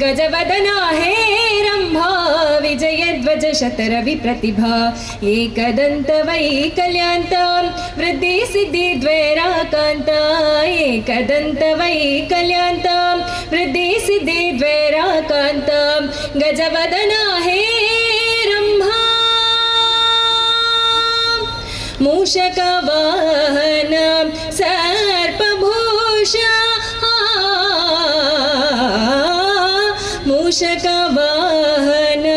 ಗಜವದನ ಹೇ ರಂಭಾ ವಿಜಯಧ್ವಜ ಶತರವಿ ಪ್ರತಿಭಾ ಏಕದಂತ ವೈಕಲ್ಯಾಂತ ವೃದ್ಧಿ ಸಿದ್ಧಿ ದ್ವೈರಾಕಾಂತ ಏಕದಂತ ವೈಕಲ್ಯಾಂತ ವೃದ್ಧಿ ಸಿದ್ಧಿ ದ್ವೈರಾಕಾಂತ ಗಜವದನ ಹೇ ರಂಭಾ ಮೂಷಕ ವಾಹನ ಸರ್ಪಭೂಷ ಮೂಷಕ ವಾಹನ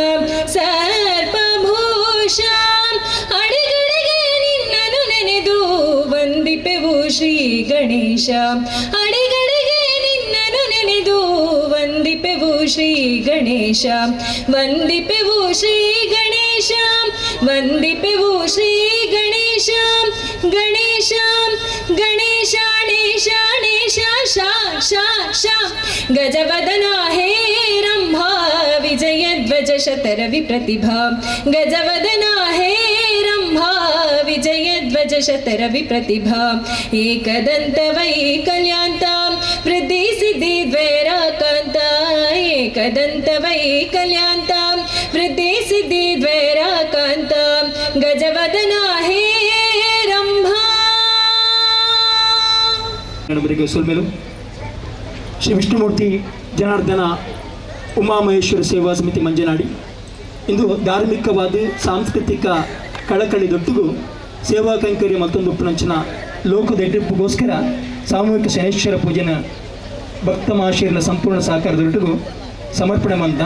ಸರ್ಪಭೂಷ ಅಡಿಗಡಿಗೆ ನಿನ್ನನು ನೆನೆದು ವಂದಿಪೆವು ಶ್ರೀ ಗಣೇಶ ಅಡಿಗಡಿಗೆ ನಿನ್ನನು ನೆನೆದು ವಂದಿಪೆವು ಶ್ರೀ ಗಣೇಶ ವಂದಿಪೆವು ಶ್ರೀ ಗಣೇಶ ವಂದಿಪೆವು ಶ್ರೀ ಗಣೇಶ ಗಣೇಶ ಗಣೇಶ ಣೇಶ ಣೇಶ ಶಾ ಶಾ ಶಾ ಗಜವದನ ಹೇ ರಂಭಾ ವಿಜಯಧ್ವಜ ಶತರವಿ ಪ್ರತಿಭಾ ಗಜವದನ ಹೇ ರಂಭಾ ವಿಜಯಧ್ವಜ ಶತರವಿ ಪ್ರತಿಭಾ ಏಕದಂತ ವೈಕಲ್ಯಾಂತ ವೃದ್ಧಿ ಸಿದ್ಧಿ ದ್ವೈರಾಕಾಂತ ಏಕದಂತ ವೈಕಲ್ಯಾಂತ ವೃದ್ಧಿ ಸಿದ್ಧಿ ದ್ವೈರಾಕಾಂತ ಗಜವದನ ಹೇ ರಂಭಾ. ನಡುಬರಿಗೆ ಸೊಲ್ಮೆಲು. ಶ್ರೀ ವಿಷ್ಣುಮೂರ್ತಿ ಜನಾರ್ದನ ಉಮಾಮಹೇಶ್ವರ ಸೇವಾ ಸಮಿತಿ ಮಂಜನಾಡಿ ಇಂದು ಧಾರ್ಮಿಕವಾದ ಸಾಂಸ್ಕೃತಿಕ ಕಳಕಳಿ ದೊಟ್ಟಿಗೂ ಸೇವಾ ಕೈಂಕರ್ಯ ಮತ್ತೊಂದು ಉಪ್ಪುನಂಚಿನ ಲೋಕದ ಎಡ್ಡಿಪ್ಪುಗೋಸ್ಕರ ಸಾಮೂಹಿಕ ಶನೇಶ್ವರ ಪೂಜೆನ ಭಕ್ತ ಮಹಾಶಯರ ಸಂಪೂರ್ಣ ಸಹಕಾರದೊಟ್ಟಿಗೂ ಸಮರ್ಪಣೆ ಮಂತ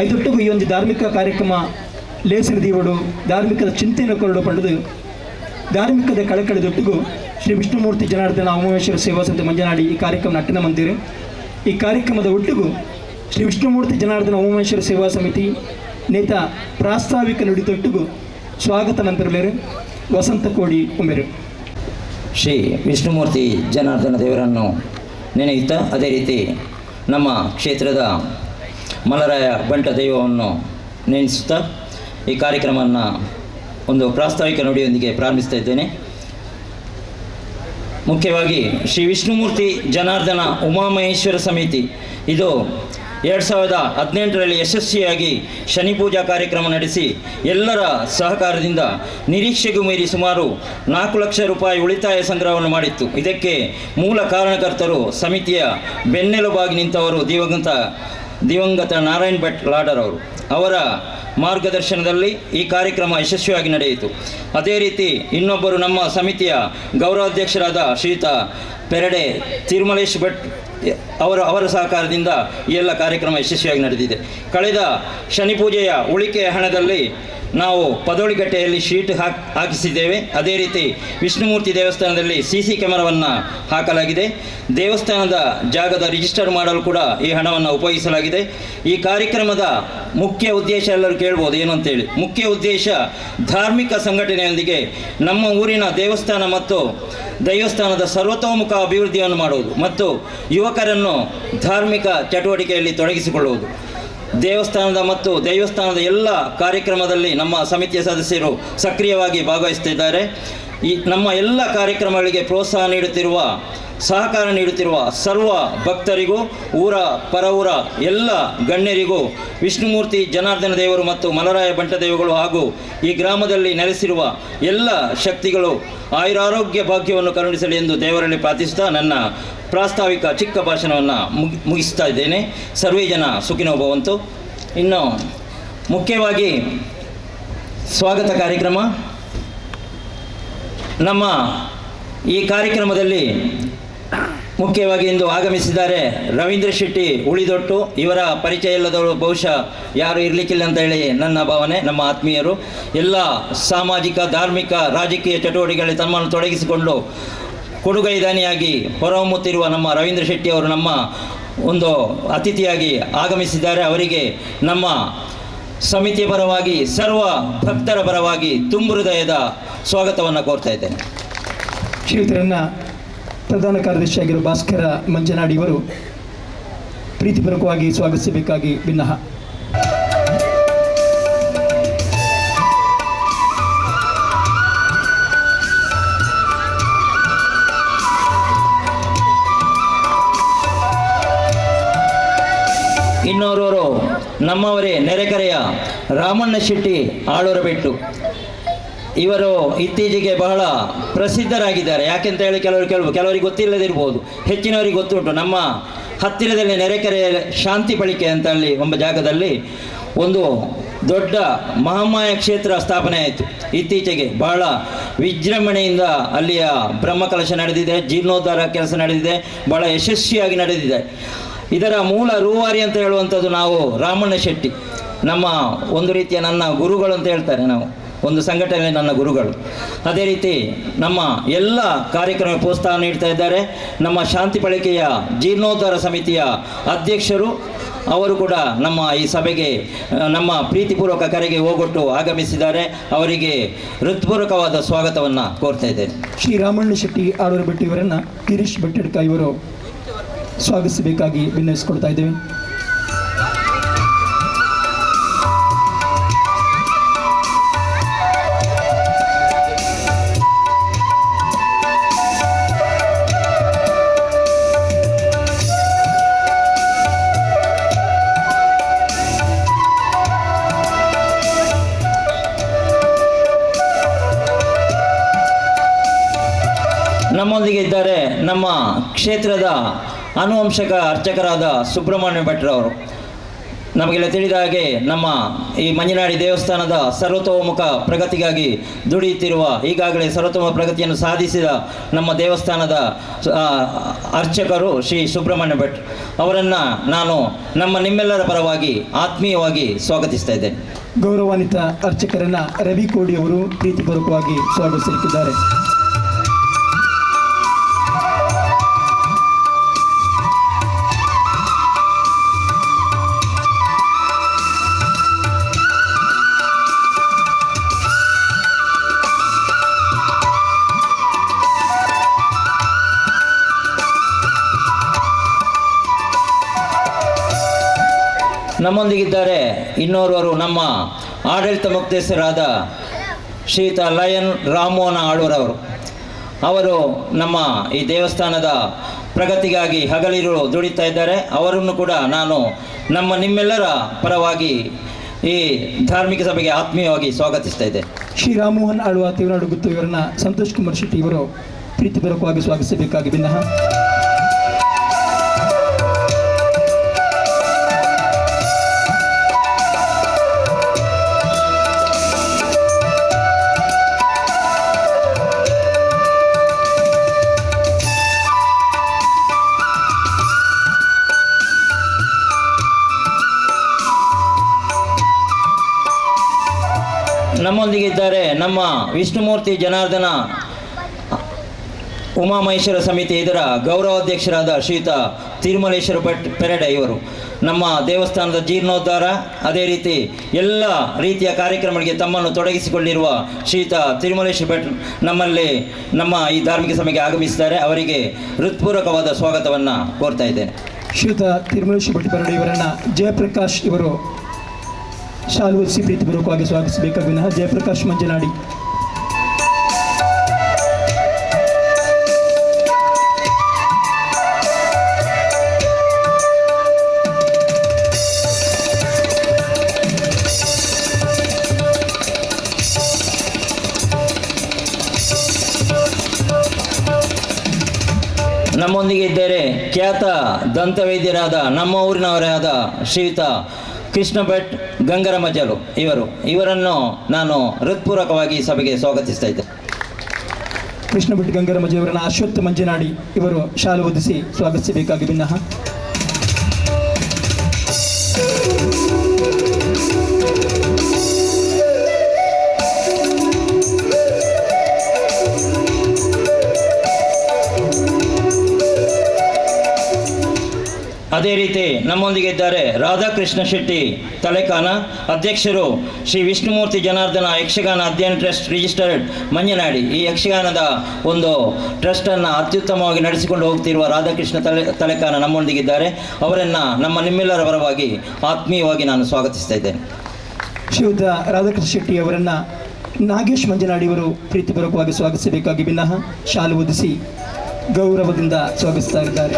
ಐದೊಟ್ಟಿಗೂ ಈ ಒಂದು ಧಾರ್ಮಿಕ ಕಾರ್ಯಕ್ರಮ ಲೇಸಿನ ದೀವಡು ಧಾರ್ಮಿಕದ ಚಿಂತೆಯನ್ನು ಕೊರಡು ಪಡೆದು ಧಾರ್ಮಿಕದ ಕಳಕಳಿದೊಟ್ಟಿಗೂ ಶ್ರೀ ವಿಷ್ಣುಮೂರ್ತಿ ಜನಾರ್ದನ ಉಮಾಮೇಶ್ವರ ಸೇವಾ ಸಮಿತಿ ಮಂಜನಾಡಿ ಈ ಕಾರ್ಯಕ್ರಮ ನಟ್ಟನ ಮಂದಿರ. ಈ ಕಾರ್ಯಕ್ರಮದ ಒಟ್ಟಿಗೂ ಶ್ರೀ ವಿಷ್ಣುಮೂರ್ತಿ ಜನಾರ್ದನ ಉಮಾಮೇಶ್ವರ ಸೇವಾ ಸಮಿತಿ ನೇತ ಪ್ರಾಸ್ತಾವಿಕ ನುಡಿತೊಟ್ಟಿಗೂ ಸ್ವಾಗತ ನಂತರಲೇರು ವಸಂತ ಕೋಡಿ ಉಮೇರು. ಶ್ರೀ ವಿಷ್ಣುಮೂರ್ತಿ ಜನಾರ್ದನ ದೇವರನ್ನು ನೆನೆಯುತ್ತಾ, ಅದೇ ರೀತಿ ನಮ್ಮ ಕ್ಷೇತ್ರದ ಮಲರಾಯ ಬಂಟ ದೈವವನ್ನು ನೆನೆಸುತ್ತಾ ಈ ಕಾರ್ಯಕ್ರಮವನ್ನು ಒಂದು ಪ್ರಾಸ್ತಾವಿಕ ನುಡಿಯೊಂದಿಗೆ ಪ್ರಾರಂಭಿಸ್ತಾ ಇದ್ದೇನೆ. ಮುಖ್ಯವಾಗಿ ಶ್ರೀ ವಿಷ್ಣುಮೂರ್ತಿ ಜನಾರ್ದನ ಉಮಾಮಹೇಶ್ವರ ಸಮಿತಿ ಇದು 2018ರಲ್ಲಿ ಯಶಸ್ವಿಯಾಗಿ ಶನಿ ಪೂಜಾ ಕಾರ್ಯಕ್ರಮ ನಡೆಸಿ ಎಲ್ಲರ ಸಹಕಾರದಿಂದ ನಿರೀಕ್ಷೆಗೂ ಮೀರಿ ಸುಮಾರು 4 ಲಕ್ಷ ರೂಪಾಯಿ ಉಳಿತಾಯ ಸಂಗ್ರಹವನ್ನು ಮಾಡಿತ್ತು. ಇದಕ್ಕೆ ಮೂಲ ಕಾರಣಕರ್ತರು, ಸಮಿತಿಯ ಬೆನ್ನೆಲುಬಾಗಿ ನಿಂತವರು ದಿವಂಗತ ನಾರಾಯಣ್ ಭಟ್ ಲಾಡರ್ ಅವರು. ಅವರ ಮಾರ್ಗದರ್ಶನದಲ್ಲಿ ಈ ಕಾರ್ಯಕ್ರಮ ಯಶಸ್ವಿಯಾಗಿ ನಡೆಯಿತು. ಅದೇ ರೀತಿ ಇನ್ನೊಬ್ಬರು ನಮ್ಮ ಸಮಿತಿಯ ಗೌರವಾಧ್ಯಕ್ಷರಾದ ಶ್ರೀಯುತ ಪೆರಡೆ ತಿರುಮಲೇಶ್ ಭಟ್ ಅವರ ಸಹಕಾರದಿಂದ ಈ ಎಲ್ಲ ಕಾರ್ಯಕ್ರಮ ಯಶಸ್ವಿಯಾಗಿ ನಡೆದಿದೆ. ಕಳೆದ ಶನಿ ಪೂಜೆಯ ಉಳಿಕೆಯ ಹಣದಲ್ಲಿ ನಾವು ಪದೋಳಿಗಟ್ಟೆಯಲ್ಲಿ ಶೀಟ್ ಹಾಕಿಸಿದ್ದೇವೆ. ಅದೇ ರೀತಿ ವಿಷ್ಣುಮೂರ್ತಿ ದೇವಸ್ಥಾನದಲ್ಲಿ ಸಿ ಸಿ ಕ್ಯಾಮರಾವನ್ನು ಹಾಕಲಾಗಿದೆ. ದೇವಸ್ಥಾನದ ಜಾಗದ ರಿಜಿಸ್ಟರ್ ಮಾಡಲು ಕೂಡ ಈ ಹಣವನ್ನು ಉಪಯೋಗಿಸಲಾಗಿದೆ. ಈ ಕಾರ್ಯಕ್ರಮದ ಮುಖ್ಯ ಉದ್ದೇಶ ಎಲ್ಲರೂ ಕೇಳ್ಬೋದು ಏನು ಅಂತೇಳಿ. ಮುಖ್ಯ ಉದ್ದೇಶ ಧಾರ್ಮಿಕ ಸಂಘಟನೆಯೊಂದಿಗೆ ನಮ್ಮ ಊರಿನ ದೇವಸ್ಥಾನ ಮತ್ತು ದೈವಸ್ಥಾನದ ಸರ್ವತೋಮುಖ ಅಭಿವೃದ್ಧಿಯನ್ನು ಮಾಡುವುದು ಮತ್ತು ಯುವಕರನ್ನು ಧಾರ್ಮಿಕ ಚಟುವಟಿಕೆಯಲ್ಲಿ ತೊಡಗಿಸಿಕೊಳ್ಳುವುದು. ದೇವಸ್ಥಾನದ ಮತ್ತು ದೈವಸ್ಥಾನದ ಎಲ್ಲ ಕಾರ್ಯಕ್ರಮದಲ್ಲಿ ನಮ್ಮ ಸಮಿತಿಯ ಸದಸ್ಯರು ಸಕ್ರಿಯವಾಗಿ ಭಾಗವಹಿಸುತ್ತಿದ್ದಾರೆ. ಈ ನಮ್ಮ ಎಲ್ಲ ಕಾರ್ಯಕ್ರಮಗಳಿಗೆ ಪ್ರೋತ್ಸಾಹ ನೀಡುತ್ತಿರುವ, ಸಹಕಾರ ನೀಡುತ್ತಿರುವ ಸರ್ವ ಭಕ್ತರಿಗೂ, ಊರ ಪರವೂರ ಎಲ್ಲ ಗಣ್ಯರಿಗೂ ವಿಷ್ಣುಮೂರ್ತಿ ಜನಾರ್ದನ ದೇವರು ಮತ್ತು ಮಲರಾಯ ಬಂಟ ದೇವಗಳು ಹಾಗೂ ಈ ಗ್ರಾಮದಲ್ಲಿ ನೆಲೆಸಿರುವ ಎಲ್ಲ ಶಕ್ತಿಗಳು ಆಯುರಾರೋಗ್ಯ ಭಾಗ್ಯವನ್ನು ಕರುಣಿಸಲಿ ಎಂದು ದೇವರಲ್ಲಿ ಪ್ರಾರ್ಥಿಸುತ್ತಾ ನನ್ನ ಪ್ರಾಸ್ತಾವಿಕ ಚಿಕ್ಕ ಭಾಷಣವನ್ನು ಮುಗಿಸ್ತಾ ಇದ್ದೇನೆ. ಸರ್ವೇ ಜನ ಸುಖಿನೋ ಭವಂತು. ಇನ್ನು ಮುಖ್ಯವಾಗಿ ಸ್ವಾಗತ ಕಾರ್ಯಕ್ರಮ. ನಮ್ಮ ಈ ಕಾರ್ಯಕ್ರಮದಲ್ಲಿ ಮುಖ್ಯವಾಗಿ ಇಂದು ಆಗಮಿಸಿದ್ದಾರೆ ರವೀಂದ್ರ ಶೆಟ್ಟಿ ಉಳಿದೊಟ್ಟು. ಇವರ ಪರಿಚಯ ಇಲ್ಲದವರು ಬಹುಶಃ ಯಾರು ಇರಲಿಕ್ಕಿಲ್ಲ ಅಂತ ಹೇಳಿ ನನ್ನ ಭಾವನೆ. ನಮ್ಮ ಆತ್ಮೀಯರು ಎಲ್ಲ ಸಾಮಾಜಿಕ, ಧಾರ್ಮಿಕ, ರಾಜಕೀಯ ಚಟುವಟಿಕೆಗಳಲ್ಲಿ ತಮ್ಮನ್ನು ತೊಡಗಿಸಿಕೊಂಡು ಕೊಡುಗೈದಾನಿಯಾಗಿ ಹೊರಹೊಮ್ಮುತ್ತಿರುವ ನಮ್ಮ ರವೀಂದ್ರ ಶೆಟ್ಟಿ ಅವರು ನಮ್ಮ ಒಂದು ಅತಿಥಿಯಾಗಿ ಆಗಮಿಸಿದ್ದಾರೆ. ಅವರಿಗೆ ನಮ್ಮ ಸಮಿತಿಯ ಪರವಾಗಿ, ಸರ್ವ ಭಕ್ತರ ಪರವಾಗಿ ತುಂಬು ಹೃದಯದ ಸ್ವಾಗತವನ್ನು ಕೋರ್ತಾ ಇದ್ದೇನೆ. ಶ್ರೀಯುತರನ್ನ ಪ್ರಧಾನ ಕಾರ್ಯದರ್ಶಿಯಾಗಿರುವ ಭಾಸ್ಕರ ಮಂಜನಾಡಿ ಅವರು ಪ್ರೀತಿಪೂರ್ವಕವಾಗಿ ಸ್ವಾಗತಿಸಬೇಕಾಗಿ ಬಿನ್ನಹ. ಇನ್ನೋರ್ವರು ನಮ್ಮವರೇ ನೆರೆಕರೆಯ ರಾಮಣ್ಣ ಶೆಟ್ಟಿ ಆಳೂರಬೆಟ್ಟು. ಇವರು ಇತ್ತೀಚೆಗೆ ಬಹಳ ಪ್ರಸಿದ್ಧರಾಗಿದ್ದಾರೆ. ಯಾಕೆಂತ ಹೇಳಿ ಕೆಲವರಿಗೆ ಗೊತ್ತಿಲ್ಲದಿರ್ಬೋದು, ಹೆಚ್ಚಿನವರಿಗೆ ಗೊತ್ತುಂಟು. ನಮ್ಮ ಹತ್ತಿರದಲ್ಲಿ ನೆರೆಕೆರೆಯ ಶಾಂತಿ ಪಳಿಕೆ ಅಂತ ಅಲ್ಲಿ ಒಬ್ಬ ಜಾಗದಲ್ಲಿ ಒಂದು ದೊಡ್ಡ ಮಹಾಮಾಯ ಕ್ಷೇತ್ರ ಸ್ಥಾಪನೆ ಆಯಿತು ಇತ್ತೀಚೆಗೆ. ಬಹಳ ವಿಜೃಂಭಣೆಯಿಂದ ಅಲ್ಲಿಯ ಬ್ರಹ್ಮಕಲಶ ನಡೆದಿದೆ, ಜೀರ್ಣೋದ್ಧಾರ ಕೆಲಸ ನಡೆದಿದೆ, ಬಹಳ ಯಶಸ್ವಿಯಾಗಿ ನಡೆದಿದೆ. ಇದರ ಮೂಲ ರೂವಾರಿ ಅಂತ ಹೇಳುವಂಥದ್ದು ನಾವು ರಾಮಣ್ಣ ಶೆಟ್ಟಿ, ನಮ್ಮ ಒಂದು ರೀತಿಯ ನನ್ನ ಗುರುಗಳು ಅಂತ ಹೇಳ್ತಾರೆ. ನಾವು ಒಂದು ಸಂಘಟನೆ ನನ್ನ ಗುರುಗಳು. ಅದೇ ರೀತಿ ನಮ್ಮ ಎಲ್ಲ ಕಾರ್ಯಕ್ರಮ ಪ್ರೋತ್ಸಾಹ ನೀಡ್ತಾ ಇದ್ದಾರೆ. ನಮ್ಮ ಶಾಂತಿ ಪಳಿಕೆಯ ಜೀರ್ಣೋದ್ಧಾರ ಸಮಿತಿಯ ಅಧ್ಯಕ್ಷರು ಅವರು ಕೂಡ ನಮ್ಮ ಈ ಸಭೆಗೆ ನಮ್ಮ ಪ್ರೀತಿಪೂರ್ವಕ ಕರೆಗೆ ಹೋಗೊಟ್ಟು ಆಗಮಿಸಿದ್ದಾರೆ. ಅವರಿಗೆ ಹೃತ್ಪೂರ್ವಕವಾದ ಸ್ವಾಗತವನ್ನು ಕೋರ್ತಾ ಇದ್ದೇನೆ. ಶ್ರೀ ರಾಮಣ್ಣ ಶೆಟ್ಟಿ ಆಳೂರಬೆಟ್ಟು ಇವರನ್ನು ಗಿರೀಶ್ ಬೆಟ್ಟಡ್ಕ ಇವರು ಸ್ವಾಗತಿಸಬೇಕಾಗಿ ವಿನಂತಿಸಿಕೊಳ್ತಾ ಇದ್ದೇವೆ. ನಮ್ಮೊಂದಿಗೆ ಇದ್ದಾರೆ ನಮ್ಮ ಕ್ಷೇತ್ರದ ಆನುವಂಶಿಕ ಅರ್ಚಕರಾದ ಸುಬ್ರಹ್ಮಣ್ಯ ಭಟ್ರವರು. ನಮಗೆಲ್ಲ ತಿಳಿದ ಹಾಗೆ ನಮ್ಮ ಈ ಮಂಜನಾಡಿ ದೇವಸ್ಥಾನದ ಸರ್ವತೋಮುಖ ಪ್ರಗತಿಗಾಗಿ ದುಡಿಯುತ್ತಿರುವ, ಈಗಾಗಲೇ ಸರ್ವತೋಮುಖ ಪ್ರಗತಿಯನ್ನು ಸಾಧಿಸಿದ ನಮ್ಮ ದೇವಸ್ಥಾನದ ಅರ್ಚಕರು ಶ್ರೀ ಸುಬ್ರಹ್ಮಣ್ಯ ಭಟ್ ಅವರನ್ನು ನಾನು ನಮ್ಮ ನಿಮ್ಮೆಲ್ಲರ ಪರವಾಗಿ ಆತ್ಮೀಯವಾಗಿ ಸ್ವಾಗತಿಸ್ತಾ ಇದ್ದೇನೆ. ಗೌರವಾನ್ವಿತ ಅರ್ಚಕರನ್ನು ರವಿ ಕೋಡಿ ಅವರು ಪ್ರೀತಿಪೂರ್ವಕವಾಗಿ ಸ್ವಾಗತಿಸಲಿಕ್ಕಿದ್ದಾರೆ. ನಮ್ಮೊಂದಿಗಿದ್ದಾರೆ ಇನ್ನೋರ್ವರು ನಮ್ಮ ಆಡಳಿತ ಮುಕ್ತೇಸರಾದ ಶ್ರೀಯುತ ಲಯನ್ ರಾಮೋಹನ ಆಳೂರವರು. ಅವರು ನಮ್ಮ ಈ ದೇವಸ್ಥಾನದ ಪ್ರಗತಿಗಾಗಿ ಹಗಲಿರುಳು ದುಡಿತಾ ಇದ್ದಾರೆ. ಅವರನ್ನು ಕೂಡ ನಾನು ನಮ್ಮ ನಿಮ್ಮೆಲ್ಲರ ಪರವಾಗಿ ಈ ಧಾರ್ಮಿಕ ಸಭೆಗೆ ಆತ್ಮೀಯವಾಗಿ ಸ್ವಾಗತಿಸ್ತಾ ಇದ್ದೆ. ಶ್ರೀ ರಾಮಮೋಹನ್ ಆಳ್ವ ತೇವನಾಡು ಗುತ್ತು ಇವರನ್ನು ಸಂತೋಷ್ ಕುಮಾರ್ ಶೆಟ್ಟಿ ಇವರು ಪ್ರೀತಿಪೂರ್ವಕವಾಗಿ ಸ್ವಾಗತಿಸಬೇಕಾಗಿ ವಿನಃ. ನಮ್ಮೊಂದಿಗೆ ಇದ್ದಾರೆ ನಮ್ಮ ವಿಷ್ಣುಮೂರ್ತಿ ಜನಾರ್ದನ ಉಮಾಮಹೇಶ್ವರ ಸಮಿತಿ ಇದರ ಗೌರವಾಧ್ಯಕ್ಷರಾದ ಶ್ರೀಯುತ ತಿರುಮಲೇಶ್ವರ ಭಟ್ ಪೆರಡೆ ಇವರು ನಮ್ಮ ದೇವಸ್ಥಾನದ ಜೀರ್ಣೋದ್ಧಾರ, ಅದೇ ರೀತಿ ಎಲ್ಲ ರೀತಿಯ ಕಾರ್ಯಕ್ರಮಗಳಿಗೆ ತಮ್ಮನ್ನು ತೊಡಗಿಸಿಕೊಂಡಿರುವ ಶ್ರೀಯುತ ತಿರುಮಲೇಶ್ವರ ಭಟ್ ನಮ್ಮಲ್ಲಿ ನಮ್ಮ ಈ ಧಾರ್ಮಿಕ ಸಭೆಗೆ ಆಗಮಿಸಿದ್ದಾರೆ. ಅವರಿಗೆ ಹೃತ್ಪೂರ್ವಕವಾದ ಸ್ವಾಗತವನ್ನು ಕೋರ್ತಾ ಇದ್ದೇನೆ. ಶ್ರೀಯುತ ತಿರುಮಲೇಶ್ವರ ಭಟ್ ಪೆರಡೆ ಇವರನ್ನು ಜಯಪ್ರಕಾಶ್ ಇವರು ಶಾಲು ಹೊದಿಸಿ ಪ್ರೀತಿಪೂರ್ವಕವಾಗಿ ಸ್ವಾಗತಿಸಬೇಕಾಗಿ ವಿನಃ. ಜಯಪ್ರಕಾಶ್ ಮಂಜನಾಡಿ. ನಮ್ಮೊಂದಿಗೆ ಇದ್ದಾರೆ ಖ್ಯಾತ ದಂತವೈದ್ಯರಾದ ನಮ್ಮ ಊರಿನವರೇ ಆದ ಶ್ರೀಯುತ ಕೃಷ್ಣ ಭಟ್ ಗಂಗರಮಜಲು ಇವರನ್ನು ನಾನು ಹೃತ್ಪೂರ್ವಕವಾಗಿ ಸಭೆಗೆ ಸ್ವಾಗತಿಸ್ತಾ ಇದ್ದೆ. ಕೃಷ್ಣ ಭಟ್ ಗಂಗರಮಜಲು ಇವರನ್ನು ಅಶ್ವತ್ಥ ಮಂಜನಾಡಿ ಇವರು ಶಾಲು ಹೊದಿಸಿ ಸ್ವಾಗತಿಸಬೇಕಾಗಿ ವಿನಃ. ಅದೇ ರೀತಿ ನಮ್ಮೊಂದಿಗೆ ಇದ್ದಾರೆ ರಾಧಾಕೃಷ್ಣ ಶೆಟ್ಟಿ ತಲೆಕಾನ, ಅಧ್ಯಕ್ಷರು ಶ್ರೀ ವಿಷ್ಣುಮೂರ್ತಿ ಜನಾರ್ದನ ಯಕ್ಷಗಾನ ಅಧ್ಯಯನ ಟ್ರಸ್ಟ್ ರಿಜಿಸ್ಟರ್ಡ್ ಮಂಜನಾಡಿ. ಈ ಯಕ್ಷಗಾನದ ಒಂದು ಟ್ರಸ್ಟನ್ನು ಅತ್ಯುತ್ತಮವಾಗಿ ನಡೆಸಿಕೊಂಡು ಹೋಗ್ತಿರುವ ರಾಧಾಕೃಷ್ಣ ತಲೆಕಾನ ನಮ್ಮೊಂದಿಗಿದ್ದಾರೆ. ಅವರನ್ನು ನಮ್ಮ ನಿಮ್ಮೆಲ್ಲರ ಪರವಾಗಿ ಆತ್ಮೀಯವಾಗಿ ನಾನು ಸ್ವಾಗತಿಸ್ತಾ ಇದ್ದೇನೆ. ಶ್ರೀಯುತ ರಾಧಾಕೃಷ್ಣ ಶೆಟ್ಟಿ ಅವರನ್ನು ನಾಗೇಶ್ ಮಂಜನಾಡಿ ಅವರು ಪ್ರೀತಿಪೂರ್ವಕವಾಗಿ ಸ್ವಾಗತಿಸಬೇಕಾಗಿ ವಿನಃ ಶಾಲು ಹೊದಿಸಿ ಗೌರವದಿಂದ ಸ್ವಾಗತಿಸ್ತಾ ಇದ್ದಾರೆ.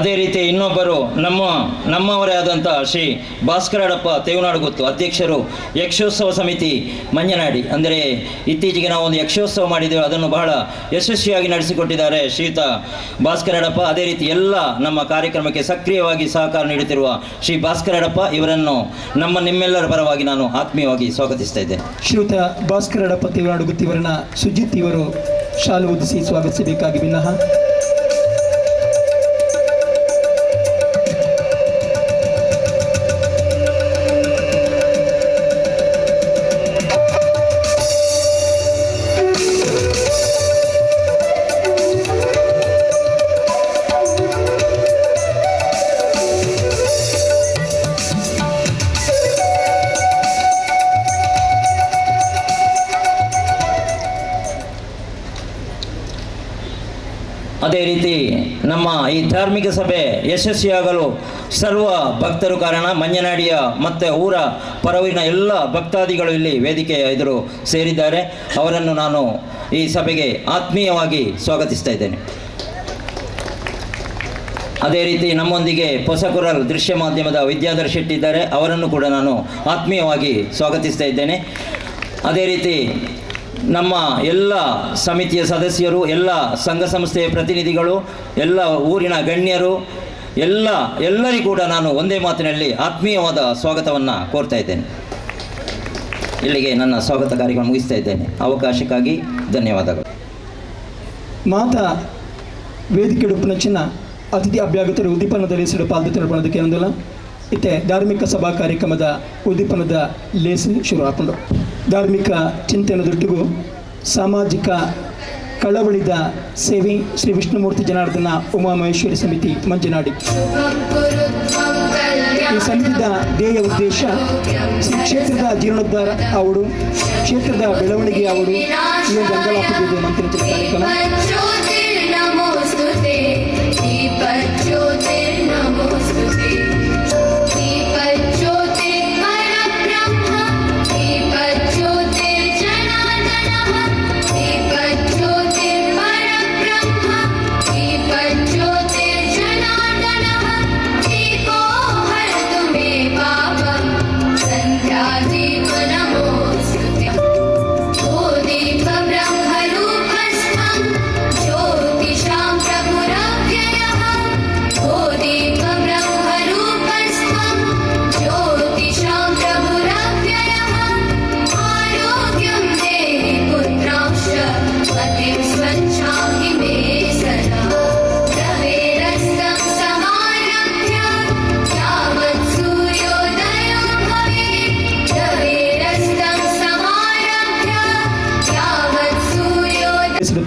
ಅದೇ ರೀತಿ ಇನ್ನೊಬ್ಬರು ನಮ್ಮವರೇ ಆದಂಥ ಶ್ರೀ ಭಾಸ್ಕರ ಅಡಪ್ಪ ತೇವನಾಡು ಗೊತ್ತು, ಅಧ್ಯಕ್ಷರು ಯಕ್ಷೋತ್ಸವ ಸಮಿತಿ ಮಂಜನಾಡಿ. ಅಂದರೆ ಇತ್ತೀಚೆಗೆ ನಾವು ಒಂದು ಯಕ್ಷೋತ್ಸವ ಮಾಡಿದ್ದೇವೆ, ಅದನ್ನು ಬಹಳ ಯಶಸ್ವಿಯಾಗಿ ನಡೆಸಿಕೊಟ್ಟಿದ್ದಾರೆ ಶ್ರೀಯುತ ಭಾಸ್ಕರ ಅಡಪ್ಪ. ಅದೇ ರೀತಿ ಎಲ್ಲ ನಮ್ಮ ಕಾರ್ಯಕ್ರಮಕ್ಕೆ ಸಕ್ರಿಯವಾಗಿ ಸಹಕಾರ ನೀಡುತ್ತಿರುವ ಶ್ರೀ ಭಾಸ್ಕರ ಅಡಪ್ಪ ಇವರನ್ನು ನಿಮ್ಮೆಲ್ಲರ ಪರವಾಗಿ ನಾನು ಆತ್ಮೀಯವಾಗಿ ಸ್ವಾಗತಿಸ್ತಾ ಇದ್ದೇನೆ. ಶ್ರೀಯುತ ಭಾಸ್ಕರ ಅಡಪ್ಪ ತೇವನಾಡು ಗುತ್ತಿಯವರನ್ನ ಸುಜಿತ್ ಇವರು ಶಾಲು ಹೊದಿಸಿ ಸ್ವಾಗತಿಸಬೇಕಾಗಿ ವಿನಃ. ಅದೇ ರೀತಿ ನಮ್ಮ ಈ ಧಾರ್ಮಿಕ ಸಭೆ ಯಶಸ್ವಿಯಾಗಲು ಸರ್ವ ಭಕ್ತರು ಕಾರಣ. ಮಂಜನಾಡಿಯ ಮತ್ತು ಊರ ಪರವಿನ ಎಲ್ಲ ಭಕ್ತಾದಿಗಳು ಇಲ್ಲಿ ವೇದಿಕೆಯ ಎದುರು ಸೇರಿದ್ದಾರೆ. ಅವರನ್ನು ನಾನು ಈ ಸಭೆಗೆ ಆತ್ಮೀಯವಾಗಿ ಸ್ವಾಗತಿಸ್ತಾ ಇದ್ದೇನೆ. ಅದೇ ರೀತಿ ನಮ್ಮೊಂದಿಗೆ ಹೊಸಕುರಲ್ ದೃಶ್ಯ ಮಾಧ್ಯಮದ ವಿದ್ಯಾಧರ್ ಶೆಟ್ಟಿ ಇದ್ದಾರೆ, ಅವರನ್ನು ಕೂಡ ನಾನು ಆತ್ಮೀಯವಾಗಿ ಸ್ವಾಗತಿಸ್ತಾ ಇದ್ದೇನೆ. ಅದೇ ರೀತಿ ನಮ್ಮ ಎಲ್ಲ ಸಮಿತಿಯ ಸದಸ್ಯರು, ಎಲ್ಲ ಸಂಘ ಸಂಸ್ಥೆಯ ಪ್ರತಿನಿಧಿಗಳು, ಎಲ್ಲ ಊರಿನ ಗಣ್ಯರು, ಎಲ್ಲರಿಗೂ ಕೂಡ ನಾನು ಒಂದೇ ಮಾತಿನಲ್ಲಿ ಆತ್ಮೀಯವಾದ ಸ್ವಾಗತವನ್ನು ಕೋರ್ತಾ ಇದ್ದೇನೆ. ಇಲ್ಲಿಗೆ ನನ್ನ ಸ್ವಾಗತ ಕಾರ್ಯಕ್ರಮ ಮುಗಿಸ್ತಾ ಇದ್ದೇನೆ. ಅವಕಾಶಕ್ಕಾಗಿ ಧನ್ಯವಾದಗಳು. ಮಾತಾ ವೇದಿಕೆ ಉಡುಪಿನ ಅತಿಥಿ ಅಭ್ಯಾಗತರು ಉದ್ದೀಪನದ ಲೇಸು ಪಾಲ್ದು ತಿಳ್ಕೊಳ್ಳೋದಕ್ಕೆ ಏನೊಂದಿಲ್ಲ. ಇತ್ತೆ ಧಾರ್ಮಿಕ ಸಭಾ ಕಾರ್ಯಕ್ರಮದ ಉದ್ದೀಪನದ ಲೇಸು ಶುರು ಹಾಕೊಂಡು ಧಾರ್ಮಿಕ ಚಿಂತನದೊಟ್ಟಿಗೂ ಸಾಮಾಜಿಕ ಕಳವಳಿದ ಸೇವೆ ಶ್ರೀ ವಿಷ್ಣುಮೂರ್ತಿ ಜನಾರ್ದನ ಉಮಾಮಹೇಶ್ವರಿ ಸಮಿತಿ ಮಂಜನಾಡಿ. ಈ ಸಮಿತಿಯ ಧ್ಯೇಯ ಉದ್ದೇಶ ಶ್ರೀ ಕ್ಷೇತ್ರದ ಜೀರ್ಣೋದ್ಧಾರ ಆವಡು, ಕ್ಷೇತ್ರದ ಬೆಳವಣಿಗೆ ಆವಡು. ಈ ಒಂದು ಅಂಗಲಾಪದ ಮಂತ್ರಿ ಕಾರ್ಯಕ್ರಮ.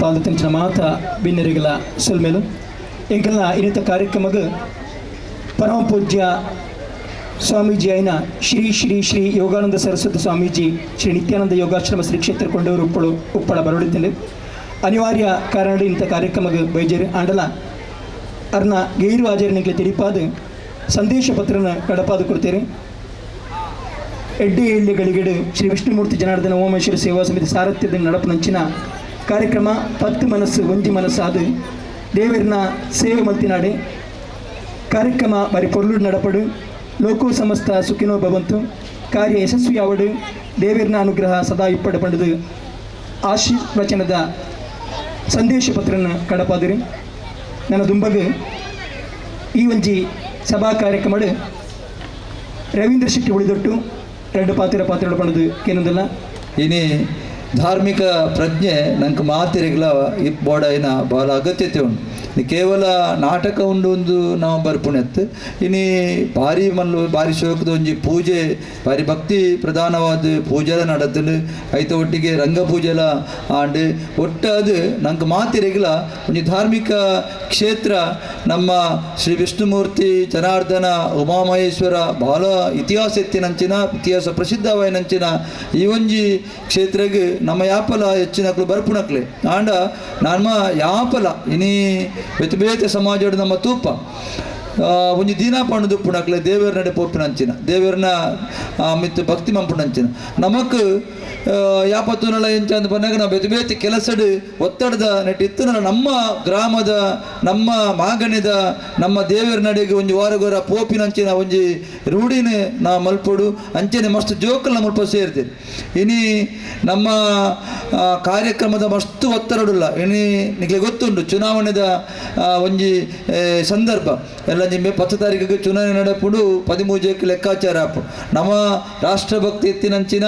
ಪಾಲ್ದತ್ತಿನ ಮಾತ ಬಿನ್ನರಿಗಳ ಸೊಲ್ಮೇಲು ಎಂಕಲ್ನ ಇನ್ನಿತ ಕಾರ್ಯಕ್ರಮದ ಪರಮ ಪೂಜ್ಯ ಸ್ವಾಮೀಜಿ అయిన ಶ್ರೀ ಶ್ರೀ ಶ್ರೀ ಯೋಗಾನಂದ ಸರಸ್ವತಿ ಸ್ವಾಮೀಜಿ ಶ್ರೀ ನಿತ್ಯಾನಂದ ಯೋಗಾಶ್ರಮ ಶ್ರೀ ಕ್ಷೇತ್ರ ಕೊಂಡವರು ಉಪ್ಪಳ ಬರಡುತ್ತೇನೆ. ಅನಿವಾರ್ಯ ಕಾರಣ ಇಂಥ ಕಾರ್ಯಕ್ರಮದ ಬೈಜೇರು ಆಂಡಲ ಅರ್ನ ಗೈರು ಆಚರಣೆಗೆ ತಿಳಿಪಾದ ಸಂದೇಶ ಪತ್ರನ ಕಡಪಾದ ಕೊಡ್ತೇನೆ. ಎಡ್ಡೆ ಎಳ್ಳೆಗಳಿಗೆಡು ಶ್ರೀ ವಿಷ್ಣುಮೂರ್ತಿ ಜನಾರ್ದನ ಓಮೇಶ್ವರ ಸೇವಾ ಸಮಿತಿ ಸಾರಥ್ಯದ ನಡಪನಂಚಿನ ಕಾರ್ಯಕ್ರಮ ಪತ್ತು ಮನಸ್ಸು ಒಂಜಿ ಮನಸ್ಸಾದು ದೇವರನ್ನ ಸೇವೆ ಮಲ್ತಿನಾಡೆ ಕಾರ್ಯಕ್ರಮ ಬರಿ ಪೊರ್ಲು ನಡಪಡು ಲೋಕೋ ಸಮಸ್ತ ಸುಖಿನೋ ಭವಂತು ಕಾರ್ಯ ಯಶಸ್ವಿಯಾವಡು ದೇವರನ್ನ ಅನುಗ್ರಹ ಸದಾ ಇಪ್ಪಡು ಪಂಡದು ಆಶೀರ್ವಚನದ ಸಂದೇಶ ಪತ್ರನ ಕಡಪಾದಿರಿ. ನನ್ನ ದುಂಬಗು ಈ ಒಂಜಿ ಸಭಾ ಕಾರ್ಯಕ್ರಮ ರವೀಂದ್ರ ಶೆಟ್ಟಿ ಉಳಿದೊಟ್ಟು ಎರಡು ಪಾತ್ರ ಪಾತ್ರ ಪಂಡದು ಏನೊಂದಿಲ್ಲ. ಇನಿ ಧಾರ್ಮಿಕ ಪ್ರಜ್ಞೆ ನಂಗೆ ಮಾತಿರಿಗ್ಲ ಬೋಡೈನ ಭಾಳ ಅಗತ್ಯತೆ ಉಂಟು. ಕೇವಲ ನಾಟಕ ಉಂಡು ಒಂದು ನಾವು ಬರ್ಪುಣೆತ್ತು ಇನಿ ಭಾರಿ ಮಲ್ಲು ಭಾರಿ ಶೋಕದ ಒಂಜಿ ಪೂಜೆ ಭಾರಿ ಭಕ್ತಿ ಪ್ರಧಾನವಾದ ಪೂಜೆಲ ನಡತಲು ಐತ ಒಟ್ಟಿಗೆ ರಂಗ ಪೂಜೆಲ ಆಂಡ್ ಒಟ್ಟು ಅದು ನಂಗೆ ಮಾತಿರಿಗ್ಲ ಒಂಜಿ ಧಾರ್ಮಿಕ ಕ್ಷೇತ್ರ ನಮ್ಮ ಶ್ರೀ ವಿಷ್ಣುಮೂರ್ತಿ ಜನಾರ್ದನ ಉಮಾಮಹೇಶ್ವರ ಭಾಳ ಇತಿಹಾಸ ಎತ್ತಿನಂಚಿನ ಇತಿಹಾಸ ಪ್ರಸಿದ್ಧವಾಯಿನಂಚಿನ ಈ ಒಂಜಿ ಕ್ಷೇತ್ರಗೆ ನಮ್ಮ ಯಾಪಲ ಹೆಚ್ಚಿನಕ್ಲು ಬರ್ಪುಣಕ್ಲೆ ಆಂಡ ನಮ್ಮ ಯಾಪಲ ಇನಿ ಬೇತೆ ಬೇತೆ ಸಮಾಜ ನಮ್ಮ ತೂಪ ಒಂಜಿ ದೀನ ಪಂಡುದುಪ್ಪುನಕ್ಲೆ ದೇವರ ನಡೆ ಪೋಪಿನಂಚಿನ ದೇವರನ ಮಿತ್ತು ಭಕ್ತಿ ಮಂಪುನಂಚಿನ ನಮಕ್ ಯಾಪತ್ತುನಲ ಎಂಚ ಅಂದ್ ಪನ್ನಗ ನಾವು ಬೇತೆ ಬೇತೆ ಕೆಲಸಡ್ ಒತ್ತಡದ ನೆಟ್ ಇತ್ತುನಲ ನಮ್ಮ ಗ್ರಾಮದ ನಮ್ಮ ಮಾಗಣಿದ ನಮ್ಮ ದೇವರ ನಡೆಗೆ ಒಂಜಿ ವಾರಗೊರ ಪೋಪಿನಂಚಿನ ಒಂಜಿ ರೂಢಿನ ನಾ ಮಲ್ಪೊಡು ಅಂಚನೆ ಮಸ್ತ್ ಜೋಕುಲ್ನ ಮುಲ್ಪ ಸೇರ್ತೀರಿ. ಇನಿ ನಮ್ಮ ಕಾರ್ಯಕ್ರಮದ ಮಸ್ತ್ ಒತ್ತರಡುಲ್ಲ. ಇನಿ ನಿಕ್ಲೆ ಗೊತ್ತುಂಡು ಚುನಾವಣೆದ ಒಂಜಿ ಸಂದರ್ಭ ಎಲ್ಲ ನಿಮ್ಮೆ 10 ತಾರೀಕಿಗೆ ಚುನಾವಣೆ ನಡೆಪುಡು 13 ಲೆಕ್ಕಾಚಾರ ಆಪು. ನಮ್ಮ ರಾಷ್ಟ್ರಭಕ್ತಿ ಎತ್ತಿನಂಚಿನ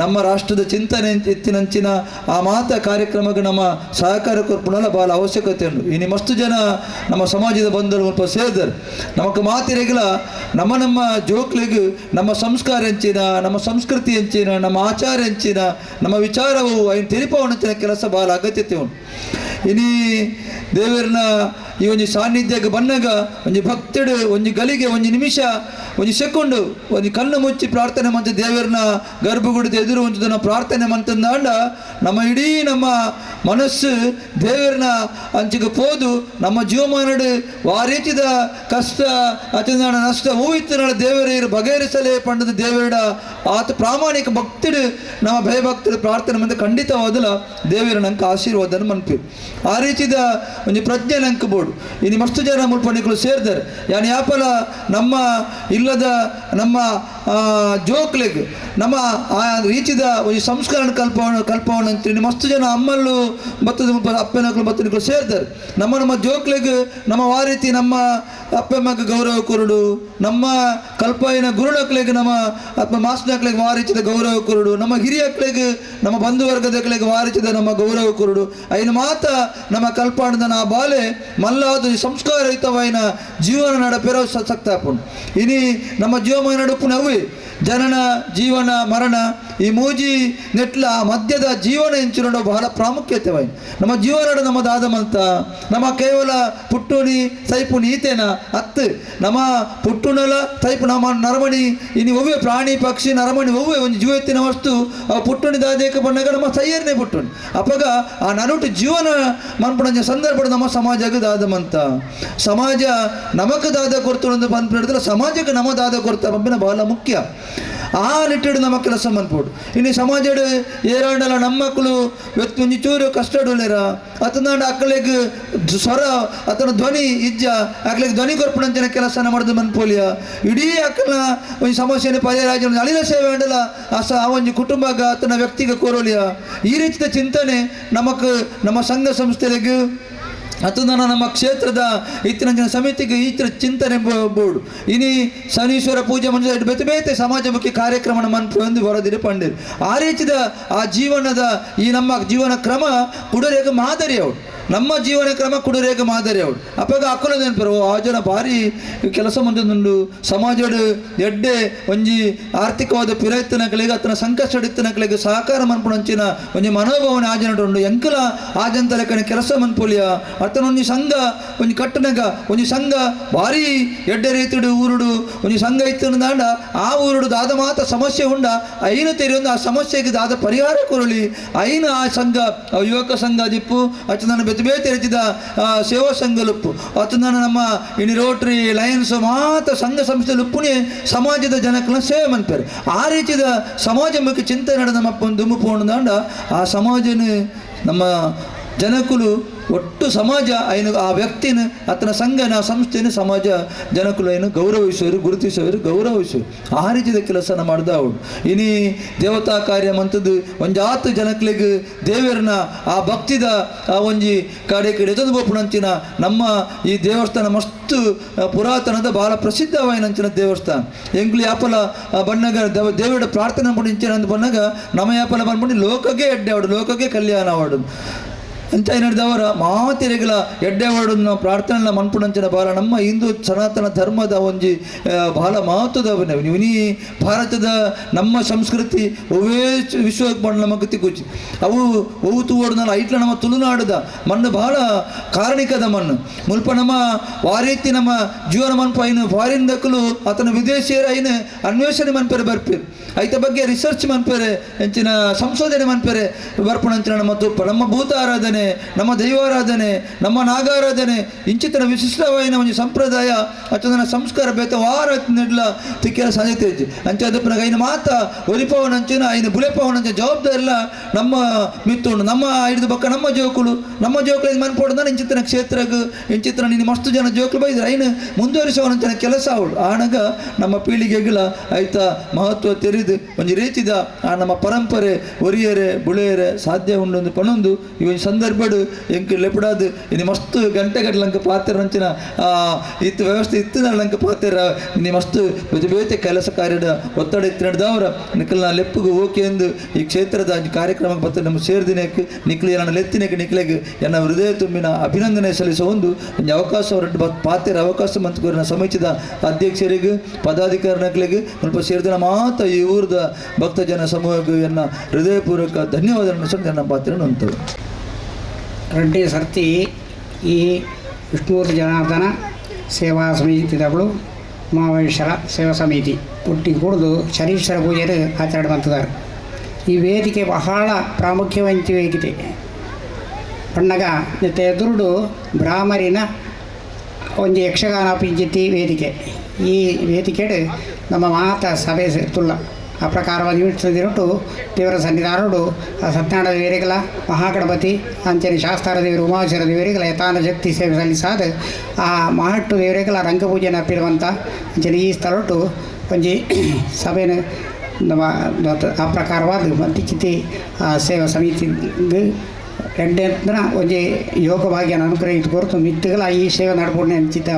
ನಮ್ಮ ರಾಷ್ಟ್ರದ ಚಿಂತನೆ ಎತ್ತಿನಂಚಿನ ಆ ಮಾತ ಕಾರ್ಯಕ್ರಮಕ್ಕೆ ನಮ್ಮ ಸಹಕಾರ ಕೊರ್ಪುನಲ್ಲ ಭಾಳ ಅವಶ್ಯಕತೆ ಉಂಟು. ಇನಿ ಮಸ್ತು ಜನ ನಮ್ಮ ಸಮಾಜದ ಬಂಧುಗಳು ಮುಲ್ಪ ಸೇರ್ದರು. ನಮಕ್ ಮಾತಿರೆಗಿಲ ನಮ್ಮ ನಮ್ಮ ಜೋಕ್ಲಿಗೆ ನಮ್ಮ ಸಂಸ್ಕಾರ ಎಂಚಿನ ನಮ್ಮ ಸಂಸ್ಕೃತಿ ಎಂಚಿನ ನಮ್ಮ ಆಚಾರ ಎಂಚಿನ ನಮ್ಮ ವಿಚಾರವು ಐನ್ ತೆರಿಪವನಂಚಿನ ಕೆಲಸ ಭಾಳ ಅಗತ್ಯತೆ ಉಂಟು. ಇನಿ ದೇವರನ ಈ ಒಂಜಿ ಸಾನ್ನಿಧ್ಯಕ್ಕೆ ಬನ್ನಗ ಒಂಜಿ ಭಕ್ತಿಡು ಒಂಜಿ ಗಲಿಗೆ ಒಂಜಿ ನಿಮಿಷ ಒಂಜಿ ಸೆಕೆಂಡು ಒಂಜಿ ಕಣ್ಣು ಮುಚ್ಚಿ ಪ್ರಾರ್ಥನೆ ಮಂತ ದೇವರನ ಗರ್ಭಗುಡಿದ ಎದುರು ಒಂಜಿ ಪ್ರಾರ್ಥನೆ ಮಂತಂದಾಂಡ ನಮ್ಮ ಇಡೀ ನಮ್ಮ ಮನಸ್ಸು ದೇವರನ ಅಂಚಿಗೆ ಪೋದು ನಮ್ಮ ಜೀವಮಾನಡು ವಾರೀತಿದ ಕಷ್ಟ ಅತಿನಾಡ ನಷ್ಟ ಹೂವಿತ್ತಿನಾಡ ದೇವರ ಬಗೆಹರಿಸಲೇ ಪಂಡದ ದೇವರ ಆತ ಪ್ರಾಮಾಣಿಕ ಭಕ್ತಿಡು ನಮ್ಮ ಭಯಭಕ್ತರು ಪ್ರಾರ್ಥನೆ ಮಂತ ಖಂಡಿತವಾದಲ ದೇವರ ನಂಗೆ ಆಶೀರ್ವಾದನ ಮನ್ಪಿ ಆ ರೀತಿದ ಒಂಜಿ ಪ್ರಜ್ಞೆ ನಂಗೆ ಬೋಡು. ಇನ್ನು ಮಸ್ತು ಜನ ಮುಲ್ಪಣಿಗಳು ಸೇರ್ತಾರೆ. ಯಾನ್ ಯಾಪಲ ನಮ್ಮ ಇಲ್ಲದ ನಮ್ಮ ಜೋಕ್ಲೆಗ್ ನಮ್ಮ ಆ ರೀತಿದ ಒಂಜಿ ಸಂಸ್ಕರಣ ಕಲ್ಪವಣ ಅಂತ ಮಸ್ತು ಜನ ಅಮ್ಮಲ್ಲು ಬತ್ತದ ಮುಲ್ಪ ಅಪ್ಪನಕ್ಲು ಬತ್ತನಿಗಳು ಸೇರ್ತಾರೆ. ನಮ್ಮ ನಮ್ಮ ಜೋಕ್ಲೆಗ್ ನಮ್ಮ ಆ ರೀತಿ ನಮ್ಮ ಅಪ್ಪಮ್ಮಗೆ ಗೌರವ ಕೊರಡು, ನಮ್ಮ ಕಲ್ಪಯಿನ ಗುರುನಕ್ಲೆಗ್ ನಮ್ಮ ಅಪ್ಪ ಮಾಸ್ನಕ್ಲೆಗ್ ಆ ರೀತಿದ ಗೌರವ ಕೊರಡು, ನಮ್ಮ ಹಿರಿಯಕ್ಲೆಗ್ ನಮ್ಮ ಬಂಧುವರ್ಗದಕ್ಲೆಗ್ ಆ ರೀತಿದ ನಮ್ಮ ಗೌರವ ಕೊರಡು. ಐನ ಮಾತ ನಮ್ಮ ಕಲ್ಪಾಣದ ನಾ ಬಾಲೆ ಮಲ್ಲಾದ ಸಂಸ್ಕಾರಯುತವಾಯಿನ ಜೀವನ ನಡಪೆರೋ ಸಕ್ತಾಪುಂಡು. ಇನಿ ನಮ್ಮ ಜೀವಮಾನ ನಡುಪು ನವ್ವೆ ಜನನ ಜೀವನ ಮರಣ ಈ ಮೂಜಿ ನೆಟ್ಲ ಮಧ್ಯದ ಜೀವನ ಎಂಚಿನೋ ಬಹಳ ಪ್ರಾಮುಖ್ಯತೆವಾಯಿನ ನಮ್ಮ ಜೀವನಡು ನಮ್ಮ ದಾದಮಂತ ನಮ್ಮ ಕೇವಲ ಪುಟ್ಟುನಿ ಸೈಪುನಿ ಈತೇನ ಅತ್ತು ನಮ್ಮ ಪುಟ್ಟುನಲ ಸೈಪು ನಮ್ಮ ನರಮಣಿ ಇನಿ ಒವ್ವೆ ಪ್ರಾಣಿ ಪಕ್ಷಿ ನರಮಣಿ ಒವ್ವೆ ಒಂದು ಜೀವತ್ತಿನ ವಸ್ತು ಆ ಪುಟ್ಟುನಿ ದಾದೇಕ ಬಣ್ಣಗ ನಮ್ಮ ಸೈಯರ್ನೇ ಪುಟ್ಟುನಿ ಅಪಗ ಆ ನರುಟು ಜೀವನ ಮನ್ಪುಣಂಜ ಸಂದರ್ಭ ನಮ್ಮ ಸಮಾಜಕ್ಕೆ ದಾದಮಂತ ಸಮಾಜ ನಮಕ್ ದಾದ ಕೊಡ್ತು ಪನ್ಪಿಡಿದ್ರೆ ಸಮಾಜಕ್ಕೆ ನಮ್ಮ ದಾದ ಕೊಡ್ತಾ ಪಂಪಿನ ಬಹಳ ಮುಖ್ಯ. ಆ ನಿಟ್ಟಿಡು ನಮ್ಮ ಕೆಲಸ ಮನ್ಪೋಡು. ಇನ್ನು ಸಮಾಜಡು ಏರಾಂಡಲ ನಮ್ಮ ಮಕ್ಕಳು ಒಂಜಿ ಚೂರು ಕಷ್ಟಡುಲೇರ ಅತನಾಡ ಅಕ್ಕಳಿಗೆ ಸ್ವರ ಅತನ ಧ್ವನಿ ಇಜ್ಜ ಅಕ್ಕಳಿಗೆ ಧ್ವನಿ ಕೊರ್ಪಣಂಚಿನ ಕೆಲಸನ ಮಾಡೋದು ಮನ್ಪೋಲಿಯ ಇಡೀ ಅಕ್ಕನ ಒಂಜಿ ಸಮಸ್ಯೆನ ಪರಿಹಾರ ಅಳಿಲ ಸೇವೆ ಅಂಡಲ ಆ ಸ ಆ ಒಂಜಿ ಕುಟುಂಬಗ ಆತನ ವ್ಯಕ್ತಿಗೆ ಕೋರೋಲಿಯ ಈ ರೀತಿಯ ಚಿಂತನೆ ನಮಕ್ ನಮ್ಮ ಸಂಘ ಸಂಸ್ಥೆಗಳಿಗೆ ಅತನ ನಮ್ಮ ಕ್ಷೇತ್ರದ ಇತ್ತಿನ ಜನ ಸಮಿತಿಗೆ ಈ ಚಿಂತನೆ ಬೋರ್ಡು. ಇನಿ ಶನೀಶ್ವರ ಪೂಜೆ ಮಂಜು ಬೇತೆ ಬೇತೆ ಸಮಾಜಮುಖಿ ಕಾರ್ಯಕ್ರಮ ಮನ್ಪು ಎಂದು ವರದಿರು ಪಂಡಿರು. ಆ ರೀತಿಯ ಆ ಜೀವನದ ಈ ನಮ್ಮ ಜೀವನ ಕ್ರಮ ಕುಡರೇಗ ಮಾದರಿ ಅವಳು ನಮ್ಮ ಜೀವನ ಕ್ರಮ ಕುಡರೇಗ ಮಾದರಿ ಅವಳು ಅಪ್ಪಗ ಅಕ್ಕಲ ನೆನಪರು ಆ ಜನ ಭಾರಿ ಕೆಲಸ ಮಂಜುಂಡು ಸಮಾಜಡು ಎಡ್ಡೆ ಒಂಜಿ ಆರ್ಥಿಕವಾದ ಪಿರಯತ್ನಗಳಿಗೆ ಆತನ ಸಂಕಷ್ಟ ಸಹಕಾರ ಮನ್ಪುಣಂಚಿನ ಒಂಜಿ ಮನೋಭಾವನೆ ಆ ಜನಡು ಉಂಡು ಎಂಕಲ ಆ ಜನತ ಲೆಕ್ಕನೆ ಕೆಲಸ ಮನ್ಪುಲಿಯ ಅತನ ಒಂಜಿ ಸಂಘ ಒಂಜಿ ಕಟ್ಟನಗ ಒಂಜಿ ಸಂಘ ಭಾರಿ ಎಡ್ಡೆ ರೀತಿಡು ಊರುಡು ಒಂಜಿ ಸಂಘ ಇತ್ತು ಆ ಊರುಡು ದಾದ ಮಾತ ಸಮಸ್ಯೆ ಉಂಡ ಐನು ತೆರೆಯೊಂದು ಆ ಸಮಸ್ಯೆಗೆ ದಾದ ಪರಿಹಾರ ಕೊರಳಿ ಐನು ಆ ಸಂಘ ಯುವಕ ಸಂಘ ದಿಪ್ಪು ಅಚ್ಚ ಬೇತೆ ಬೇತೆ ರೀತಿದ ಸೇವಾ ಸಂಘ ಲುಪ್ಪು ಅತನ ನಮ್ಮ ಇನಿ ರೋಟರಿ ಲಯನ್ಸ್ ಮಾತ ಸಂಘ ಸಂಸ್ಥೆ ಲುಪ್ಪುನೇ ಸಮಾಜದ ಜನಕ್ಕನ್ನ ಸೇವೆ ಮನ್ಪೇರು. ಆ ರೀತಿಯ ಸಮಾಜಮುಖಿ ಚಿಂತನೆ ನಡೆದ ನಮ್ಮ ದುಮ್ಮು ಪೋಣದಾಂಡ ಆ ಸಮಾಜನ ನಮ್ಮ ಜನಕುಲು ಒಟ್ಟು ಸಮಾಜ ಐನು ಆ ವ್ಯಕ್ತಿನ ಆತನ ಸಂಘನ ಸಂಸ್ಥೆನ ಸಮಾಜ ಜನಕುಲು ಐನು ಗೌರವಿಸುವರು ಗುರುತಿಸುವರು ಗೌರವಿಸುವರು. ಆ ರೀತಿಯ ಕೆಲಸನ ಮಾಡ್ದ ಅವಳು. ಇನಿ ದೇವತಾ ಕಾರ್ಯ ಮಂತದ್ದು ಒಂಜಾತು ಜನಕ್ಲಿಗೆ ದೇವರನ್ನ ಆ ಭಕ್ತಿದ ಆ ಒಂಜಿ ಕಡೆ ಕಡೆ ಬೋಪುಣಂಚಿನ ನಮ್ಮ ಈ ದೇವಸ್ಥಾನ ಮಸ್ತು ಪುರಾತನದ ಬಹಳ ಪ್ರಸಿದ್ಧವಾಯಿನಂಚಿನ ದೇವಸ್ಥಾನ. ಎಂಕ್ಲು ಯಾಪಲ ಬಣ್ಣಗ ದೇವರ ಪ್ರಾರ್ಥನೆ ಇಂಚಿನ ಅಂದ್ ಬಣ್ಣಗ ನಮ್ಮ ಯಾಪಲ ಬಂದ್ಬಿಟ್ಟು ಲೋಕಕ್ಕೆ ಎಡ್ಡೆ ಅವಡು ಲೋಕಕ್ಕೆ ಕಲ್ಯಾಣ ಅವಡು ಅಂತ ನಡೆದವರ ಮಾತಿರೆಗಳ ಎಡ್ಡೆವಾಡನ್ನ ಪ್ರಾರ್ಥನೆ ಮನ್ಪುಣಂಚಿನ ಬಾಲ ನಮ್ಮ ಹಿಂದೂ ಸನಾತನ ಧರ್ಮದ ಒಂಜಿ ಬಹಳ ಮಹತ್ವದ ಇನಿ ಭಾರತದ ನಮ್ಮ ಸಂಸ್ಕೃತಿ ಒವ್ವೇ ವಿಶ್ವ ನಮಗೆ ತಿಕ್ಕುಚಿ ಅವು ಒವು ತೂವಡ್ನಲ್ಲ ಐಟ್ಲ ನಮ್ಮ ತುಳುನಾಡದ ಮಣ್ಣು ಬಹಳ ಕಾರಣಿಕದ ಮಣ್ಣು ಮುಲ್ಪ ನಮ್ಮ ವಾರೀತಿ ನಮ್ಮ ಜೀವನ ಮನ್ಪು ಐನು ಫಾರಿನ್ ದಕ್ಕಲು ಆತನ ವಿದೇಶಿಯರ ಐನು ಅನ್ವೇಷಣೆ ಮನ್ಪೆರೆ ಬರ್ಪೇರು ಐತ ಬಗ್ಗೆ ರಿಸರ್ಚ್ ಮನ್ಪೆರೆ ಎಂಚಿನ ಸಂಶೋಧನೆ ಮನ್ಪೆರೆ ಬರ್ಪುಣಂಚಿನ ನಮ್ಮ ತುಪ್ಪ ನಮ್ಮ ಭೂತ ಆರಾಧನೆ ಆರಾಧನೆ, ನಮ್ಮ ದೈವಾರಾಧನೆ, ನಮ್ಮ ನಾಗಾರಾಧನೆ ಇಂಚಿತನ ವಿಶಿಷ್ಟವಾಯಿನ ಒಂಜಿ ಸಂಪ್ರದಾಯ ಅಚ್ಚನ ಸಂಸ್ಕಾರ ಬೇತ ವಾರ ನೆಡ್ಲ ತಿಕ್ಕೆಲ ಸಾಧ್ಯತೆ ಇಜ್ಜಿ. ಅಂಚಾದಪ್ಪನ ಐನ ಮಾತ ಒರಿಪವನಂಚಿನ ಐನ ಬುಲೆಪವನಂಚಿನ ಜವಾಬ್ದಾರಿಲ್ಲ ನಮ್ಮ ಮಿತ್ತುಂಡು. ನಮ್ಮ ಹಿಡಿದು ಬಕ್ಕ ನಮ್ಮ ಜೋಕುಲು, ನಮ್ಮ ಜೋಕುಲು ಮನ್ಪೋಡು ಇಂಚಿತನ ಕ್ಷೇತ್ರಗ್ ಇಂಚಿತನ ನಿನ್ನ ಮಸ್ತು ಜನ ಜೋಕುಲು ಬೈದ್ರೆ ಐನು ಮುಂದುವರಿಸುವನಂಚಿನ ಕೆಲಸ ಅವಳು. ಆನಗ ನಮ್ಮ ಪೀಳಿಗೆಗಳ ಐತ ಮಹತ್ವ ತೆರಿದು ಒಂಜಿ ರೀತಿದ ಆ ನಮ್ಮ ಪರಂಪರೆ ಒರಿಯರೆ ಬುಳೆಯರೆ ಸಾಧ್ಯ ಉಂಡೊಂದು ಪಣೊಂದು ಈ ಒಂಜಿ ಸಂದರ್ಭಡು ಎಂಕ್ ಲೆಪುಡಾದ್ ಇನಿ ಮಸ್ತ್ ಗಂಟೆ ಗಟ್ಟಲಂಕ ಪಾತೆರಂಚಿನ ಇತ್ತು ವ್ಯವಸ್ಥೆ ಇತ್ತು ನಲ್ಲಂಕ ಪಾತೆರ ಇನಿ ಮಸ್ತ್ ಬೇತೆ ಬೇತೆ ಕೆಲಸ ಕಾರ್ಯದ ಒತ್ತಡ ಇತ್ತಿನದವರ ನಿಖಲ್ನ ಲೆಪ್ಪುಗು ಓಕೆ ಎಂದು ಈ ಕ್ಷೇತ್ರದ ಕಾರ್ಯಕ್ರಮಕ್ಕೆ ಬತ್ತ ನಮ್ಮ ಸೇರ್ದಿನಕ್ಕೆ ನಿಕ್ಲಿ ನನ್ನ ಲೆತ್ತಿನಕ್ಕೆ ನಿಕ್ಲೆಗ್ ಎನ್ನ ಹೃದಯ ತುಂಬಿನ ಅಭಿನಂದನೆ ಸಲ್ಲಿಸುವ ಒಂದು ಒಂಜಿ ಅವಕಾಶ ಹೊರಟು ಪಾತೆರ ಅವಕಾಶ ಮಂತ್ಕೋರಿನ ಸಮಿತಿದ ಅಧ್ಯಕ್ಷರಿಗೆ ಪದಾಧಿಕಾರಿಗಳಿಗೆ ಸ್ವಲ್ಪ ಸೇರಿದ ಮಾತ ಈ ಊರದ ಭಕ್ತ ಜನ ಸಮೂಹಕ್ಕೆ ಎನ್ನ ಹೃದಯಪೂರ್ವಕ ಧನ್ಯವಾದಗಳನ್ನು ಸಹ ನನ್ನ ಪಾತ್ರ ಉಂಟು. ರೆಡ್ಡಿ ಸರ್ತಿ ಈ ವಿಷ್ಣುಮೂರ್ತಿ ಜನಾರ್ದನ ಸೇವಾ ಸಮಿತಿದಗಳು ಉಮಾಮಹೇಶ್ವರ ಸೇವಾ ಸಮಿತಿ ಒಟ್ಟಿಗೆ ಕೂಡಿದು ಶನೀಶ್ವರ ಪೂಜೆಯನ್ನು ಆಚರಣೆ ಮಾಡ್ತಿದ್ದಾರೆ. ಈ ವೇದಿಕೆ ಬಹಳ ಪ್ರಾಮುಖ್ಯವಂತ ವೇದಿಕೆ. ಪಣ್ಣಗ ಜೊತೆ ಎದುರುಡು ಬ್ರಾಹ್ಮರಿನ ಒಂದು ಯಕ್ಷಗಾನ ಪಿಂಚಿತಿ ವೇದಿಕೆ. ಈ ವೇದಿಕೆ ನಮ್ಮ ಮಾತ ಸಭೆ ತುಲ್ಲ ಆ ಪ್ರಕಾರವಾಗಿ ನಿಮಿಷದಿರೊಟ್ಟು ದೇವರ ಸನ್ನಿಧಾನಡು ಆ ಸತ್ಯನಾರಾಯಣ ದೇವರಿಗಳ ಮಹಾಗಣಪತಿ ಅಂಚನೆ ಶಾಸ್ತಾರ ದೇವರು ಉಮಾಶ್ವರ ದೇವರಿಗಳ ಯಥಾನ ಶಕ್ತಿ ಸೇವೆ ಸಲ್ಲಿಸಾದ ಆ ಮಹಟ್ಟು ದೇವರಿಗಳ ರಂಗಪೂಜೆನ ಅಪ್ಪಿರುವಂಥ ಅಂಚನೆ ಈ ಸ್ಥಳಟ್ಟು ಒಂಜಿ ಸಭೆನ ನಮ್ಮ ಆ ಪ್ರಕಾರವಾದ ಮಂತಿಚಿತಿ ಆ ಸೇವಾ ಸಮಿತಿ ಎಡ್ಡೆಂತನ ಒಂಜಿ ಯೋಗ ಭಾಗ್ಯನ ಅನುಗ್ರಹಿತ ಕೊರತು ಮಿತ್ತುಗಳ ಈ ಸೇವೆ ನಡ್ಪುಣೆ ಅಂಚಿತ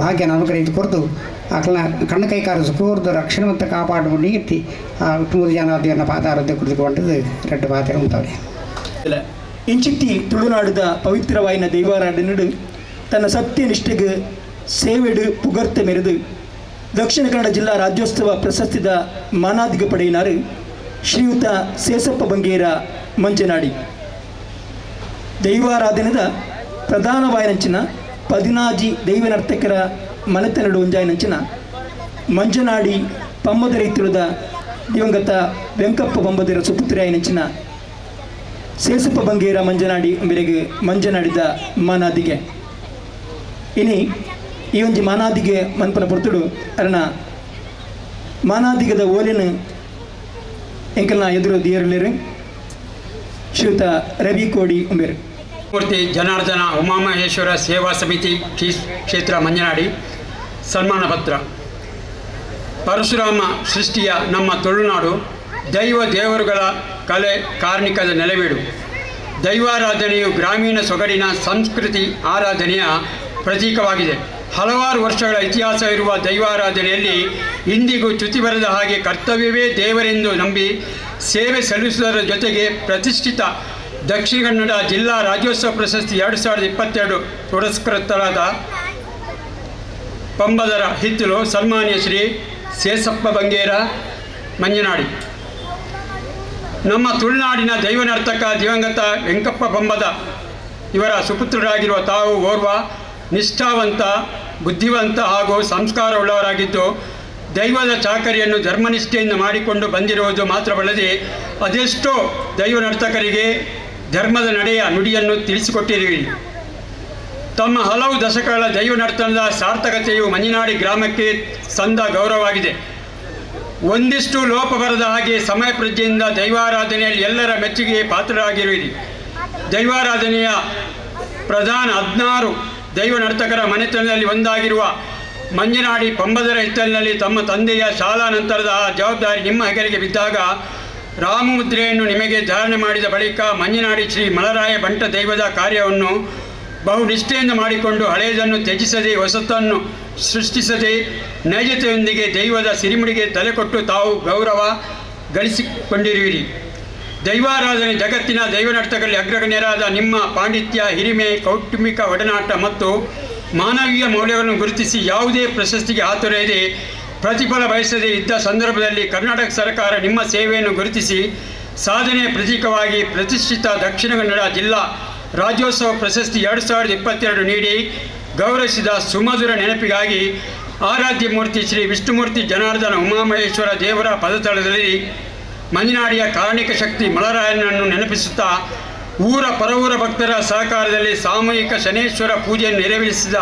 ಭಾಗ್ಯನ ಅನುಗ್ರಹಿತ ಕೊರತು ಆಕಲ್ನ ಕಣ್ಣು ಕೈಕಾರು ಸುಖೋರ್ದು ರಕ್ಷಣೆ ಮತ್ತು ಕಾಪಾಡು ನೀತಿ ಆ ಮೂರು ಜನ ದೇವರನ್ನ ಪಾದಾರದ್ದೆ ಕುಳಿತುಕೊಂಡಿದ್ದು ರೆಡ್ಡು ಪಾತ್ರ ಉಂಟವ್ರೆ. ಇಂಚಿತ್ತಿ ತುಳುನಾಡುದ ಪವಿತ್ರವಾಯಿನ ದೈವಾರಾಧನೆಡು ತನ್ನ ಸತ್ಯ ನಿಷ್ಠೆಗೆ ಸೇವೆಡು ಪುಗರ್ತೆ ಮೆರೆದು ದಕ್ಷಿಣ ಕನ್ನಡ ಜಿಲ್ಲಾ ರಾಜ್ಯೋತ್ಸವ ಪ್ರಶಸ್ತಿದ ಮಾನಾದಿಗ ಪಡೆಯಿನಾರು ಶ್ರೀಯುತ ಸೇಸಪ್ಪ ಬಂಗೇರ ಮಂಜನಾಡಿ. ದೈವಾರಾಧನೆದ ಪ್ರಧಾನವಾಯಿನಂಚಿನ ಪದಿನಾಜಿ ದೈವನರ್ತಕರ ಮನೆತನಡು ಒಂಜಾಯಿನಂಚಿನ ಮಂಜನಾಡಿ ಪಮ್ಮದರೈತಿರುದ ದಿವಂಗತ ವೆಂಕಪ್ಪ ಪಂಬದರ ಸುಪುತ್ರಿಯಾಯಿನಂಚಿನ ಸೇಸಪ್ಪ ಬಂಗೇರ ಮಂಜನಾಡಿ ಮೇರೆಗೆ ಮಂಜನಾಡಿದ ಮಾನಾದಿಗೆ. ಇನಿ ಈ ಒಂಜಿ ಮಾನಾದಿಗೆ ಮನ್ಪನ ಪೊರ್ತುಡು ಅರಣ ಮಾನಾದಿಗದ ಓಲೆನು ಎಂಕಲ್ನ ಎದುರು ದಿಯರ್ಲೇರು ಶ್ರೀಯುತ ರವಿ ಕೋಡಿ ಉಂಬೇರು. ಮೂರ್ತಿ ಜನಾರ್ದನ ಉಮಾಮಹೇಶ್ವರ ಸೇವಾ ಸಮಿತಿ ಕ್ಷೇತ್ರ ಮಂಜನಾಡಿ ಸನ್ಮಾನ ಪತ್ರ. ಪರಶುರಾಮ ಸೃಷ್ಟಿಯ ನಮ್ಮ ತುಳುನಾಡು ದೈವ ದೇವರುಗಳ ಕಲೆ ಕಾರ್ಣಿಕದ ನೆಲೆವೀಡು. ದೈವಾರಾಧನೆಯು ಗ್ರಾಮೀಣ ಸೊಗಡಿನ ಸಂಸ್ಕೃತಿ ಆರಾಧನೆಯ ಪ್ರತೀಕವಾಗಿದೆ. ಹಲವಾರು ವರ್ಷಗಳ ಇತಿಹಾಸ ಇರುವ ದೈವಾರಾಧನೆಯಲ್ಲಿ ಇಂದಿಗೂ ಚ್ಯುತಿ ಬರದ ಹಾಗೆ ಕರ್ತವ್ಯವೇ ದೇವರೆಂದು ನಂಬಿ ಸೇವೆ ಸಲ್ಲಿಸುವುದರ ಜೊತೆಗೆ ಪ್ರತಿಷ್ಠಿತ ದಕ್ಷಿಣ ಕನ್ನಡ ಜಿಲ್ಲಾ ರಾಜ್ಯೋತ್ಸವ ಪ್ರಶಸ್ತಿ 2022 ಪುರಸ್ಕೃತರಾದ ಪಂಬದರ ಹಿತ್ತಲು ಸನ್ಮಾನ್ಯ ಶ್ರೀ ಸೇಸಪ್ಪ ಬಂಗೇರ ಮಂಜನಾಡಿ. ನಮ್ಮ ತುಳುನಾಡಿನ ದೈವನರ್ತಕ ದಿವಂಗತ ವೆಂಕಪ್ಪ ಪಂಬದ ಇವರ ಸುಪುತ್ರರಾಗಿರುವ ತಾವು ಓರ್ವ ನಿಷ್ಠಾವಂತ, ಬುದ್ಧಿವಂತ ಹಾಗೂ ಸಂಸ್ಕಾರವುಳ್ಳವರಾಗಿದ್ದು ದೈವದ ಚಾಕರಿಯನ್ನು ಧರ್ಮನಿಷ್ಠೆಯಿಂದ ಮಾಡಿಕೊಂಡು ಬಂದಿರುವುದು ಮಾತ್ರವಲ್ಲದೆ ಅದೆಷ್ಟೋ ದೈವ ನರ್ತಕರಿಗೆ ಧರ್ಮದ ನಡೆಯ ನುಡಿಯನ್ನು ತಿಳಿಸಿಕೊಟ್ಟಿರುವಿರಿ. ತಮ್ಮ ಹಲವು ದಶಕಗಳ ದೈವ ನರ್ತನದ ಸಾರ್ಥಕತೆಯು ಮಂಜನಾಡಿ ಗ್ರಾಮಕ್ಕೆ ಸಂದ ಗೌರವವಾಗಿದೆ. ಒಂದಿಷ್ಟು ಲೋಪ ಬರದ ಹಾಗೆ ಸಮಯ ಪ್ರಜ್ಞೆಯಿಂದ ದೈವಾರಾಧನೆಯಲ್ಲಿ ಎಲ್ಲರ ಮೆಚ್ಚುಗೆಗೆ ಪಾತ್ರರಾಗಿರುವಿರಿ. ದೈವಾರಾಧನೆಯ ಪ್ರಧಾನ 16 ದೈವ ನರ್ತಕರ ಮನೆತನದಲ್ಲಿ ಒಂದಾಗಿರುವ ಮಂಜನಾಡಿ ಪಂಬದರ ಹಿತ್ತಲಿನಲ್ಲಿ ತಮ್ಮ ತಂದೆಯ ಶಾಲಾ ನಂತರದ ಆ ಜವಾಬ್ದಾರಿ ನಿಮ್ಮ ಹೆಗಲಿಗೆ ಬಿದ್ದಾಗ ರಾಮಮುದ್ರೆಯನ್ನು ನಿಮಗೆ ಧಾರಣೆ ಮಾಡಿದ ಬಳಿಕ ಮಂಜನಾಡಿ ಶ್ರೀ ಮಲರಾಯ ಬಂಟ ದೈವದ ಕಾರ್ಯವನ್ನು ಬಹು ನಿಷ್ಠೆಯಿಂದ ಮಾಡಿಕೊಂಡು ಹಳೆಯದನ್ನು ತ್ಯಜಿಸದೆ ಹೊಸತನ್ನು ಸೃಷ್ಟಿಸದೆ ನೈಜತೆಯೊಂದಿಗೆ ದೈವದ ಸಿರಿಮುಡಿಗೆ ತಲೆಕೊಟ್ಟು ತಾವು ಗೌರವ ಗಳಿಸಿಕೊಂಡಿರುವಿರಿ. ದೈವಾರಾಧನೆ ಜಗತ್ತಿನ ದೈವನರ್ತಕರಲ್ಲಿ ಅಗ್ರಗಣ್ಯರಾದ ನಿಮ್ಮ ಪಾಂಡಿತ್ಯ, ಹಿರಿಮೆ, ಕೌಟುಂಬಿಕ ಒಡನಾಟ ಮತ್ತು ಮಾನವೀಯ ಮೌಲ್ಯಗಳನ್ನು ಗುರುತಿಸಿ ಯಾವುದೇ ಪ್ರಶಸ್ತಿಗೆ ಹಾತೊರೆಯದೆ ಪ್ರತಿಫಲ ಬಯಸದೇ ಇದ್ದ ಸಂದರ್ಭದಲ್ಲಿ ಕರ್ನಾಟಕ ಸರ್ಕಾರ ನಿಮ್ಮ ಸೇವೆಯನ್ನು ಗುರುತಿಸಿ ಸಾಧನೆಯ ಪ್ರತೀಕವಾಗಿ ಪ್ರತಿಷ್ಠಿತ ದಕ್ಷಿಣ ಕನ್ನಡ ಜಿಲ್ಲಾ ರಾಜ್ಯೋತ್ಸವ ಪ್ರಶಸ್ತಿ 2022 ನೀಡಿ ಗೌರವಿಸಿದ ಸುಮಧುರ ನೆನಪಿಗಾಗಿ ಆರಾಧ್ಯ ಮೂರ್ತಿ ಶ್ರೀ ವಿಷ್ಣುಮೂರ್ತಿ ಜನಾರ್ದನ ಉಮಾಮಹೇಶ್ವರ ದೇವರ ಪದತಳದಲ್ಲಿ ಮಂಜನಾಡಿಯ ಕಾರಣಿಕ ಶಕ್ತಿ ಮಲರಾಯನನ್ನು ನೆನಪಿಸುತ್ತಾ ಊರ ಪರವೂರ ಭಕ್ತರ ಸಹಕಾರದಲ್ಲಿ ಸಾಮೂಹಿಕ ಶನೇಶ್ವರ ಪೂಜೆಯನ್ನು ನೆರವೇರಿಸಿದ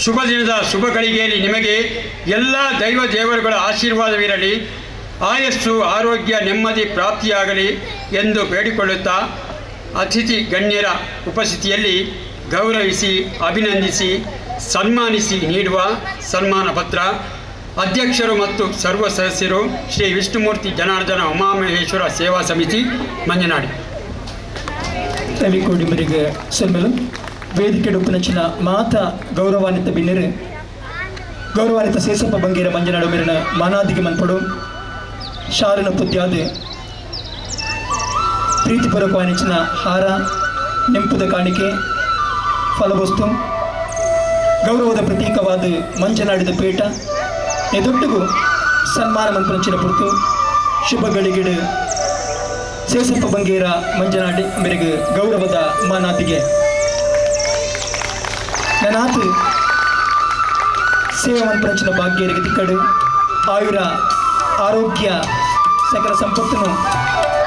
ಶುಭ ದಿನದ ಶುಭ ಗಳಿಗೆಯಲ್ಲಿ ನಿಮಗೆ ಎಲ್ಲ ದೈವ ದೇವರುಗಳ ಆಶೀರ್ವಾದವಿರಲಿ, ಆಯಸ್ಸು ಆರೋಗ್ಯ ನೆಮ್ಮದಿ ಪ್ರಾಪ್ತಿಯಾಗಲಿ ಎಂದು ಬೇಡಿಕೊಳ್ಳುತ್ತಾ ಅತಿಥಿ ಗಣ್ಯರ ಉಪಸ್ಥಿತಿಯಲ್ಲಿ ಗೌರವಿಸಿ ಅಭಿನಂದಿಸಿ ಸನ್ಮಾನಿಸಿ ನೀಡುವ ಸನ್ಮಾನ ಪತ್ರ ಅಧ್ಯಕ್ಷರು ಮತ್ತು ಸರ್ವ ಸದಸ್ಯರು ಶ್ರೀ ವಿಷ್ಣುಮೂರ್ತಿ ಜನಾರ್ದನ ಉಮಾಮಹೇಶ್ವರ ಸೇವಾ ಸಮಿತಿ ಮಂಜನಾಡಿ. ರವಿಕೋಡಿ ಮರಿಗೆ ಸೊಲ್ಮೆಲು ವೇದಿಕೆ ಉಪನಚಿನ ಮಾತ ಗೌರವಾನ್ವಿತ ಬಿನ್ನೆರು ಗೌರವಾನ್ವಿತ ಸೇಸಪ್ಪ ಬಂಗೇರ ಮಂಜನಾಡು ಮೇರಿನ ಮಾನಾದಿಗೆ ಮನ್ಪಡು ಶಾರನ ಪುದ್ಯಾದ ಪ್ರೀತಿಪೂರ್ವಕವಾನಿಚಿನ ಹಾರ ನೆಂಪುದ ಕಾಣಿಕೆ ಫಲವಸ್ತು ಗೌರವದ ಪ್ರತೀಕವಾದ ಮಂಜನಾಡಿದ ಪೀಠ ಎದೊಟ್ಟಿಗೂ ಸನ್ಮಾನ ಮನ್ಪಂಚಿನ ಪುರ್ತು ಶುಭ ಗಳಿಗಿಡು ಸೇಸಪ್ಪ ಬಂಗೇರ ಮಂಜನಾಡಿ ಮೇರೆಗೆ ಗೌರವದ ಮಾನಾದಿಗೆ ನನಾತು ಸೇವೆ ಮನ್ಪಂಚಿನ ಭಾಗ್ಯರಿಗೆ ತಿಕ್ಕಡು ಆಯುರ ಆರೋಗ್ಯ ಸಕಲ ಸಂಪತ್ತನ್ನು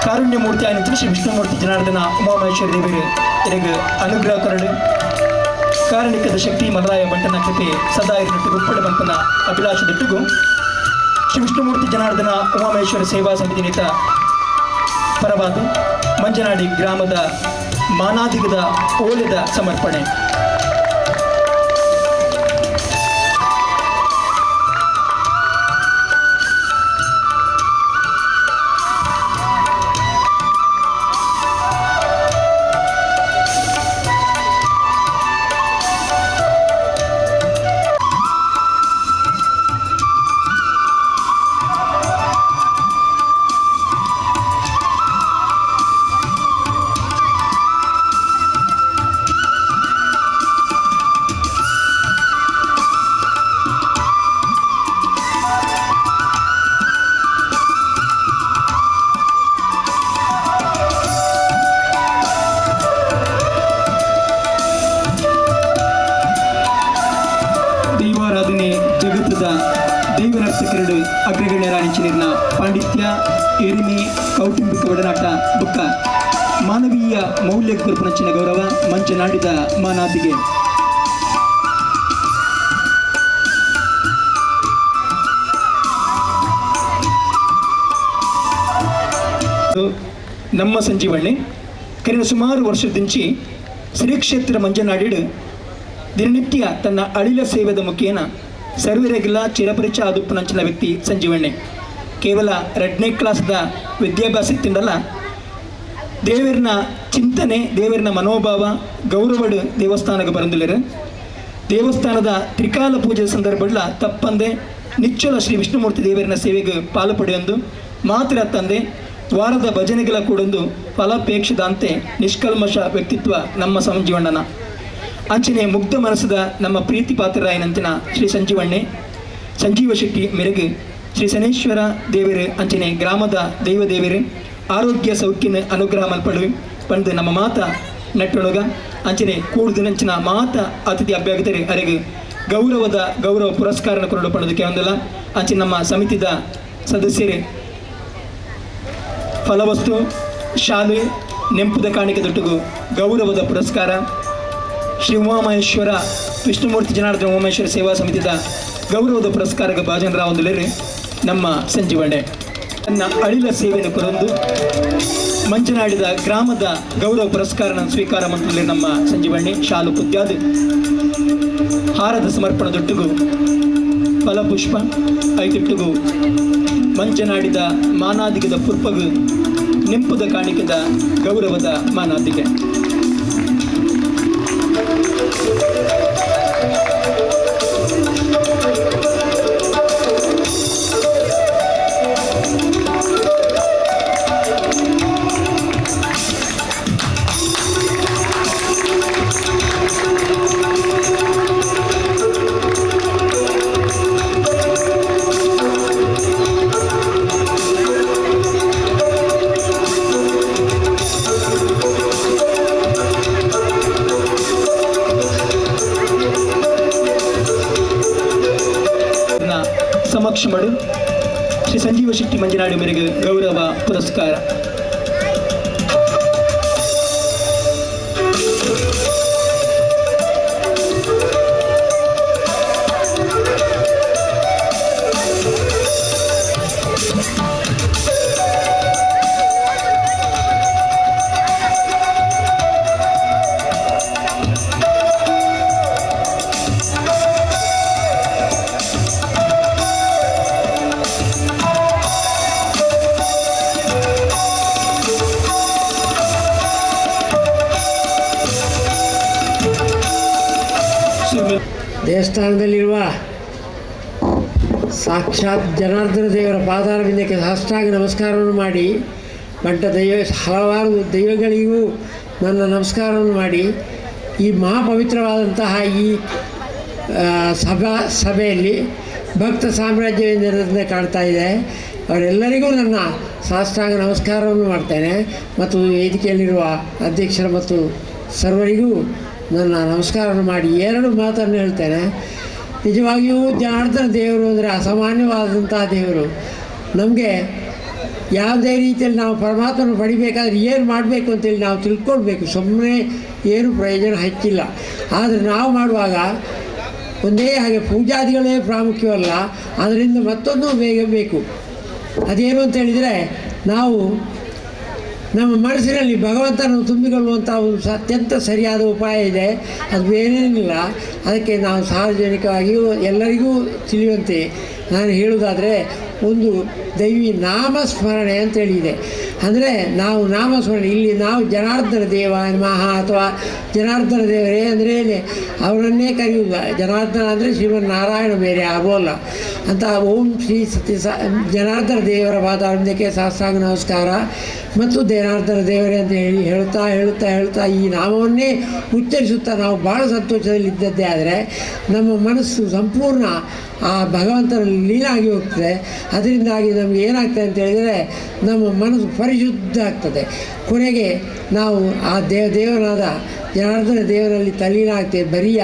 ಕಾರುಣ್ಯಮೂರ್ತಿ ಆಯ್ನ ಶ್ರೀ ವಿಷ್ಣುಮೂರ್ತಿ ಜನಾರ್ದನ ಉಮಾಮಹೇಶ್ವರ ದೇವರು ಇರಗ ಅನುಗ್ರಹ ಕರಡು ಕಾರಣಿಕದ ಶಕ್ತಿ ಮಲರಾಯ ಬಂಟನ ಕೃಪೆ ಸದಾ ಇರನಟ್ಟಿಗೂ ಉಪ್ಪಡ ಬಂಪನ ಅಭಿಲಾಷದೊಟ್ಟಿಗೂ ಶ್ರೀ ವಿಷ್ಣುಮೂರ್ತಿ ಜನಾರ್ದನ ಉಮಾಮಹೇಶ್ವರ ಸೇವಾ ಸಮಿತಿ ನೇತ ಪರವಾದ ಮಂಜನಾಡಿ ಗ್ರಾಮದ ಮಾನಾಧಿಕದ ಓಲೆದ ಸಮರ್ಪಣೆ. ದೈವಾರಾಧನೆ ಜಗತ್ತದ ದೈವನರ್ತಕರಡು ಅಗ್ರಗಣ್ಯರಾಣಿಚಿನಿರ್ನ ಪಾಂಡಿತ್ಯ ಎರಿಮೆ ಕೌಟುಂಬಿಕ ಒಡನಾಟ ಬುಕ್ಕ ಮಾನವೀಯ ಮೌಲ್ಯ ಕುರುಪನಚ್ಚಿನ ಗೌರವ ಮಂಚನಾಡಿದ ಮಾನಾದಿಗೆ. ನಮ್ಮ ಸಂಜೀವಣ್ಣೆ ಕರಿನ ಸುಮಾರು ವರ್ಷದಿಂಚಿ ಶ್ರೀಕ್ಷೇತ್ರ ಮಂಜನಾಡಿಡು ದಿನನಿತ್ಯ ತನ್ನ ಅಳಿಲ ಸೇವೆದ ಮುಖೇನ ಸರ್ವರೆಗಿಲ್ಲ ಚಿರಪರಿಚ ಆದುಪ್ಪನಂಚಿನ ವ್ಯಕ್ತಿ ಸಂಜೀವಣ್ಣೆ. ಕೇವಲ ಎರಡನೇ ಕ್ಲಾಸ್ದ ವಿದ್ಯಾಭ್ಯಾಸ ತಿಂಡಲ್ಲ, ದೇವರನ ಚಿಂತನೆ ದೇವರನ ಮನೋಭಾವ ಗೌರವಡು ದೇವಸ್ಥಾನಕ್ಕೆ ಬರಂದಿಲ್ಲರು. ದೇವಸ್ಥಾನದ ತ್ರಿಕಾಲ ಪೂಜೆ ಸಂದರ್ಭಡ್ಲ ತಪ್ಪಂದೆ ನಿಚ್ಚಲ ಶ್ರೀ ವಿಷ್ಣುಮೂರ್ತಿ ದೇವರನ ಸೇವೆಗೆ ಪಾಲು ಪಡೆಯೊಂದು ಮಾತ್ರ ತಂದೆ ವಾರದ ಭಜನೆಗಳ ಕೂಡೊಂದು ಫಲಾಪೇಕ್ಷದಂತೆ ನಿಷ್ಕಲ್ಮಶ ವ್ಯಕ್ತಿತ್ವ ನಮ್ಮ ಸಂಜೀವಣ್ಣನ. ಅಂಚನೆ ಮುಗ್ಧ ಮನಸ್ಸದ ನಮ್ಮ ಪ್ರೀತಿ ಪಾತ್ರರಾಯನಂತಿನ ಶ್ರೀ ಸಂಜೀವಣ್ಣೆ ಸಂಜೀವ ಶೆಟ್ಟಿ ಮೇರೆಗೆ ಶ್ರೀ ಶನೇಶ್ವರ ದೇವರು ಅಂಚನೆ ಗ್ರಾಮದ ದೈವ ದೇವರು ಆರೋಗ್ಯ ಸೌಖ್ಯನ ಅನುಗ್ರಹ ಮಲ್ಪಡು ಪಂದು ನಮ್ಮ ಮಾತ ನಟ್ಟೊಳಗ ಅಂಚನೆ ಕೂಡುದಿನಂಚಿನ ಮಾತ ಅತಿಥಿ ಅಭ್ಯಾಗತರು ಅರೆಗೆ ಗೌರವದ ಗೌರವ ಪುರಸ್ಕಾರನ ಕೊರಡು ಪಡೋದಕ್ಕೆ ಒಂದಲ್ಲ. ಅಂಚೆ ನಮ್ಮ ಸಮಿತಿದ ಸದಸ್ಯರು ಫಲವಸ್ತು ಶಾಲೆ ನೆಂಪುದ ಕಾಣಿಕೆ ದೊಟ್ಟುಗು ಗೌರವದ ಪುರಸ್ಕಾರ ಶ್ರೀ ಉಮಾಮಹೇಶ್ವರ ವಿಷ್ಣುಮೂರ್ತಿ ಜನಾರ್ದನ ಉಮಾಮಹೇಶ್ವರ ಸೇವಾ ಸಮಿತಿದ ಗೌರವದ ಪುರಸ್ಕಾರಕ್ಕೆ ಭಾಜನರಾವ್ ಒಂದುಲೇರಿ ನಮ್ಮ ಸಂಜೀವಣ್ಣೆ ತನ್ನ ಅಳಿಲ ಸೇವೆಯನ್ನು ಕೊರೊಂದು ಮಂಜನಾಡಿದ ಗ್ರಾಮದ ಗೌರವ ಪುರಸ್ಕಾರನ ಸ್ವೀಕಾರ ಮಂತ್ರಿ ನಮ್ಮ ಸಂಜೀವಣ್ಣೆ ಶಾಲು ಪುತ್ಯಾದ ಹಾರದ ಸಮರ್ಪಣದೊಟ್ಟಿಗೂ ಫಲಪುಷ್ಪ ಐತಿಟ್ಟಿಗೂ ಮಂಜನಾಡಿದ ಮಾನಾದಿಗದ ಪುರ್ಪಗು ನೆಂಪುದ ಕಾಣಿಕೆದ ಗೌರವದ ಮಾನಾದಿಗೆ. ಸಮಕ್ಷಮಡು ಶ್ರೀ ಸಂಜೀವ ಶೆಟ್ಟಿ ಮಂಜನಾಡಿ ಮೇರೆಗೆ ಗೌರವ ಪುರಸ್ಕಾರ. ದೇವಸ್ಥಾನದಲ್ಲಿರುವ ಸಾಕ್ಷಾತ್ ಜನಾರ್ದನ ದೇವರ ಪಾದಾರವಿಂದಕ್ಕೆ ಸಾಷ್ಟಾಂಗ ನಮಸ್ಕಾರವನ್ನು ಮಾಡಿ, ಬಂಟ ದೈವ ಹಲವಾರು ದೈವಗಳಿಗೂ ನನ್ನ ನಮಸ್ಕಾರವನ್ನು ಮಾಡಿ, ಈ ಮಹಾಪವಿತ್ರವಾದಂತಹ ಈ ಸಭೆಯಲ್ಲಿ ಭಕ್ತ ಸಾಮ್ರಾಜ್ಯವೆಂದರಿಂದ ಕಾಣ್ತಾ ಇದೆ. ಅವರೆಲ್ಲರಿಗೂ ನನ್ನ ಸಾಷ್ಟಾಂಗ ನಮಸ್ಕಾರವನ್ನು ಮಾಡ್ತೇನೆ ಮತ್ತು ವೇದಿಕೆಯಲ್ಲಿರುವ ಅಧ್ಯಕ್ಷರು ಮತ್ತು ಸರ್ವರಿಗೂ ನನ್ನ ನಮಸ್ಕಾರವನ್ನು ಮಾಡಿ ಎರಡು ಮಾತನ್ನು ಹೇಳ್ತೇನೆ. ನಿಜವಾಗಿಯೂ ಜನಾರ್ದನ ದೇವರು ಅಂದರೆ ಅಸಾಮಾನ್ಯವಾದಂತಹ ದೇವರು. ನಮಗೆ ಯಾವುದೇ ರೀತಿಯಲ್ಲಿ ನಾವು ಪರಮಾತ್ಮನ ಪಡಿಬೇಕಾದ್ರೆ ಏನು ಮಾಡಬೇಕು ಅಂತೇಳಿ ನಾವು ತಿಳ್ಕೊಳ್ಬೇಕು. ಸುಮ್ಮನೆ ಏನು ಪ್ರಯೋಜನ ಹೆಚ್ಚಿಲ್ಲ. ಆದರೆ ನಾವು ಮಾಡುವಾಗ ಒಂದೇ ಹಾಗೆ ಪೂಜಾದಿಗಳೇ ಪ್ರಾಮುಖ್ಯವಲ್ಲ, ಅದರಿಂದ ಮತ್ತೊಂದು ಬೇಗ ಬೇಕು. ಅದೇನು ಅಂತೇಳಿದರೆ, ನಾವು ನಮ್ಮ ಮನಸ್ಸಿನಲ್ಲಿ ಭಗವಂತನನ್ನು ತುಂಬಿಕೊಳ್ಳುವಂಥ ಒಂದು ಅತ್ಯಂತ ಸರಿಯಾದ ಉಪಾಯ ಇದೆ, ಅದು ಬೇರೇನಿಲ್ಲ. ಅದಕ್ಕೆ ನಾವು ಸಾರ್ವಜನಿಕವಾಗಿಯೂ ಎಲ್ಲರಿಗೂ ತಿಳಿಯುವಂತೆ ನಾನು ಹೇಳುವುದಾದರೆ, ಒಂದು ದೈವಿ ನಾಮಸ್ಮರಣೆ ಅಂತೇಳಿದೆ. ಅಂದರೆ ನಾವು ನಾಮಸ್ಮರಣೆ, ಇಲ್ಲಿ ನಾವು ಜನಾರ್ದನ ದೇವ ಮಹಾ ಅಥವಾ ಜನಾರ್ದನ ದೇವರೇ ಅಂದರೆ ಅವರನ್ನೇ ಕರೆಯುವುದು. ಜನಾರ್ದನ ಅಂದರೆ ಶ್ರೀಮನ್ ನಾರಾಯಣ, ಬೇರೆ ಆಗೋಲ್ಲ ಅಂತ. ಓಂ ಶ್ರೀ ಸತ್ಯ ಜನಾರ್ದನ ದೇವರ ಪಾದಾರವಿಂದಕ್ಕೆ ಸಾಷ್ಟಾಂಗ ನಮಸ್ಕಾರ ಮತ್ತು ಜನಾರ್ದನ ದೇವರೇ ಅಂತ ಹೇಳಿ ಹೇಳುತ್ತಾ ಹೇಳುತ್ತಾ ಹೇಳುತ್ತಾ ಈ ನಾಮವನ್ನೇ ಉಚ್ಚರಿಸುತ್ತಾ ನಾವು ಭಾಳ ಸಂತೋಷದಲ್ಲಿದ್ದದ್ದೇ ಆದರೆ ನಮ್ಮ ಮನಸ್ಸು ಸಂಪೂರ್ಣ ಆ ಭಗವಂತನಲ್ಲಿ ಲೀನಾಗಿ ಹೋಗ್ತದೆ. ಅದರಿಂದಾಗಿ ನಮಗೆ ಏನಾಗ್ತದೆ ಅಂತ ಹೇಳಿದರೆ, ನಮ್ಮ ಮನಸ್ಸು ಪರಿಶುದ್ಧ ಆಗ್ತದೆ. ಕೊನೆಗೆ ನಾವು ಆ ದೇವನಾದ ಜನಾರ್ದನ ದೇವರಲ್ಲಿ ತಲ್ಲೀನ ಆಗ್ತೇವೆ. ಬರಿಯ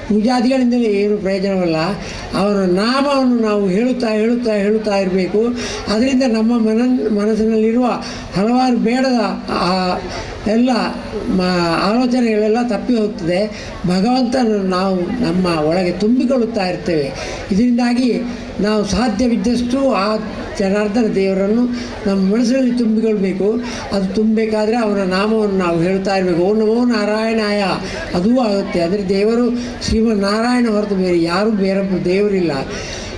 ಪೂಜಾದಿಗಳಿಂದಲೇ ಏನು ಪ್ರಯೋಜನವಲ್ಲ, ಅವನ ನಾಮವನ್ನು ನಾವು ಹೇಳುತ್ತಾ ಹೇಳುತ್ತಾ ಹೇಳುತ್ತಾ ಇರಬೇಕು. ಅದರಿಂದ ನಮ್ಮ ಮನಸ್ಸಿನಲ್ಲಿರುವ ಹಲವಾರು ಬೇಡದ ಆ ಎಲ್ಲ ಆಲೋಚನೆಗಳೆಲ್ಲ ತಪ್ಪಿ ಹೋಗ್ತದೆ. ಭಗವಂತನನ್ನು ನಾವು ನಮ್ಮ ಒಳಗೆ ತುಂಬಿಕೊಳ್ಳುತ್ತಾ ಇರ್ತೇವೆ. ಇದರಿಂದಾಗಿ ನಾವು ಸಾಧ್ಯವಿದ್ದಷ್ಟು ಆ ಜನಾರ್ದನ ದೇವರನ್ನು ನಮ್ಮ ಮನಸ್ಸಿನಲ್ಲಿ ತುಂಬಿಕೊಳ್ಬೇಕು. ಅದು ತುಂಬಬೇಕಾದರೆ ಅವನ ನಾಮವನ್ನು ನಾವು ಹೇಳ್ತಾ ಇರಬೇಕು. ಓಂ ನಮೋ ನಾರಾಯಣಾಯ, ಅದೂ ಆಗುತ್ತೆ. ಅಂದರೆ ದೇವರು ಶ್ರೀಮನ್ ನಾರಾಯಣ ಹೊರತು ಬೇರೆ ಯಾರೂ ಬೇರೆ ದೇವರಿಲ್ಲ.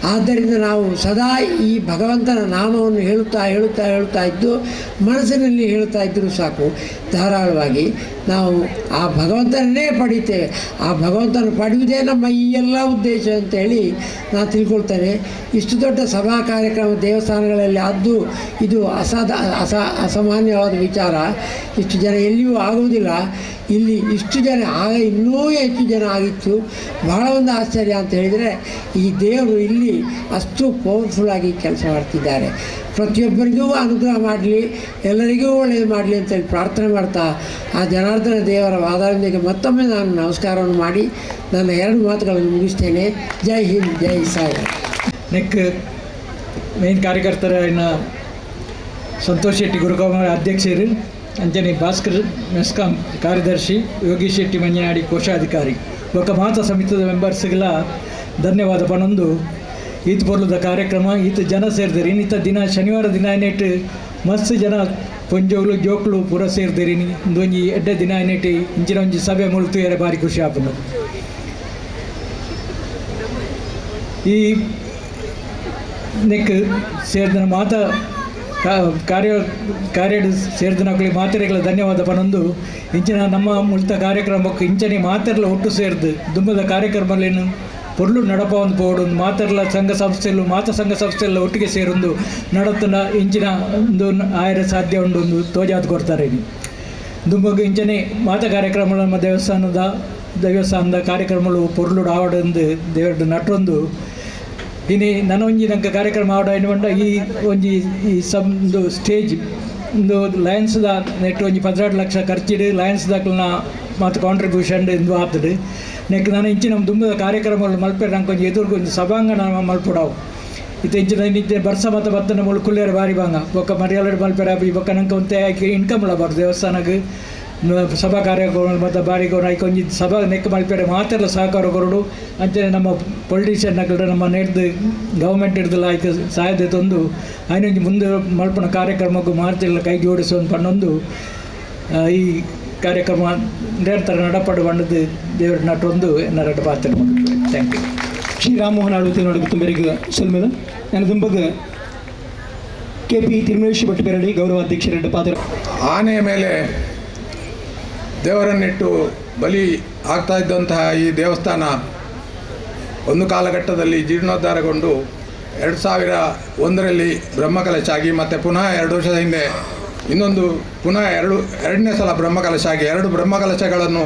ಆದ್ದರಿಂದ ನಾವು ಸದಾ ಈ ಭಗವಂತನ ನಾಮವನ್ನು ಹೇಳುತ್ತಾ ಹೇಳುತ್ತಾ ಹೇಳುತ್ತಾ ಇದ್ದು ಮನಸ್ಸಿನಲ್ಲಿ ಹೇಳುತ್ತಾ ಇದ್ದರೂ ಸಾಕು, ಧಾರಾಳವಾಗಿ ನಾವು ಆ ಭಗವಂತನನ್ನೇ ಪಡೀತೇವೆ. ಆ ಭಗವಂತನ ಪಡೆಯುವುದೇ ನಮ್ಮ ಈ ಎಲ್ಲ ಉದ್ದೇಶ ಅಂತೇಳಿ ನಾನು ತಿಳ್ಕೊಳ್ತೇನೆ. ಇಷ್ಟು ದೊಡ್ಡ ಸಭಾ ಕಾರ್ಯಕ್ರಮ ದೇವಸ್ಥಾನಗಳಲ್ಲಿ ಆದ್ದು ಇದು ಅಸಾಮಾನ್ಯವಾದ ವಿಚಾರ. ಇಷ್ಟು ಜನ ಎಲ್ಲಿಯೂ ಆಗುವುದಿಲ್ಲ. ಇಲ್ಲಿ ಇಷ್ಟು ಜನ ಆಗ ಇನ್ನೂ ಹೆಚ್ಚು ಜನ ಆಗಿತ್ತು. ಬಹಳ ಒಂದು ಆಶ್ಚರ್ಯ ಅಂತ ಹೇಳಿದರೆ, ಈ ದೇವರು ಇಲ್ಲಿ ಅಷ್ಟು ಪವರ್ಫುಲ್ಲಾಗಿ ಕೆಲಸ ಮಾಡ್ತಿದ್ದಾರೆ. ಪ್ರತಿಯೊಬ್ಬರಿಗೂ ಅನುಗ್ರಹ ಮಾಡಲಿ, ಎಲ್ಲರಿಗೂ ಒಳ್ಳೆಯದು ಮಾಡಲಿ ಅಂತೇಳಿ ಪ್ರಾರ್ಥನೆ ಮಾಡ್ತಾ ಆ ಜನಾರ್ದನ ದೇವರ ವಾದಾರೊಂದಿಗೆ ಮತ್ತೊಮ್ಮೆ ನಾನು ನಮಸ್ಕಾರವನ್ನು ಮಾಡಿ ನನ್ನ ಎರಡು ಮಾತುಗಳನ್ನು ಮುಗಿಸ್ತೇನೆ. ಜೈ ಹಿಂದ್, ಜೈ ಸಾಯಿ. ನೆಕ್ ಮೇನ್ ಕಾರ್ಯಕರ್ತರ ಇನ್ನು ಸಂತೋಷ್ ಶೆಟ್ಟಿ ಗುರುಕುಮಾರ್ ಅಧ್ಯಕ್ಷರು, ಅಂಜನಿ ಭಾಸ್ಕರ್ ಮೆಸ್ಕಾಂ ಕಾರ್ಯದರ್ಶಿ, ಯೋಗೀಶ್ ಶೆಟ್ಟಿ ಮಂಜನಾಡಿ ಕೋಶಾಧಿಕಾರಿ, ಬೊಕ್ಕ ಮಾತಾ ಸಮಿತಿದ ಮೆಂಬರ್ಸ್ಗೆಲ್ಲ ಧನ್ಯವಾದ ಪನೊಂದು. ಈತ ಪೊರ್ಲುದ ಕಾರ್ಯಕ್ರಮ ಈತ ಜನ ಸೇರ್ದಿರಿ. ಇನ್ನಿತ ದಿನ ಶನಿವಾರ ದಿನ ಏನೇಟ್ ಮಸ್ತ್ ಜನ ಪೊಂಜೋಲು ಜೋಕ್ಲು ಪೂರ ಸೇರ್ದಿರಿ. ಒಂಜಿ ಎಡ್ಡೆ ದಿನ ಏನೇಟ್ ಇಂಚಿನ ಒಂಜಿ ಸಭೆ ಮುಳ್ತುಯರೆ ಭಾರಿ ಖುಷಿ ಆಪುಂಡು. ಈ ನೆಕ್ ಸೇರ್ದನ ಮಾತಾ ಕಾರ್ಯ ಕಾರ್ಯ ಸೇರ್ದನಕ್ಲಿ ಮಾತೆರೆಗಳ ಧನ್ಯವಾದ ಪನೊಂದು. ಇಂಚಿನ ನಮ್ಮ ಮುಲ್ತ ಕಾರ್ಯಕ್ರಮಕ್ಕೆ ಇಂಚನೆ ಮಾತೆರ್ಲ ಒಟ್ಟು ಸೇರ್ದು ದುಂಬದ ಕಾರ್ಯಕ್ರಮಲೇನು ಪೊರ್ಲು ನಡಪ ಒಂದು ಪೋಡು ಮಾತೆರ್ಲ ಸಂಘ ಸಂಸ್ಥೆಯಲ್ಲೂ ಮಾತ ಸಂಘ ಸಂಸ್ಥೆಯೆಲ್ಲ ಒಟ್ಟಿಗೆ ಸೇರೊಂದು ನಡತನ ಇಂಚಿನ ಒಂದು ಆಯರ ಸಾಧ್ಯ ಉಂಡು ಒಂದು ತೋಜಾತ್ ಕೊಡ್ತಾರೆ. ದುಂಬಗು ಇಂಚನೆ ಮಾತ ಕಾರ್ಯಕ್ರಮ ನಮ್ಮ ದೇವಸ್ಥಾನದ ಕಾರ್ಯಕ್ರಮಗಳು ಪೊರ್ಲು ಆವಡೊಂದು ದೇವರ ನಟೊಂದು ಇನಿ ನನ್ನ ಒಂಜಿ ನಂಗೆ ಕಾರ್ಯಕ್ರಮ ಆವಡ ಎನ್ನುವಂಡ ಈ ಒಂಜಿ ಈ ಸಮ್ದು ಸ್ಟೇಜ್ ಒಂದು ಲಯನ್ಸ್ದ ನೆಟ್ ಒಂಜಿ 12 ಲಕ್ಷ ಖರ್ಚಿಡು ಲಯನ್ಸ್ ದಾಖಲನ ಮತ್ತು ಕಾಂಟ್ರಿಬ್ಯೂಷನ್ ಇಂದು ಆತಡು. ನೆಕ್ ನಾನು ಇಂಚಿನ ದುಂಬದ ಕಾರ್ಯಕ್ರಮಗಳು ಮಲ್ಪೆರ್ ನಂಗೆ ಒಂಜಿ ಎದುರುಗು ಒಂಜಿ ಸಭಾಂಗಣ ಮಲ್ಪುಡಾವು. ಇತ್ತೆ ಇಂಚಿನ ಇಂಚೆ ಬರ್ಸ ಮತ್ತು ಬತ್ತನ ಮುಳು ಕುಲ್ಲೇರು ಬಾರಿ ಬಾಂಗ ಬೊಕ್ಕ ಮರ್ಯಾಲೆ ಮಲ್ಪೆರ ಬೊಕ್ಕ ನಂಗೆ ಒಂತೆ ಇನ್ಕಮ್ ಬಾರ್ದು ದೇವಸ್ಥಾನಕ್ಕೆ ಸಭಾ ಕಾರ್ಯಕ್ರಮ ಮತ್ತು ಬಾರಿಗೋಣ ಐಕ್ ಒಂಜಿ ಸಭಾ ನೆಕ್ ಮಲ್ಪೆರೆ ಮಾತೆಲ್ಲ ಸಹಕಾರ ಕೊರಡು. ಅಂಚನೆ ನಮ್ಮ ಪೊಲಿಟಿಷಿಯನ್ ನಕಲ್ಡ ನಮ್ಮ ನೆಡ್ದು ಗೌರ್ಮೆಂಟ್ ಹಿಡ್ದಲ್ಲ ಐಕ್ ಸಹಾಯದ ತಂದು ಆಯ್ನೊಂಜಿ ಮುಂದೆ ಮಲ್ಪನ ಕಾರ್ಯಕ್ರಮಕ್ಕೂ ಮಾರ್ಚೆಲ್ಲ ಕೈ ಜೋಡಿಸುವ ಪನ್ನೊಂದು ಈ ಕಾರ್ಯಕ್ರಮ ನಿರಂತರ ನಡಪಡು ಬಂಡದು ದೇವರ ನಟೊಂದು ನರಟ ಪಾತ್ರ. Thank you. Shri Rammohan ಆಳುತ್ತೆ ನೋಡಿ ತುಂಬರಿಗೆ ಸೊಲ್ಮೆದ ನಾನು ದುಂಬಗ ಕೆ ಪಿ ತಿರುಮಲೇಶ್ ಭಟ್ ಬೆರಡಿ ಗೌರವ ಅಧ್ಯಕ್ಷರ ಪಾತ್ರ. ಆನೆಯ ಮೇಲೆ ದೇವರನ್ನಿಟ್ಟು ಬಲಿ ಆಗ್ತಾ ಇದ್ದಂತಹ ಈ ದೇವಸ್ಥಾನ ಒಂದು ಕಾಲಘಟ್ಟದಲ್ಲಿ ಜೀರ್ಣೋದ್ಧಾರಗೊಂಡು 2001ರಲ್ಲಿ ಬ್ರಹ್ಮಕಲಶ ಆಗಿ ಮತ್ತು ಪುನಃ 2 ವರ್ಷದ ಹಿಂದೆ ಇನ್ನೊಂದು ಪುನಃ ಎರಡನೇ ಸಲ ಬ್ರಹ್ಮಕಲಶ ಆಗಿ 2 ಬ್ರಹ್ಮಕಲಶಗಳನ್ನು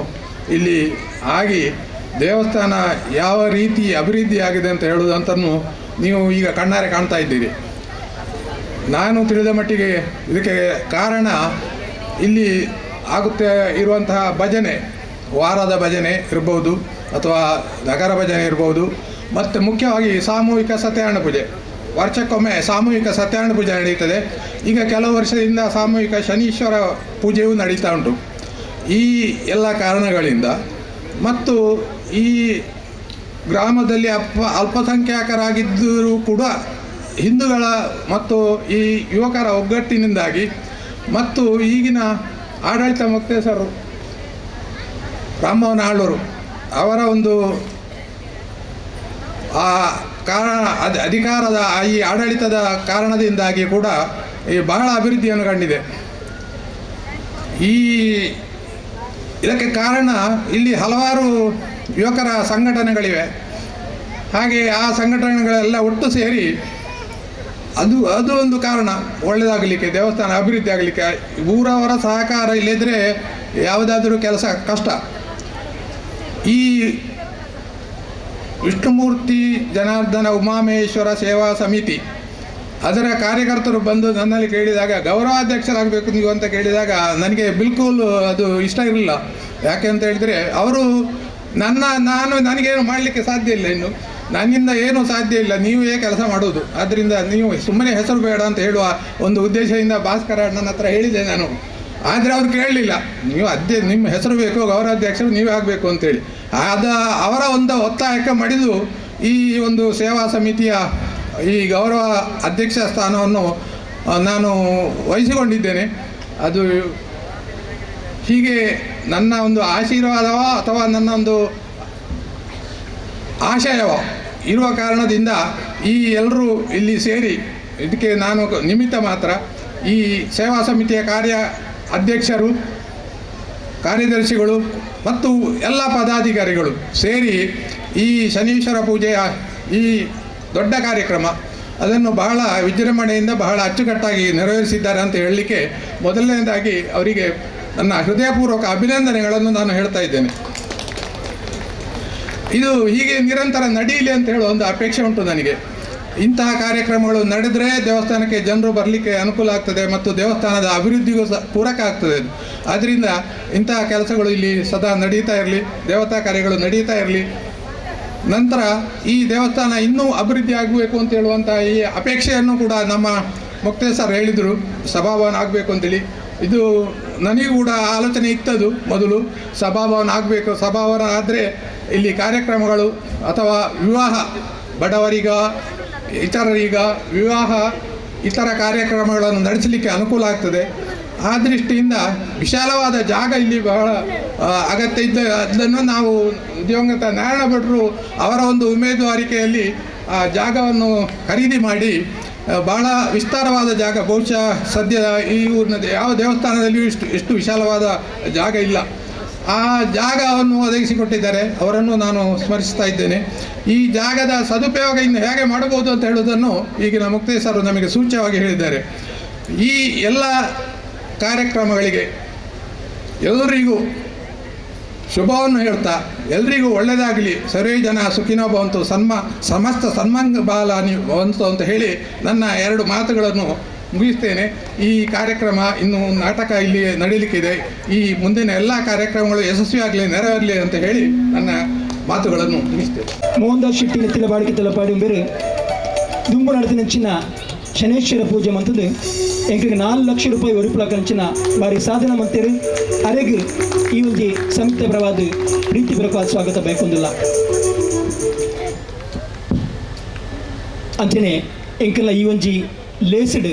ಇಲ್ಲಿ ಆಗಿ ದೇವಸ್ಥಾನ ಯಾವ ರೀತಿ ಅಭಿವೃದ್ಧಿಯಾಗಿದೆ ಅಂತ ಹೇಳುವುದಂತನ್ನು ನೀವು ಈಗ ಕಣ್ಣಾರೆ ಕಾಣ್ತಾ ಇದ್ದೀರಿ. ನಾನು ತಿಳಿದ ಮಟ್ಟಿಗೆ ಇದಕ್ಕೆ ಕಾರಣ ಇಲ್ಲಿ ಆಗುತ್ತೆ ಇರುವಂತಹ ಭಜನೆ, ವಾರದ ಭಜನೆ ಇರ್ಬೋದು ಅಥವಾ ನಗರ ಭಜನೆ ಇರ್ಬೋದು, ಮತ್ತು ಮುಖ್ಯವಾಗಿ ಸಾಮೂಹಿಕ ಸತ್ಯನಾರಾಯಣ ಪೂಜೆ. ವರ್ಷಕ್ಕೊಮ್ಮೆ ಸಾಮೂಹಿಕ ಸತ್ಯನಾರಾಯಣ ಪೂಜೆ ನಡೀತದೆ. ಈಗ ಕೆಲವು ವರ್ಷದಿಂದ ಸಾಮೂಹಿಕ ಶನೀಶ್ವರ ಪೂಜೆಯೂ ನಡೀತಾ ಉಂಟು. ಈ ಎಲ್ಲ ಕಾರಣಗಳಿಂದ ಮತ್ತು ಈ ಗ್ರಾಮದಲ್ಲಿ ಅಲ್ಪಸಂಖ್ಯಾತರಾಗಿದ್ದರೂ ಕೂಡ ಹಿಂದೂಗಳ ಮತ್ತು ಈ ಯುವಕರ ಒಗ್ಗಟ್ಟಿನಿಂದಾಗಿ ಮತ್ತು ಈಗಿನ ಆಡಳಿತ ಮೊಕ್ತೇಸರು ರಾಮಮೋಹನ್ ಆಳೂರು ಅವರ ಒಂದು ಆ ಕಾರಣ ಅಧಿಕಾರದ ಈ ಆಡಳಿತದ ಕಾರಣದಿಂದಾಗಿ ಕೂಡ ಈ ಬಹಳ ಅಭಿವೃದ್ಧಿಯನ್ನು ಕಂಡಿದೆ. ಈ ಇದಕ್ಕೆ ಕಾರಣ ಇಲ್ಲಿ ಹಲವಾರು ಯುವಕರ ಸಂಘಟನೆಗಳಿವೆ. ಹಾಗೆ ಆ ಸಂಘಟನೆಗಳೆಲ್ಲ ಒಟ್ಟು ಸೇರಿ ಅದು ಅದು ಒಂದು ಕಾರಣ ಒಳ್ಳೆಯದಾಗಲಿಕ್ಕೆ, ದೇವಸ್ಥಾನ ಅಭಿವೃದ್ಧಿ ಆಗಲಿಕ್ಕೆ. ಊರವರ ಸಹಕಾರ ಇಲ್ಲದಿದ್ದರೆ ಯಾವುದಾದರೂ ಕೆಲಸ ಕಷ್ಟ. ಈ ವಿಷ್ಣುಮೂರ್ತಿ ಜನಾರ್ದನ ಉಮಾಮಹೇಶ್ವರ ಸೇವಾ ಸಮಿತಿ ಅದರ ಕಾರ್ಯಕರ್ತರು ಬಂದು ನನ್ನಲ್ಲಿ ಕೇಳಿದಾಗ ಗೌರವಾಧ್ಯಕ್ಷರಾಗಬೇಕು ನೀವು ಅಂತ ಕೇಳಿದಾಗ ನನಗೆ ಬಿಲ್ಕುಲ್ ಅದು ಇಷ್ಟ ಇರಲಿಲ್ಲ. ಯಾಕೆ ಅಂತ ಹೇಳಿದರೆ ಅವರು ನನಗೇನು ಮಾಡಲಿಕ್ಕೆ ಸಾಧ್ಯ ಇಲ್ಲ, ಇನ್ನು ನನ್ನಿಂದ ಏನೂ ಸಾಧ್ಯ ಇಲ್ಲ, ನೀವೇ ಕೆಲಸ ಮಾಡೋದು, ಆದ್ದರಿಂದ ನೀವು ಸುಮ್ಮನೆ ಹೆಸರು ಬೇಡ ಅಂತ ಹೇಳುವ ಒಂದು ಉದ್ದೇಶದಿಂದ ಭಾಸ್ಕರ ನನ್ನ ಹತ್ರ ಹೇಳಿದೆ ನಾನು. ಆದರೆ ಅವರು ಕೇಳಲಿಲ್ಲ, ನೀವು ಅದೇ ನಿಮ್ಮ ಹೆಸರು ಬೇಕು, ಗೌರವಾಧ್ಯಕ್ಷರು ನೀವೇ ಆಗಬೇಕು ಅಂತೇಳಿ. ಆದ ಅವರ ಒಂದು ಒತ್ತಾಯಕ್ಕೆ ಮಡಿದು ಈ ಒಂದು ಸೇವಾ ಸಮಿತಿಯ ಈ ಗೌರವ ಅಧ್ಯಕ್ಷ ಸ್ಥಾನವನ್ನು ನಾನು ವಹಿಸಿಕೊಂಡಿದ್ದೇನೆ. ಅದು ಹೀಗೆ ನನ್ನ ಒಂದು ಆಶೀರ್ವಾದವೋ ಅಥವಾ ನನ್ನ ಒಂದು ಆಶಯವೋ ಇರುವ ಕಾರಣದಿಂದ ಈ ಎಲ್ಲರೂ ಇಲ್ಲಿ ಸೇರಿ ಇದಕ್ಕೆ ನಾನು ನಿಮಿತ್ತ ಮಾತ್ರ. ಈ ಸೇವಾ ಸಮಿತಿಯ ಕಾರ್ಯ ಅಧ್ಯಕ್ಷರು, ಕಾರ್ಯದರ್ಶಿಗಳು ಮತ್ತು ಎಲ್ಲ ಪದಾಧಿಕಾರಿಗಳು ಸೇರಿ ಈ ಶನೀಶ್ವರ ಪೂಜೆಯ ಈ ದೊಡ್ಡ ಕಾರ್ಯಕ್ರಮ ಅದನ್ನು ಬಹಳ ವಿಜೃಂಭಣೆಯಿಂದ ಬಹಳ ಅಚ್ಚುಕಟ್ಟಾಗಿ ನೆರವೇರಿಸಿದ್ದಾರೆ ಅಂತ ಹೇಳಲಿಕ್ಕೆ ಮೊದಲನೇದಾಗಿ ಅವರಿಗೆ ನನ್ನ ಹೃದಯಪೂರ್ವಕ ಅಭಿನಂದನೆಗಳನ್ನು ನಾನು ಹೇಳ್ತಾ ಇದ್ದೇನೆ. ಇದು ಹೀಗೆ ನಿರಂತರ ನಡೆಯಲಿ ಅಂತ ಹೇಳುವ ಒಂದು ಅಪೇಕ್ಷೆ ಉಂಟು ನನಗೆ. ಇಂತಹ ಕಾರ್ಯಕ್ರಮಗಳು ನಡೆದರೆ ದೇವಸ್ಥಾನಕ್ಕೆ ಜನರು ಬರಲಿಕ್ಕೆ ಅನುಕೂಲ ಆಗ್ತದೆ ಮತ್ತು ದೇವಸ್ಥಾನದ ಅಭಿವೃದ್ಧಿಗೂ ಸಹ ಪೂರಕ ಆಗ್ತದೆ. ಆದ್ದರಿಂದ ಇಂತಹ ಕೆಲಸಗಳು ಇಲ್ಲಿ ಸದಾ ನಡೀತಾ ಇರಲಿ, ದೇವತಾ ಕಾರ್ಯಗಳು ನಡೀತಾ ಇರಲಿ. ನಂತರ ಈ ದೇವಸ್ಥಾನ ಇನ್ನೂ ಅಭಿವೃದ್ಧಿ ಆಗಬೇಕು ಅಂತ ಹೇಳುವಂಥ ಈ ಅಪೇಕ್ಷೆಯನ್ನು ಕೂಡ ನಮ್ಮ ಮೊಕ್ತೇಸರ್ ಸರ್ ಹೇಳಿದರು, ಸಭಾಭವನ ಆಗಬೇಕು ಅಂತೇಳಿ. ಇದು ನನಗೂ ಕೂಡ ಆಲೋಚನೆ ಇತ್ತದು ಮೊದಲು, ಸಭಾಭವನ ಆಗಬೇಕು. ಸಭಾಭವನ ಆದರೆ ಇಲ್ಲಿ ಕಾರ್ಯಕ್ರಮಗಳು ಅಥವಾ ವಿವಾಹ, ಬಡವರಿಗ ಇತರರಿಗ ವಿವಾಹ ಇತರ ಕಾರ್ಯಕ್ರಮಗಳನ್ನು ನಡೆಸಲಿಕ್ಕೆ ಅನುಕೂಲ ಆಗ್ತದೆ. ಆ ದೃಷ್ಟಿಯಿಂದ ವಿಶಾಲವಾದ ಜಾಗ ಇಲ್ಲಿ ಬಹಳ ಅಗತ್ಯ ಇದ್ದ ಅದನ್ನು ನಾವು ದಿವಂಗತ ನಾರಾಯಣ ಭಟ್ರು ಅವರ ಒಂದು ಉಮೇದುವಾರಿಕೆಯಲ್ಲಿ ಆ ಜಾಗವನ್ನು ಖರೀದಿ ಮಾಡಿ ಭಾಳ ವಿಸ್ತಾರವಾದ ಜಾಗ, ಬಹುಶಃ ಸದ್ಯ ಈ ಊರಿನ ಯಾವ ದೇವಸ್ಥಾನದಲ್ಲಿಯೂ ಇಷ್ಟು ವಿಶಾಲವಾದ ಜಾಗ ಇಲ್ಲ. ಆ ಜಾಗವನ್ನು ಒದಗಿಸಿಕೊಟ್ಟಿದ್ದಾರೆ, ಅವರನ್ನು ನಾನು ಸ್ಮರಿಸ್ತಾ ಇದ್ದೇನೆ. ಈ ಜಾಗದ ಸದುಪಯೋಗ ಇನ್ನು ಹೇಗೆ ಮಾಡಬಹುದು ಅಂತ ಹೇಳುವುದನ್ನು ಈಗಿನ ಮುಕ್ತೇಸರು ನಮಗೆ ಸೂಚ್ಯವಾಗಿ ಹೇಳಿದ್ದಾರೆ. ಈ ಎಲ್ಲ ಕಾರ್ಯಕ್ರಮಗಳಿಗೆ ಎಲ್ಲರಿಗೂ ಶುಭವನ್ನು ಹೇಳ್ತಾ ಎಲ್ರಿಗೂ ಒಳ್ಳೆಯದಾಗಲಿ, ಸರ್ವೇ ಜನ ಸುಖಿನೋ ಭವಂತು, ಸಮಸ್ತ ಸನ್ಮಂಗಲಾನಿ ಭವಂತು ಅಂತ ಹೇಳಿ ನನ್ನ ಎರಡು ಮಾತುಗಳನ್ನು ಮುಗಿಸ್ತೇನೆ. ಈ ಕಾರ್ಯಕ್ರಮ ಇನ್ನು ನಾಟಕ ಇಲ್ಲಿ ನಡೀಲಿಕ್ಕಿದೆ. ಈ ಮುಂದಿನ ಎಲ್ಲ ಕಾರ್ಯಕ್ರಮಗಳು ಯಶಸ್ವಿಯಾಗಲಿ, ನೆರವೇರಲಿ ಅಂತ ಹೇಳಿ ನನ್ನ ಮಾತುಗಳನ್ನು ಮುಗಿಸ್ತೇನೆ. ಮೋಹನ್ ದಾಸ್ ಶೆಟ್ಟಿ ನೆತ್ತಿಲ ಬಾಡಿಗೆ ತಲಪಾಡಿ ಬೇರೆ ದುಂಬು ನಡೆದಿನ ಶನೇಶ್ವರ ಪೂಜೆ ಮಂತದ್ದು ಎಂಕಿಗೆ 4 ಲಕ್ಷ ರೂಪಾಯಿ ಒರಿಪುಲಕಂಚಿನ ಬಾರಿ ಸಾಧನ ಮಂತೇರು ಅರೆಗೆ ಈ ಒಂದು ಸಮಿತಿ ಪರವಾದ ಪ್ರೀತಿ ಪರವಾದ ಸ್ವಾಗತ ಬೇಕೊಂದಿಲ್ಲ. ಅಂಚನೆ ಎಂಕೆಲ್ಲ ಈ ಒಂಜಿ ಲೇಸ್ಡ್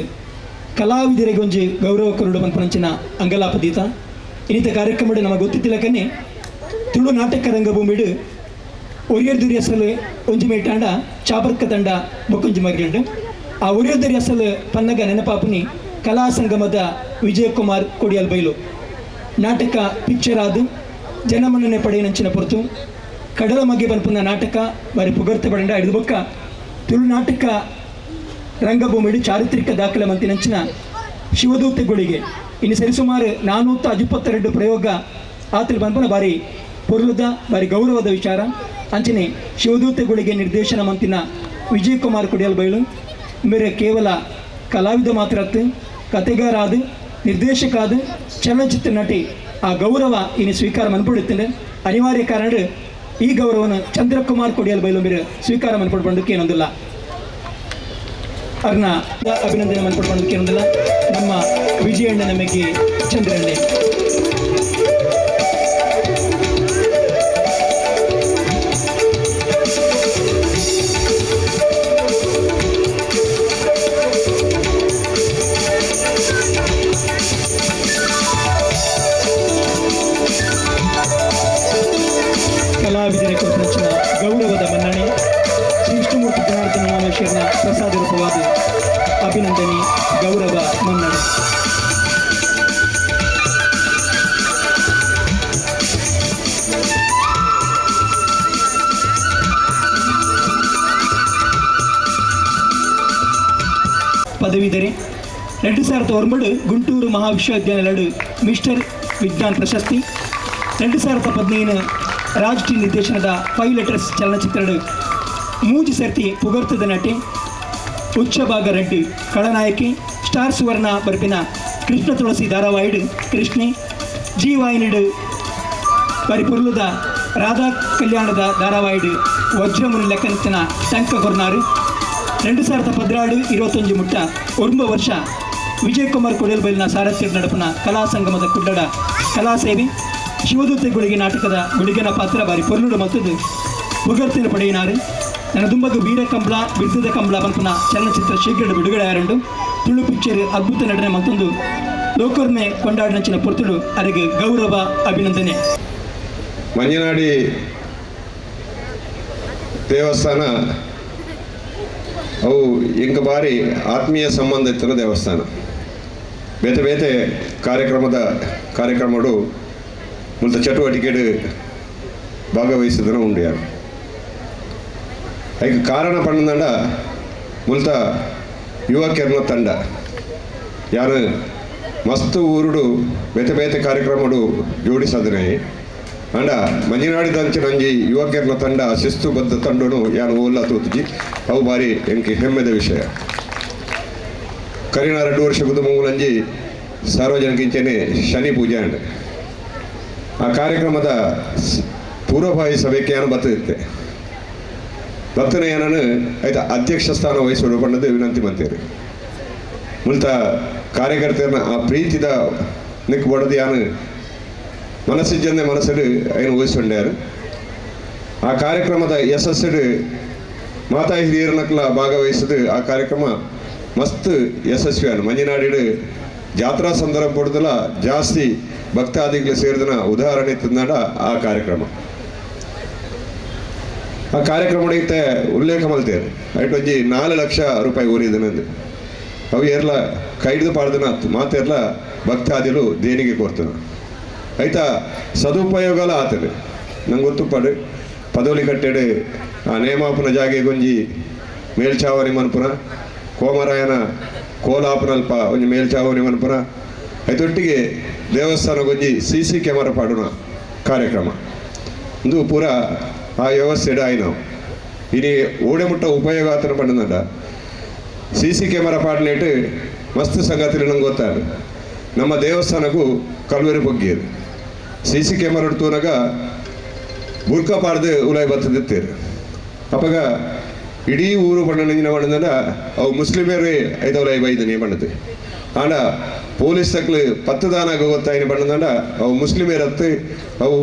ಕಲಾವಿದರಿಗೆ ಒಂಜಿ ಗೌರವ ಕೊರಡು ಪಂಪನಂಚಿನ ಅಂಗಲಾಪದೀತ ಇನ್ನಿತ ಕಾರ್ಯಕ್ರಮ ನಮಗೆ ಗೊತ್ತಿತ್ತಿಲ್ಲಕನೆ ತುಳು ನಾಟಕ ರಂಗಭೂಮಿಡು ಒರಿಯರ್ ದುರ್ಯಸಲು ಒಂಜಿ ಮೇಟಾಂಡ ಚಾಪರ್ಕ ತಂಡ ಬೊಕ್ಕೊಂಜಿ ಮರಿಗಲ್ಡು ಆ ಒರಿಯರ್ ದುರ್ಯಸಲು ಪನ್ನಗ ನೆನಪಾಪುನಿ ಕಲಾ ಸಂಗಮದ ವಿಜಯಕುಮಾರ್ ಕೊಡಿಯಲ್ ಬೈಲು ನಾಟಕ ಪಿಕ್ಚರ್ ಆದು ಜನಮನ್ನಣೆ ಪಡೆಯನಂಚಿನ ಪೊರ್ತು ಕಡಲ ಮಗೆ ಪನ್ಪುನ ನಾಟಕ ಬಾರಿ ಪುಗರ್ತೆ ಪಡೆಂಡ ಐದು ಬೊಕ್ಕ ತುಳು ನಾಟಕ ರಂಗಭೂಮಿಡು ಚಾರಿತ್ರಿಕ ದಾಖಲೆ ಮಂತಿನಂಚಿನ ಶಿವದೂತೆಗಳಿಗೆ ಇನ್ನು ಸರಿಸುಮಾರು 422 ಪ್ರಯೋಗ ಆತಲು ಪನ್ಪುನ ಬಾರಿ ಪೊರ್ಲುದ ಬಾರಿ ಗೌರವದ ವಿಚಾರ. ಅಂಚನೆ ಶಿವದೂತೆಗಳಿಗೆ ನಿರ್ದೇಶನ ಮಂತಿನ ವಿಜಯಕುಮಾರ್ ಕುಡಿಯಲ್ ಬೈಲು ಮೇರೆ ಕೇವಲ ಕಲಾವಿದ ಮಾತ್ರ ಕತೆಗಾರ ಆದ ನಿರ್ದೇಶಕ ಆದ ಚಲನಚಿತ್ರ ನಟಿ ಆ ಗೌರವ ಇನ್ನು ಸ್ವೀಕಾರ ಮನ್ಪಡುತ್ತೇನೆ. ಅನಿವಾರ್ಯ ಕಾರಣ ಈ ಗೌರವವನ್ನು ಚಂದ್ರಕುಮಾರ್ ಕೊಡಿಯಲ್ ಬೈಲು ಮೇರೆ ಸ್ವೀಕಾರ ಮನ್ಪಡ್ಬಂಡಕ್ಕೆ ಏನೊಂದಿಲ್ಲ. ಅರ್ನ ಅಭಿನಂದನೆ ಮನ್ಪಡ್ಬಂಡಕ್ಕೆ ಏನೊಂದಿಲ್ಲ ನಮ್ಮ ವಿಜಯಣ್ಣ ನಮಗೆ ಚಂದ್ರಣ್ಣೆ. ಕಲಾವಿದರ ಕೊರಚಿನ ಗೌರವದ ಮನ್ನಣೆ ಶ್ರೀ ವಿಷ್ಣುಮೂರ್ತಿ ಜನಾರ್ದನ ಮಾಮೇಶ್ವರನ ಪ್ರಸಾದ ರೂಪವಾದ ಅಭಿನಂದನೆ ಗೌರವ ಮನ್ನಣೆ. ಪದವೀಧರೆ 2009 ಗುಂಟೂರು ಮಹಾವಿಶ್ವವಿದ್ಯಾನಿಲಯಡು ಮಿಸ್ಟರ್ ವಿಜ್ಞಾನ್ ಪ್ರಶಸ್ತಿ. 2015 ರಾಜ್ ಟಿ ನಿರ್ದೇಶನದ 5 ಲೆಟರ್ಸ್ ಚಲನಚಿತ್ರಡು ಮೂಜಿ ಸರ್ತಿ ಪುಗರ್ತದ ನಟಿ ಉಚ್ಚಭಾಗ ರೆಡ್ಡಿ ಖಳನಾಯಕಿ ಸ್ಟಾರ್ ಸುವರ್ಣ ಬರ್ಪಿನ ಕೃಷ್ಣ ತುಳಸಿ ಧಾರಾವಾಹಿಡು ಕೃಷ್ಣಿ ಜಿ ವಾಹಿನಿಡು ಪರಿಪುರ್ಲುದ ರಾಧಾ ಕಲ್ಯಾಣದ ಧಾರಾವಾಹಿಡು ವಜ್ರಮುನಿ ಲೆಕ್ಕಂತಿನ ಟಂಕ ಕೊರ್ನಾರು. 2016 21 ಮುಟ್ಟ 9 ವರ್ಷ ವಿಜಯಕುಮಾರ್ ಕೊಡೇಲ್ಬೈಲಿನ ಸಾರಥ್ಯ ನಡಪನ ಕಲಾ ಸಂಗಮದ ಕುಡ್ಡಡ ಕಲಾಸೇವೆ ಶಿವದೂತೆ ಗುಳಿಗೆ ನಾಟಕದ ಗುಳಿಗನ ಪಾತ್ರ ಬಾರಿ ಪೊರ್ಲುಡು ಮತ್ತು ಪುಗರ್ತಿನ ಪಡೆಯಿನಾರು. ನನದುಂಬಗು ವೀರ ಕಂಬಳ ಬಿರ್ದದ ಕಂಬಳ ಪನ್ಪುನ ಚಲನಚಿತ್ರ ಶೀಘ್ರ ಬಿಡುಗಡೆ ಆರಂಡು ತುಳು ಪಿಕ್ಚರ್ ಅದ್ಭುತ ನಟನೆ ಮತ್ತೊಂದು ಲೋಕರ್ಮೆ ಕೊಂಡಾಡಿನಂಚಿನ ಪೊರ್ತುಡು ಅರೆಗೆ ಗೌರವ ಅಭಿನಂದನೆ. ಮಂಜನಾಡಿ ದೇವಸ್ಥಾನ ಅವು ಇಂಕ ಬಾರಿ ಆತ್ಮೀಯ ಸಂಬಂಧ ಇತ್ತಿನ ದೇವಸ್ಥಾನ. ಬೇತೆ ಬೇತೆ ಕಾರ್ಯಕ್ರಮಡು ಮುಲ್ತ ಚಟುವಟಿಕೆಡು ಭಾಗವಹಿಸಿದನು ಉಂಡು ಯಾರು ಐಕ್ ಕಾರಣ ಪಣ್ಣಂಡ ಮುಲ್ತ ಯುವಕರನ ತಂಡ ಯಾರು ಮಸ್ತು ಊರುಡು ಬೇತೆ ಬೇತೆ ಕಾರ್ಯಕ್ರಮಡು ಜೋಡಿಸದನೆ ಅಂಡ ಮಂಜಿನಾಡಿ ದಂಚಿನಂಜಿ ಯುವಕರನ ತಂಡ ಶಿಸ್ತುಬದ್ಧ ತಂಡನು ಯಾನು ಓಲ್ಲ ತೂತುಜಿ ಅವು ಬಾರಿ ಎಂಕೆ ಹೆಮ್ಮೆದ ವಿಷಯ. ಕರಿನ 2 ವರ್ಷದ ಮೂಲಂಜಿ ಸಾರ್ವಜನಿಕ ಶನಿ ಪೂಜೆ ಅಂಡ್ ಆ ಕಾರ್ಯಕ್ರಮದ ಪೂರ್ವಭಾವಿ ಸಭೆಗೆ ಏನು ಬತ್ತಿತ್ತೆ ಬತ್ತನೆ ಏನನ್ನು ಆಯ್ತಾ ಅಧ್ಯಕ್ಷ ಸ್ಥಾನ ವಹಿಸೋಡು ಪಣ್ಣದು ವಿನಂತಿ ಮಂತೀರಿ. ಮುಲ್ತ ಕಾರ್ಯಕರ್ತರನ್ನ ಆ ಪ್ರೀತಿದ ನಿಕ್ ಬಡದು ಯಾನು ಮನಸ್ಸಿಜ್ಜಂದೆ ಮನಸ್ಸು ಏನು ವಹಿಸ್ಕೊಂಡ್ಯಾರು. ಆ ಕಾರ್ಯಕ್ರಮದ ಯಶಸ್ಸು ಮಾತಾ ಹಿರಿಯರನಕ್ಲ ಭಾಗವಹಿಸಿದು ಆ ಕಾರ್ಯಕ್ರಮ ಮಸ್ತ್ ಯಶಸ್ವಿಯಾನು. ಮಂಜಿನಾಡಿಡು ಜಾತ್ರಾ ಸಂದರ್ಭ ಪಡೆದಲ್ಲ ಜಾಸ್ತಿ ಭಕ್ತಾದಿಗಳು ಸೇರಿದನ ಉದಾಹರಣೆ ತಂದಾಡ ಆ ಕಾರ್ಯಕ್ರಮ. ಆ ಕಾರ್ಯಕ್ರಮ ಉಲ್ಲೇಖ ಮಲ್ತೇವೆ ಐಟೊಂಜಿ 4 ಲಕ್ಷ ರೂಪಾಯಿ ಊರಿದನಂದು ಅವು ಏರ್ಲ ಕೈಡ್ದು ಪಾಡ್ದನ ಮಾತೆರ್ಲ ಭಕ್ತಾದಿಲು ದೇಣಿಗೆ ಕೊಡ್ತಾನೆ ಆಯ್ತಾ ಸದುಪಯೋಗಲ ಆತದೆ. ನಂಗೆ ಗೊತ್ತುಪಾಡು ಪದೋಲಿ ಕಟ್ಟೆಡು ಆ ನೇಮಾಪುನ ಜಾಗೆ ಗೊಂಜಿ ಮೇಲ್ಚಾವಣಿ ಮನ್ಪುನ ಕೋಮರಾಯನ ಕೋಲಾಪನಲ್ಪ ಒಂಜಿ ಮೇಲ್ಚಾವಣಿ ಮನ್ಪುನ ಐತೊಟ್ಟಿಗೆ ದೇವಸ್ಥಾನ ಗೊಂಜಿ ಸಿ ಸಿ ಕ್ಯಾಮರಾ ಪಾಡುನ ಕಾರ್ಯಕ್ರಮ ಇಂದು ಪೂರ ಆ ವ್ಯವಸ್ಥೆ ಆಯ್ನ ಇನಿ ಓಡೆ ಮುಟ್ಟ ಉಪಯೋಗ ಆತನ ಪಂಡನಲ್ಲ. ಸಿ ಸಿ ಕ್ಯಾಮರಾ ಪಾಡನೇಟು ಮಸ್ತ್ ಸಂಗತಿ ನಂಗೆ ಗೊತ್ತಾಗ ನಮ್ಮ ದೇವಸ್ಥಾನಕ್ಕೂ ಕಲ್ವೆರಿ ಬೊಗ್ಗಿಯರು ಸಿ ಸಿ ಕ್ಯಾಮರಾ ತೂನಾಗ ಬುರ್ಕ ಪಾಡ್ದು ಉಲಾಯಿ ಬತ್ತದಿತ್ತೇರು. ಅಪ್ಪಗ ಇಡೀ ಊರು ಬಣ್ಣನಿನ ಬಣ್ಣದ ಅವು ಮುಸ್ಲಿಮರೇ ಐದವಲೈ ಬೈದನಿ ಬಣ್ಣದು ಆಂಡ ಪೊಲೀಸ್ ತಕ್ಲು ಪತ್ತುದಾನಾಗ ಗೊತ್ತಾಯಿನ ಬಣ್ಣದಂಡ ಅವು ಮುಸ್ಲಿಮೇರತ್ತು ಅವು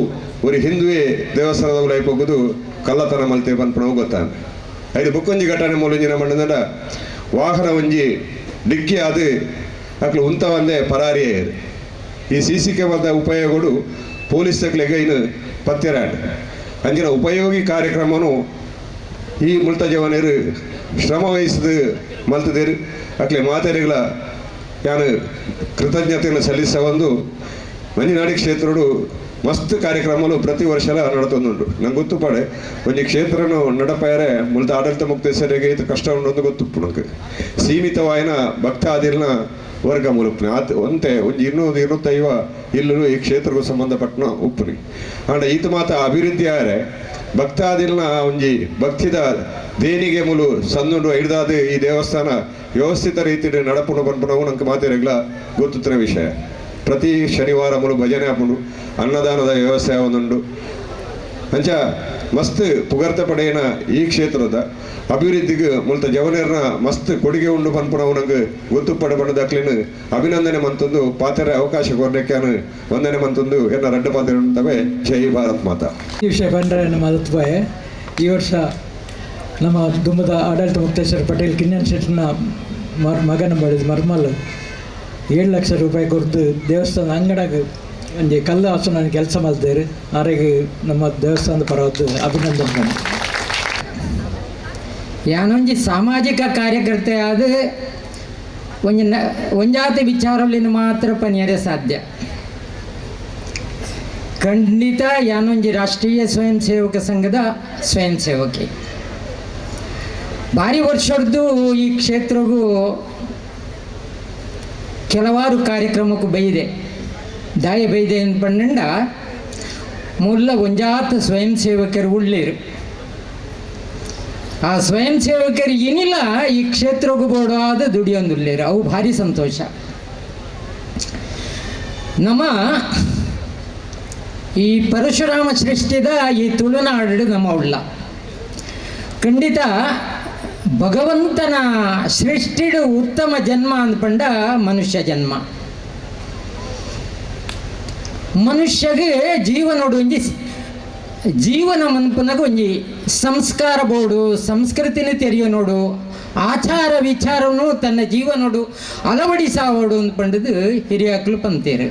ஒரு ಹಿಂದುವೇ ದೇವಸ್ಥಾನದ ಉಲಾಯಿ ಪೊಗ್ಗುದು ಕಳ್ಳತನ ಮಲ್ತೆ ಪನ್ಪಣವು ಗೊತ್ತಾನ. ಐದು ಬುಕ್ಕೊಂಜಿ ಘಟನೆ ಮೂಲಂಜಿನ ಬಣ್ಣದಂಡ ವಾಹನ ಒಂಜಿ ಡಿಕ್ಕಿ ಅದು ಅಕ್ಲು ಉಂತವಂದೇ ಪರಾರಿಯೇ. ಈ ಸಿ ಸಿ ಕ್ಯಾಮರಾದ ಉಪಯೋಗಗಳು ಪೊಲೀಸ್ ತಕ್ಲೆಗೆ ಇನ್ನು ಪತ್ತೆರಾಂಡ್ ಅಂಚಿನ ಉಪಯೋಗಿ ಕಾರ್ಯಕ್ರಮನು ಈ ಮುಲ್ತ ಜವನರು ಶ್ರಮ ವಹಿಸಿದ ಮಲ್ತದೇರು ಅಕ್ಲೆ ಮಾತೆರೆಗಳ ಯಾನು ಕೃತಜ್ಞತೆಯನ್ನು ಸಲ್ಲಿಸ ಒಂದು ಮಂಜಿನಾಡಿ ಕ್ಷೇತ್ರಡು ಮಸ್ತ್ ಕಾರ್ಯಕ್ರಮಲು ಪ್ರತಿ ವರ್ಷಲ ನಡತೊಂದುಂಡು. ನಂಗೆ ಗೊತ್ತುಪಾಡೆ ಒಂಜಿ ಕ್ಷೇತ್ರನು ನಡಪಾಯರೆ ಮುಲ್ತ ಆಡಳಿತ ಮುಕ್ತೇಸರಿಗೆ ಇದು ಕಷ್ಟ ಉಂಡು ಅಂತ ಗೊತ್ತುಪ್ಪು. ನಂಗೆ ಸೀಮಿತವಾಯಿನ ಭಕ್ತಾದಿಲ್ನ ವರ್ಗ ಮೂಲಪ್ಪನೆ ಆತ ಒಂತೆ ಒಂಜಿ 225 ಇಲ್ಲೂ ಈ ಕ್ಷೇತ್ರಕ್ಕೂ ಸಂಬಂಧಪಟ್ಟನ ಉಪ್ಪುನಿ. ಆಂಡ ಈತ ಮಾತ ಅಭಿವೃದ್ಧಿ ಆರೆ ಭಕ್ತಾದಿಲ್ನ ಒಂಜಿ ಭಕ್ತಿದ ದೇಣಿಗೆ ಮೂಲು ಸಂದುಂಡು ಐಡ್ದಾದ ಈ ದೇವಸ್ಥಾನ ವ್ಯವಸ್ಥಿತ ರೀತಿಯಲ್ಲಿ ನಡಪುಣ ಪನ್ಪುನವು ನಂಗೆ ಮಾತೆರೆಗ್ಲ ಗೊತ್ತುತ್ತಿನ ವಿಷಯ. ಪ್ರತಿ ಶನಿವಾರ ಮೂಲು ಭಜನೆ ಆಪುಂಡು, ಅನ್ನದಾನದ ವ್ಯವಸ್ಥೆ ಒಂದುಂಡು. ಅಂಚ ಮಸ್ತ್ ಪುಗರ್ತ ಪಡೆಯನ ಈ ಕ್ಷೇತ್ರದ ಅಭಿವೃದ್ಧಿಗೆ ಮುಲ್ತ ಜವನೇರ್ನ ಮಸ್ತ್ ಕೊಡುಗೆ ಉಂಡು ಪನ್ಪುನವು ನಂಗೆ ಗೊತ್ತು ಪಡಬಣ್ಣದಾಕ್ಲಿನ ಅಭಿನಂದನೆ ಮಂತೊಂದು ಪಾತ್ರೆ ಅವಕಾಶ ಕೊರಲಿಕ್ಕೆ ವಂದನೆ ಮಂತೊಂದು ಎನ್ನ ರಡ್ಡ ಪಾತ್ರೆ ಉಂಟವೆ. ಜೈ ಭಾರತ್ ಮಾತಾ. ಈ ವಿಷಯ ಬಂದರೆ ನಮ್ಮ ಅಲ್ತ್ಪಾಯ ಈ ವರ್ಷ ನಮ್ಮ ದುಮ್ಮದ ಆಡಳಿತ ಮುಕ್ತೇಶ್ವರ ಪಟೇಲ್ ಕಿಂಜನ್ ಶೆಟ್ನ ಮಗನ ಬಳಿದ ಮರ್ಮಲ್ 7 ಲಕ್ಷ ರೂಪಾಯಿ ಕೊಡ್ದು ದೇವಸ್ಥಾನ ಅಂಗಡಾಗ ಒಂಜಿ ಕಲ್ಲು ಹಾಸು ನಾನು ಕೆಲಸ ಮಾಡ್ತೇವೆ. ಆರೆಗೆ ನಮ್ಮ ದೇವಸ್ಥಾನದ ಪರವಾದ ಅಭಿನಂದನೆ. ಯಾನೊಂಜಿ ಸಾಮಾಜಿಕ ಕಾರ್ಯಕರ್ತೆ ಆದ ಒಂಜಿ ಒಂಜಾತಿ ವಿಚಾರಲಿನ ಮಾತ್ರ ಪನಿಯರೆ ಸಾಧ್ಯ. ಖಂಡಿತ ಯಾನೊಂಜಿ ರಾಷ್ಟ್ರೀಯ ಸ್ವಯಂ ಸೇವಕ ಸಂಘದ ಸ್ವಯಂ ಸೇವಕಿ. ಭಾರಿ ವರ್ಷದ್ದು ಈ ಕ್ಷೇತ್ರಗೂ ಕೆಲವಾರು ಕಾರ್ಯಕ್ರಮಕ್ಕೂ ಬೈದೆ ದಾಯ ಬೈದೆ ಪಂಡ ಮುಲ್ಲ ಒಂಜಾತ ಸ್ವಯಂ ಸೇವಕರು ಉಳ್ಳೀರು. ಆ ಸ್ವಯಂ ಸೇವಕರು ಏನಿಲ್ಲ ಈ ಕ್ಷೇತ್ರಕ್ಕೂ ಬೋಡಾದ ದುಡಿಯೊಂದುಳ್ಳೇರು, ಅವು ಭಾರಿ ಸಂತೋಷ. ನಮ್ಮ ಈ ಪರಶುರಾಮ ಸೃಷ್ಟಿದ ಈ ತುಳುನಾಡು ನಮ್ಮ ಉಳ್ಳ ಖಂಡಿತ ಭಗವಂತನ ಸೃಷ್ಟಿಡು ಉತ್ತಮ ಜನ್ಮ ಅಂದ್ಪಂಡ ಮನುಷ್ಯ ಜನ್ಮ. ಮನುಷ್ಯಗೆ ಜೀವನೋಡು ಒಂಜಿ ಜೀವನ ಮನ್ಪುನಗ ಒಂಜಿ ಸಂಸ್ಕಾರ ಬೋಡು, ಸಂಸ್ಕೃತಿನ ತೆರಿಯೋ ನೋಡು, ಆಚಾರ ವಿಚಾರನು ತನ್ನ ಜೀವನೋಡು ಅಳವಡಿಸಾವೋಡು ಅಂದ್ಪಂಡದು ಹಿರಿಯಾಕ್ಲು ಪಂತೇರು.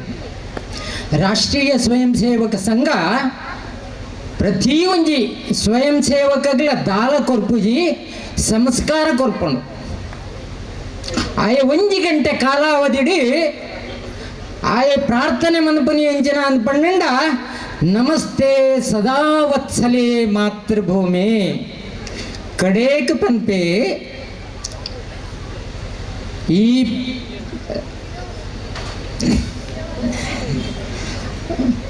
ರಾಷ್ಟ್ರೀಯ ಸ್ವಯಂ ಸೇವಕ ಸಂಘ ಪ್ರತಿಯೊಂಜಿ ಸ್ವಯಂ ಸೇವಕಗಳ ದಾಲ ಕೊರ್ಪುಜಿ ಸಂಸ್ಕಾರ ಕೊರ್ಪುಂಡು. ಆಯ ಒಂಜಿ ಗಂಟೆ ಕಾಲಾವಧಿಡಿ ಆಯ ಪ್ರಾರ್ಥನೆ ಮನ್ಪುನಿ ಅಂಜನ ಅಂದ್ಪಂಡ ನಮಸ್ತೆ ಸದಾ ವತ್ಸಲೆ ಮಾತೃಭೂಮಿ ಕಡೇಕ ಪನ್ಪೆ. ಈ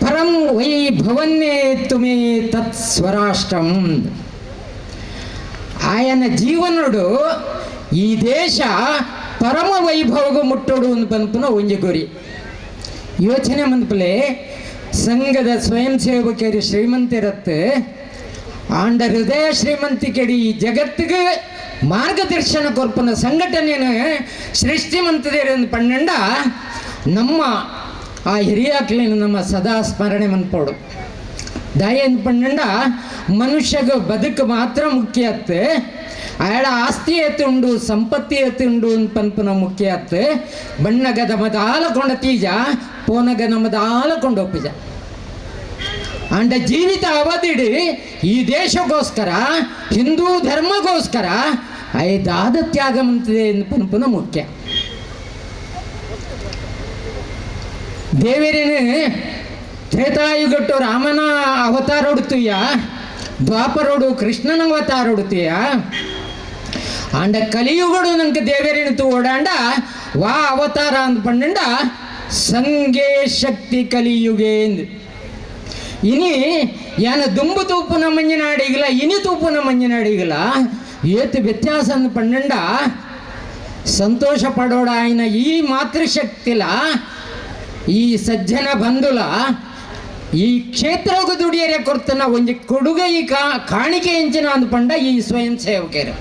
ಪರಂ ವೈ ಭವನ್ನೇ ತುಮೇ ತತ್ ಸ್ವರಾಷ್ಟ್ರಂ. ಆಯನ ಜೀವನೋಡು ಈ ದೇಶ ಪರಮ ವೈಭವಗೂ ಮುಟ್ಟೋಡು ಪನ್ಪುನ ಒಂಜಿ ಗುರಿ. ಯೋಚನೆ ಮನ್ಪಲೆ ಸಂಘದ ಸ್ವಯಂ ಸೇವಕರು ಶ್ರೀಮಂತಿರತ್ತೆ ಆಂಡ ಹೃದಯ ಶ್ರೀಮಂತಿಕೆಡಿ ಈ ಜಗತ್ತಿಗೆ ಮಾರ್ಗದರ್ಶನ ಕೊರ್ಪನ ಸಂಘಟನೆಯನ್ನು ಸೃಷ್ಟಿ ಮಂತದೇರು ಪನ್ನಂಡ ನಮ್ಮ ಆ ಹಿರಿಯಾಕ್ಲೇನು ನಮ್ಮ ಸದಾ ಸ್ಮರಣೆ ಮನ್ಪೋಡು. ದಾಯ ಪನ್ನಂಡ ಮನುಷ್ಯಗ ಬದುಕು ಮಾತ್ರ ಮುಖ್ಯ ಅತ್ತೆ, ಆಯಳ ಆಸ್ತಿ ಎತ್ತುಂಡು ಸಂಪತ್ತಿ ಎತ್ತುಂಡು ಪನ್ಪುನ ಮುಖ್ಯ ಅತ್ತೆ. ಬಣ್ಣಗದ ಮದಾಲ ತೀಜ ಪೋನಗ ನಮದಾಲ ಕೊಂಡೊಪ್ಪುಜ ಅಂಡ ಜೀವಿತ ಅವಧಿಡಿ ಈ ದೇಶಕ್ಕೋಸ್ಕರ ಹಿಂದೂ ಧರ್ಮಗೋಸ್ಕರ ಐದಾದ ತ್ಯಾಗ ಮಂತದೆ ಪನ್ಪುನ ಮುಖ್ಯ. ದೇವರೇನು ತ್ರೇತಾಯುಗಟ್ಟು ರಾಮನ ಅವತಾರೊಡುತ್ತೀಯ, ದ್ವಾಪರೋಡು ಕೃಷ್ಣನ ಅವತಾರೊಡುತ್ತೀಯ, ಅಂಡ ಕಲಿಯುಗಡು ನಂಗೆ ದೇವರೇನು ತೂಡಾಂಡ ವಾ ಅವತಾರ ಅಂದ್ ಪಂಡ ಸಂಗೇ ಶಕ್ತಿ ಕಲಿಯುಗೆ ಇನಿ ಯಾನ ದುಂಬು ತೂಪುನ ಮಂಜಿನಾಡಿಗಲ ಇನಿ ತೂಪುನ ಮಂಜಿನಾಡಿಗಲ ಏತು ವ್ಯತ್ಯಾಸ ಅಂದ್ ಪಂಡ ಸಂತೋಷ ಪಡೋಡ ಆಯ್ನ ಈ ಮಾತೃಶಕ್ತಿಲ ಈ ಸಜ್ಜನ ಬಂಧುಲ ಈ ಕ್ಷೇತ್ರಗೂ ದುಡಿಯರೆ ಕೊರ್ತನ ಒಂಜಿ ಕೊಡುಗೆ ಈ ಕಾಣಿಕೆ ಎಂಚಿನ ಅಂದ್ಪಂಡ ಈ ಸ್ವಯಂ ಸೇವಕರು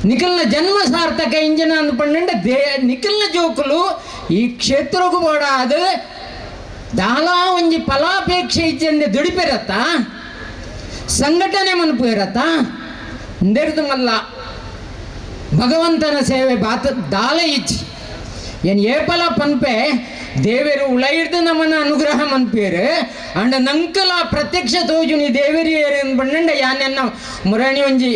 ನಿಖಲ್ನ ಜನ್ಮ ಸಾರ್ಥಕ ಇಂಜಿನ ಅಂದ್ಪಂಡ they ನಿಖಲ್ನ ಜೋಕುಲು ಈ ಕ್ಷೇತ್ರಗೂ ಬೋಡಾದ ದಾಲಾ ಒಂಜಿ ಫಲಾಪೇಕ್ಷೆ ಇಜ್ಜಂದೆ ದುಡಿಪಿರತ್ತ ಸಂಘಟನೆ ಮನಪು ಇರತ್ತ ಇಂದೆರ್ದು ಮಲ್ಲ ಭಗವಂತನ ಸೇವೆ ಬಾತ ದಾಲ ಇಚ್ಚಿ ಏನು ಏಪಲ ಪನ್ಪೆ ದೇವರು ಉಳೈರ್ದು ನಮ್ಮನ್ನ ಅನುಗ್ರಹ ಮನ್ಪೇರು ಅಂಡ ನಂಕಲ ಪ್ರತ್ಯಕ್ಷ ತೋಜುನಿ ದೇವರು ಏರು ಬಣ್ಣಂಡ ಯಾನೆನ್ನ ಮುರಣಿ ಒಂಜಿ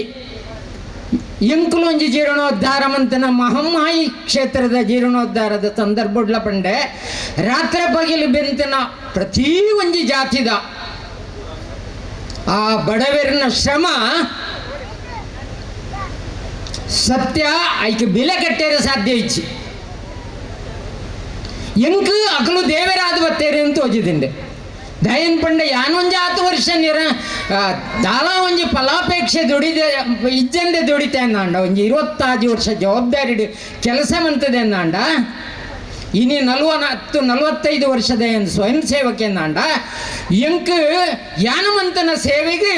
ಎಂಕುಲೊಂಜಿ ಜೀರ್ಣೋದ್ಧಾರ ಮಂತನ ಮಹಮ್ಮಾಯಿ ಕ್ಷೇತ್ರದ ಜೀರ್ಣೋದ್ಧಾರದ ಸಂದರ್ಭಡ್ಲ ಪಂಡೆ ರಾತ್ರಿ ಪಗಿಲು ಬೆಂತನ ಪ್ರತಿ ಒಂಜಿ ಜಾತಿದ ಆ ಬಡವರನ ಶ್ರಮ ಸತ್ಯ ಐಕೆ ಬಿಲೆ ಕಟ್ಟೇರ ಸಾಧ್ಯ ಇಚ್ಚಿ ಎಂಕು ಅಕಲು ದೇವರಾದ ಬತ್ತೇರಿ ಅಂತ ಹೋಜಿದಿಂಡೆ ದಯನ್ ಪಂಡೆ ಯಾನೊಂಜಿ ಆತು ವರ್ಷ ನಿರ ದಾಲ ಒಂಜಿ ಫಲಾಪೇಕ್ಷೆ ದುಡಿದೆ ಇಜ್ಜಂದೆ ದುಡಿತೆ ಅಂದಾಂಡ ಒಂಜಿ 25 ವರ್ಷ ಜವಾಬ್ದಾರಿ ಕೆಲಸ ಮಂತದೆ ಅಂದಾಂಡ ಇನಿ 40-45 ವರ್ಷದ ಸ್ವಯಂ ಸೇವಕೆ ಅಂದಾಂಡ ಎಂಕ್ ಯಾನಮಂತನ ಸೇವೆಗೆ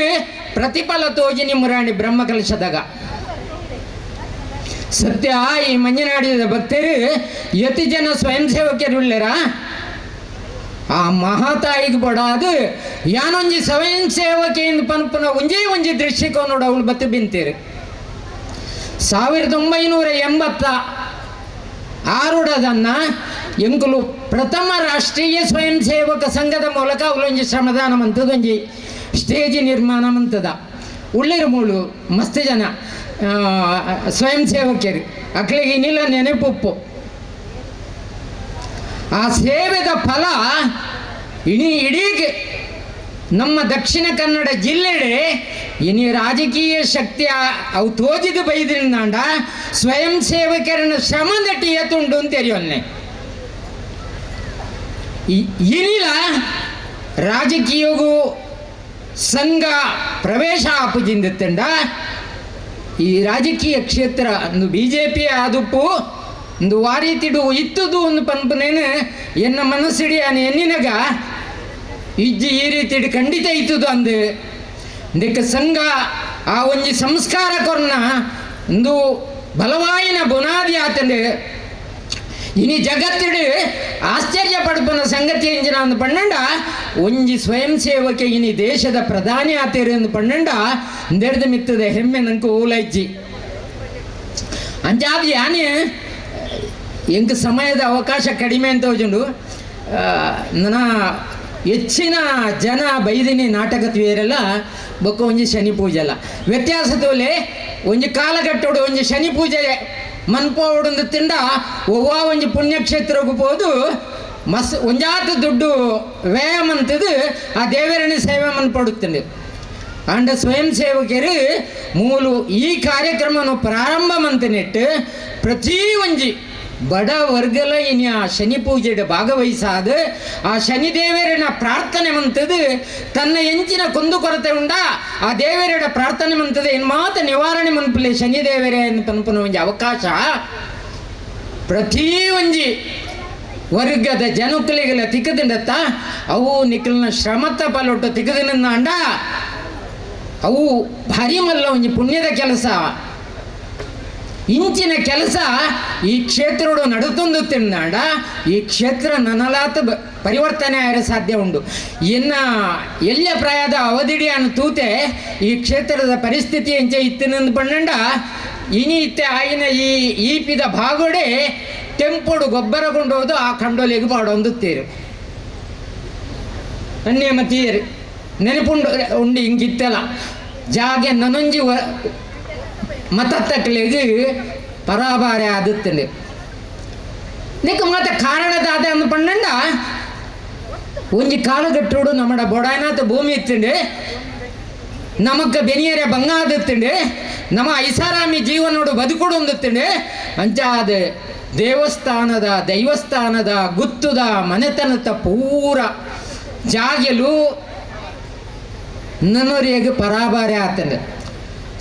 ಪ್ರತಿಫಲ ತೋಜಿನಿ ಮುರಾಣಿ ಬ್ರಹ್ಮ ಕಲಶದಾಗ ಸತ್ಯ. ಈ ಮಂಜನಾಡಿದ ಭಕ್ತರು ಯತಿ ಜನ ಸ್ವಯಂ ಸೇವಕರುಳ್ಳರ ಆ ಮಹಾತಾಯಿಗೆ ಬಡಾದು ಯಾನೊಂಜಿ ಸ್ವಯಂ ಸೇವಕೆಯಿಂದ ಪನ್ಪುನ ಒಂಜೇ ಒಂಜಿ ದೃಷ್ಟಿಕೋನೋಡು ಅವಳು ಬತ್ತು ಬಿಂತೀರು. 1986 ಎಂಕುಲು ಪ್ರಥಮ ರಾಷ್ಟ್ರೀಯ ಸ್ವಯಂ ಸೇವಕ ಸಂಘದ ಮೂಲಕ ಅವಳೊಂಜಿ ಶ್ರಮದಾನ ಮಂತದೊಂಜಿ ಸ್ಟೇಜ್ ನಿರ್ಮಾಣ ಮಂತದ ಉಳ್ಳಿರು ಮೂಳು ಮಸ್ತ್ ಜನ ಸ್ವಯಂ ಸೇವಕರು ಅಕ್ಲಿಗೆ ಇನ್ನಿಲ್ಲ ನೆನಪುಪ್ಪು. ಆ ಸೇವೆದ ಫಲ ಇಡೀ ಇಡೀ ನಮ್ಮ ದಕ್ಷಿಣ ಕನ್ನಡ ಜಿಲ್ಲೆಡೆ ಇನಿ ರಾಜಕೀಯ ಶಕ್ತಿ ಅವು ತೋಜಿದು ಬೈದ್ರಿಂದಾಂಡ ಸ್ವಯಂ ಸೇವಕರನ್ನ ಶ್ರಮದಟ್ಟಿ ಏತುಂಡು ಅಂತ ತೆರಿಯೋನ್ನೆ. ಇನಿಲ ರಾಜಕೀಯಗೂ ಸಂಘ ಪ್ರವೇಶ ಆಪುಜಿಂದ ಈ ರಾಜಕೀಯ ಕ್ಷೇತ್ರ ಒಂದು B J P ಆದುಪ್ಪು ಒಂದು ವಾರೀತಿಡು ಇತ್ತದು ಒಂದು ಪನ್ಪನೇನು ಎನ್ನ ಮನಸ್ಸಿಡಿ ಎನ್ನಿನಗ ಇಜ್ಜಿ ಈ ರೀತಿ ಖಂಡಿತ ಇತ್ತದು ಅಂದು ಇದಕ್ಕೆ ಸಂಘ ಆ ಒಂಜಿ ಸಂಸ್ಕಾರ ಕೊರ್ನ ಒಂದು ಬಲವಾಯಿನ ಬುನಾದಿ ಆತಂದು ಇನಿ ಜಗತ್ತಿಡು ಆಶ್ಚರ್ಯ ಪಡ್ಪನ ಸಂಗತಿ ಎಂಜಿನ ಒಂದು ಪಣ್ಣಂಡ ಒಂಜಿ ಸ್ವಯಂ ಸೇವಕೆ ಇನಿ ದೇಶದ ಪ್ರಧಾನಿ ಆತೇರು ಎಂದು ಪಣ್ಣಂಡ ಇಂದೆಡ್ದು ಮಿತ್ತದೆ ಹೆಮ್ಮೆ ನಂಗೆ ಓಲೈಜ್ಜಿ ಅಂಚಾದ ಯಾನೆ ಎಂಕ್ ಸಮಯದ ಅವಕಾಶ ಕಡಿಮೆ ಅಂತ ಹೋಜುಂಡು ನನ್ನ ಹೆಚ್ಚಿನ ಜನ ಬೈದಿನಿ ನಾಟಕ ತ್ವೇರೆಲ್ಲ ಬೊಕ್ಕ ಒಂಜಿ ಶನಿ ಪೂಜೆ ಅಲ್ಲ ವ್ಯತ್ಯಾಸ ತೋಲೆ ಒಂಜಿ ಕಾಲಘಟ್ಟೋಡು ಒಂಜಿ ಶನಿ ಪೂಜೆ ಮನ್ಪೋಡುಂದು ತಿಂಡ ಒವ್ವ ಒಂಜಿ ಪುಣ್ಯಕ್ಷೇತ್ರಕ್ಕೆ ಹೋದು ಮಸ್ ಒಂಜಾತ ದುಡ್ಡು ವ್ಯಯ ಮಂತದು ಆ ದೇವರಣಿ ಸೇವೆ ಮನ್ಪಡುತ್ತಂಡು. ಅಂಡ ಸ್ವಯಂ ಸೇವಕರು ಮೂಲು ಈ ಕಾರ್ಯಕ್ರಮವನ್ನು ಪ್ರಾರಂಭ ಮಂತನಿಟ್ಟು ಪ್ರತಿ ಒಂಜಿ ಬಡ ವರ್ಗಲ ಇನಿ ಆ ಶನಿ ಪೂಜೆಡು ಭಾಗವಹಿಸಾದ ಆ ಶನಿದೇವರನ ಪ್ರಾರ್ಥನೆ ಮಂತದು ತನ್ನ ಎಂಚಿನ ಕುಂದು ಕೊರತೆ ಉಂಡ ಆ ದೇವರ ಪ್ರಾರ್ಥನೆ ಮಂತದೆ ಇನ್ ಮಾತ ನಿವಾರಣೆ ಮನ್ಪುಲೆ ಶನಿದೇವರೇ ಪನ್ಪುನ ಒಂಜಿ ಅವಕಾಶ ಪ್ರತಿ ಒಂಜಿ ವರ್ಗದ ಜನಕ್ಕಲಿಗೆಲ್ಲ ತಿಕ್ಕದಿಂಡತ್ತ ಅವು ನಿಕ್ಕಲ್ನ ಶ್ರಮತ್ತ ಪಲೊಟ್ಟು ತಿಕ್ಕದಿನ ಅಂಡ ಅವು ಭಾರಿ ಮಲ್ಲ ಒಂಜಿ ಪುಣ್ಯದ ಕೆಲಸ ಇಂಚಿನ ಕೆಲಸ ಈ ಕ್ಷೇತ್ರಡು ನಡುತ್ತೊಂದು ತಿಂದಾಂಡ ಈ ಕ್ಷೇತ್ರ ನನಲಾತ ಪರಿವರ್ತನೆ ಆಗ ಸಾಧ್ಯ ಉಂಡು. ಇನ್ನು ಎಲ್ಲ ಪ್ರಾಯದ ಅವಧಿಡಿಯನ್ನು ತೂತೆ ಈ ಕ್ಷೇತ್ರದ ಪರಿಸ್ಥಿತಿ ಎಂಚೆ ಇತ್ತಿನಂದು ಪಣ್ಣಂಡ ಇನಿ ಇತ್ತೆ ಆಯಿನ ಈ ಈಪಿದ ಭಾಗೋಡೆ ಟೆಂಪೋಡು ಗೊಬ್ಬರ ಕೊಂಡೋದು ಆ ಕಂಡೋಲಿಗೆ ಪಾಡೊಂದುತ್ತೀರು ಅನ್ಯ ಮತೀರು ನೆನಪುಂಡು ಉಂಡು ಹಿಂಗಿತ್ತಲ್ಲ ಜಾಗೆ ನನೊಂಜಿ ಮತತ್ತಕ್ಕಲಿಗೆ ಪರಾಭಾರೆ ಆದುತ್ತಂಡೆ ನಿಕ್ಕ ಮಾತ ಕಾರಣದಾದ ಅಂದು ಪಣ್ಣಂಡ ಒಂಜಿ ಕಾಲಗಟ್ಟೋಡು ನಮ್ಮಡ ಬೊಡಾಯನಾಥ ಭೂಮಿ ಇತ್ತಂಡೆ ನಮಕ್ಕ ಬೆನಿಯರೆ ಬಂಗಾದತ್ತಂಡೆ ನಮ್ಮ ಐಸಾರಾಮಿ ಜೀವನೋಡು ಬದುಕೊಡು ಒಂದುತ್ತಂಡೆ ಅಂಚಾದ ದೇವಸ್ಥಾನದ ದೈವಸ್ಥಾನದ ಗುತ್ತುದ ಮನೆತನದ ಪೂರ ಜಾಗೆಲು ನನೊರಿಗೆ ಪರಾಭಾರೆ ಆತಂಡೆ.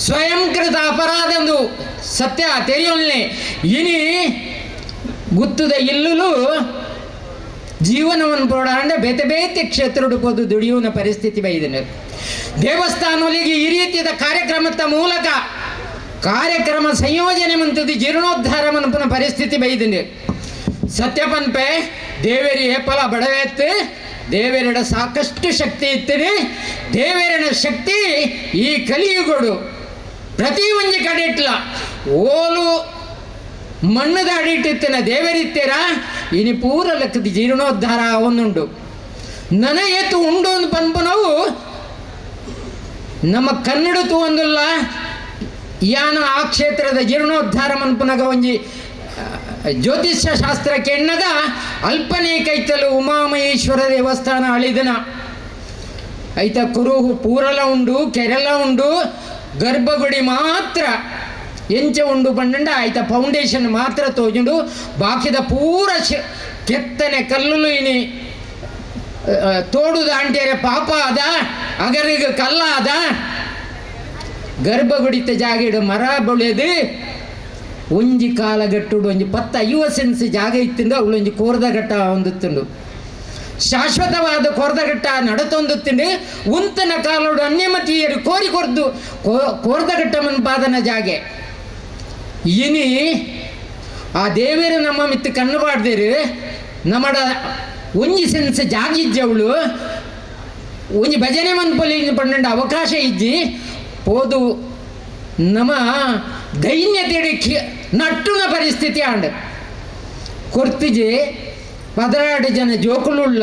ಸ್ವಯಂಕೃತ ಅಪರಾಧ ಸತ್ಯ ತೆರೆಯೊಲ್ನೆ ಇನಿ ಗುತ್ತದ ಇಲ್ಲೂ ಜೀವನವನ್ನು ಪೋಡಾಂಡ ಬೇತೆ ಬೇತೆ ಕ್ಷೇತ್ರ ಪೋದು ದುಡಿಯುವ ಪರಿಸ್ಥಿತಿ ಬೈದನೆ. ದೇವಸ್ಥಾನಗಳಿಗೆ ಈ ರೀತಿಯ ಕಾರ್ಯಕ್ರಮದ ಮೂಲಕ ಕಾರ್ಯಕ್ರಮ ಸಂಯೋಜನೆ ಮಂತದ್ದು ಜೀರ್ಣೋದ್ಧಾರ ಮನ್ಪುನ ಪರಿಸ್ಥಿತಿ ಬೈದನೆ. ಸತ್ಯಪನ್ಪೆ ದೇವೇರಿ ಏಪಲ ಬಡವೇತ್ತು ದೇವೇರಡ ಸಾಕಷ್ಟು ಶಕ್ತಿ ಇತ್ತನೆ ದೇವೇರನ ಶಕ್ತಿ ಈ ಕಲಿಯುಗಡು ಪ್ರತಿ ಒಂಜಿ ಕಡೆ ಇಟ್ಲ ಓಲು ಮಣ್ಣದ ಅಡಿಟ್ಟಿತ್ತನ ದೇವರಿತ್ತೀರ ಇನಿ ಪೂರ ಲೆಕ್ಕದ ಜೀರ್ಣೋದ್ಧಾರ ಒಂದುಂಡು ನನ ಏತು ಉಂಡು ಒಂದು ಪನ್ಪು ನಾವು ನಮ್ಮ ಕನ್ನಡ ತೂವೊಂದುಲ್ಲ ಯಾನ ಆ ಕ್ಷೇತ್ರದ ಜೀರ್ಣೋದ್ಧಾರ ಮನ್ಪುನಗ ಒಂಜಿ ಜ್ಯೋತಿಷ್ಯ ಶಾಸ್ತ್ರ ಕೆಣ್ಣಗ ಅಲ್ಪನೇ ಕೈತಲು ಉಮಾಮಹೇಶ್ವರ ದೇವಸ್ಥಾನ ಅಳಿದನ ಐತ ಕುರುಹು ಪೂರಲ ಉಂಡು ಕೆರಲ ಉಂಡು ಗರ್ಭಗುಡಿ ಮಾತ್ರ ಎಂಚ ಉಂಡು ಪಂಡ ಐತ ಫೌಂಡೇಶನ್ ಮಾತ್ರ ತೋಜುಂಡು ಬಾಕಿದ ಪೂರ ಕೆತ್ತನೆ ಕಲ್ಲುಲು ಇನಿ ತೋಡು ದಾಂಟೇರೆ ಪಾಪ ಆದ ಅಗರಿಗೆ ಕಲ್ಲಾದ ಗರ್ಭಗುಡಿತ ಜಾಗಿಡು ಮರ ಬೊಳೆದು ಒಂಜಿ ಕಾಲಗಟ್ಟುಡು ಒಂಜಿ 10-50 ಸೆನ್ಸ್ ಜಾಗ ಇತ್ತಿಂದು ಅವಳೊಂಜಿ ಕೋರ್ದಘಟ್ಟ ಹೊಂದುತ್ತುಂಡು ಶಾಶ್ವತವಾದ ಕೋರ್ದಘಟ್ಟ ನಡತೊಂದುತ್ತುಂಡು ಉಂತನ ಕಾಲೋಡು ಅನ್ಯಮತೀಯರು ಕೋರಿ ಕೊರ್ದು ಕೋರ್ದಘಟ್ಟ ಮನ್ಪಾದನ ಜಾಗೆ ಇನಿ ಆ ದೇವರು ನಮ್ಮ ಮಿತ್ತು ಕಣ್ಣು ಪಾಡ್ದಿರು ನಮ್ಮಡ ಒಂಜಿ ಸೆನ್ಸ್ ಜಾಗ ಇಜ್ಜವಳು ಒಂಜಿ ಭಜನೆ ಮನ್ಪೊಲಿ ಪಂಡ ಅವಕಾಶ ಇಜ್ಜಿ ಪೋದು ನಮ್ಮ ದೈನ್ಯತೆಡೆ ನಟ್ಟುನ ಪರಿಸ್ಥಿತಿ ಆಂಡ್ ಕೊರ್ತಿಜೆ 16 ಜನ ಜೋಕುಲುಳ್ಳ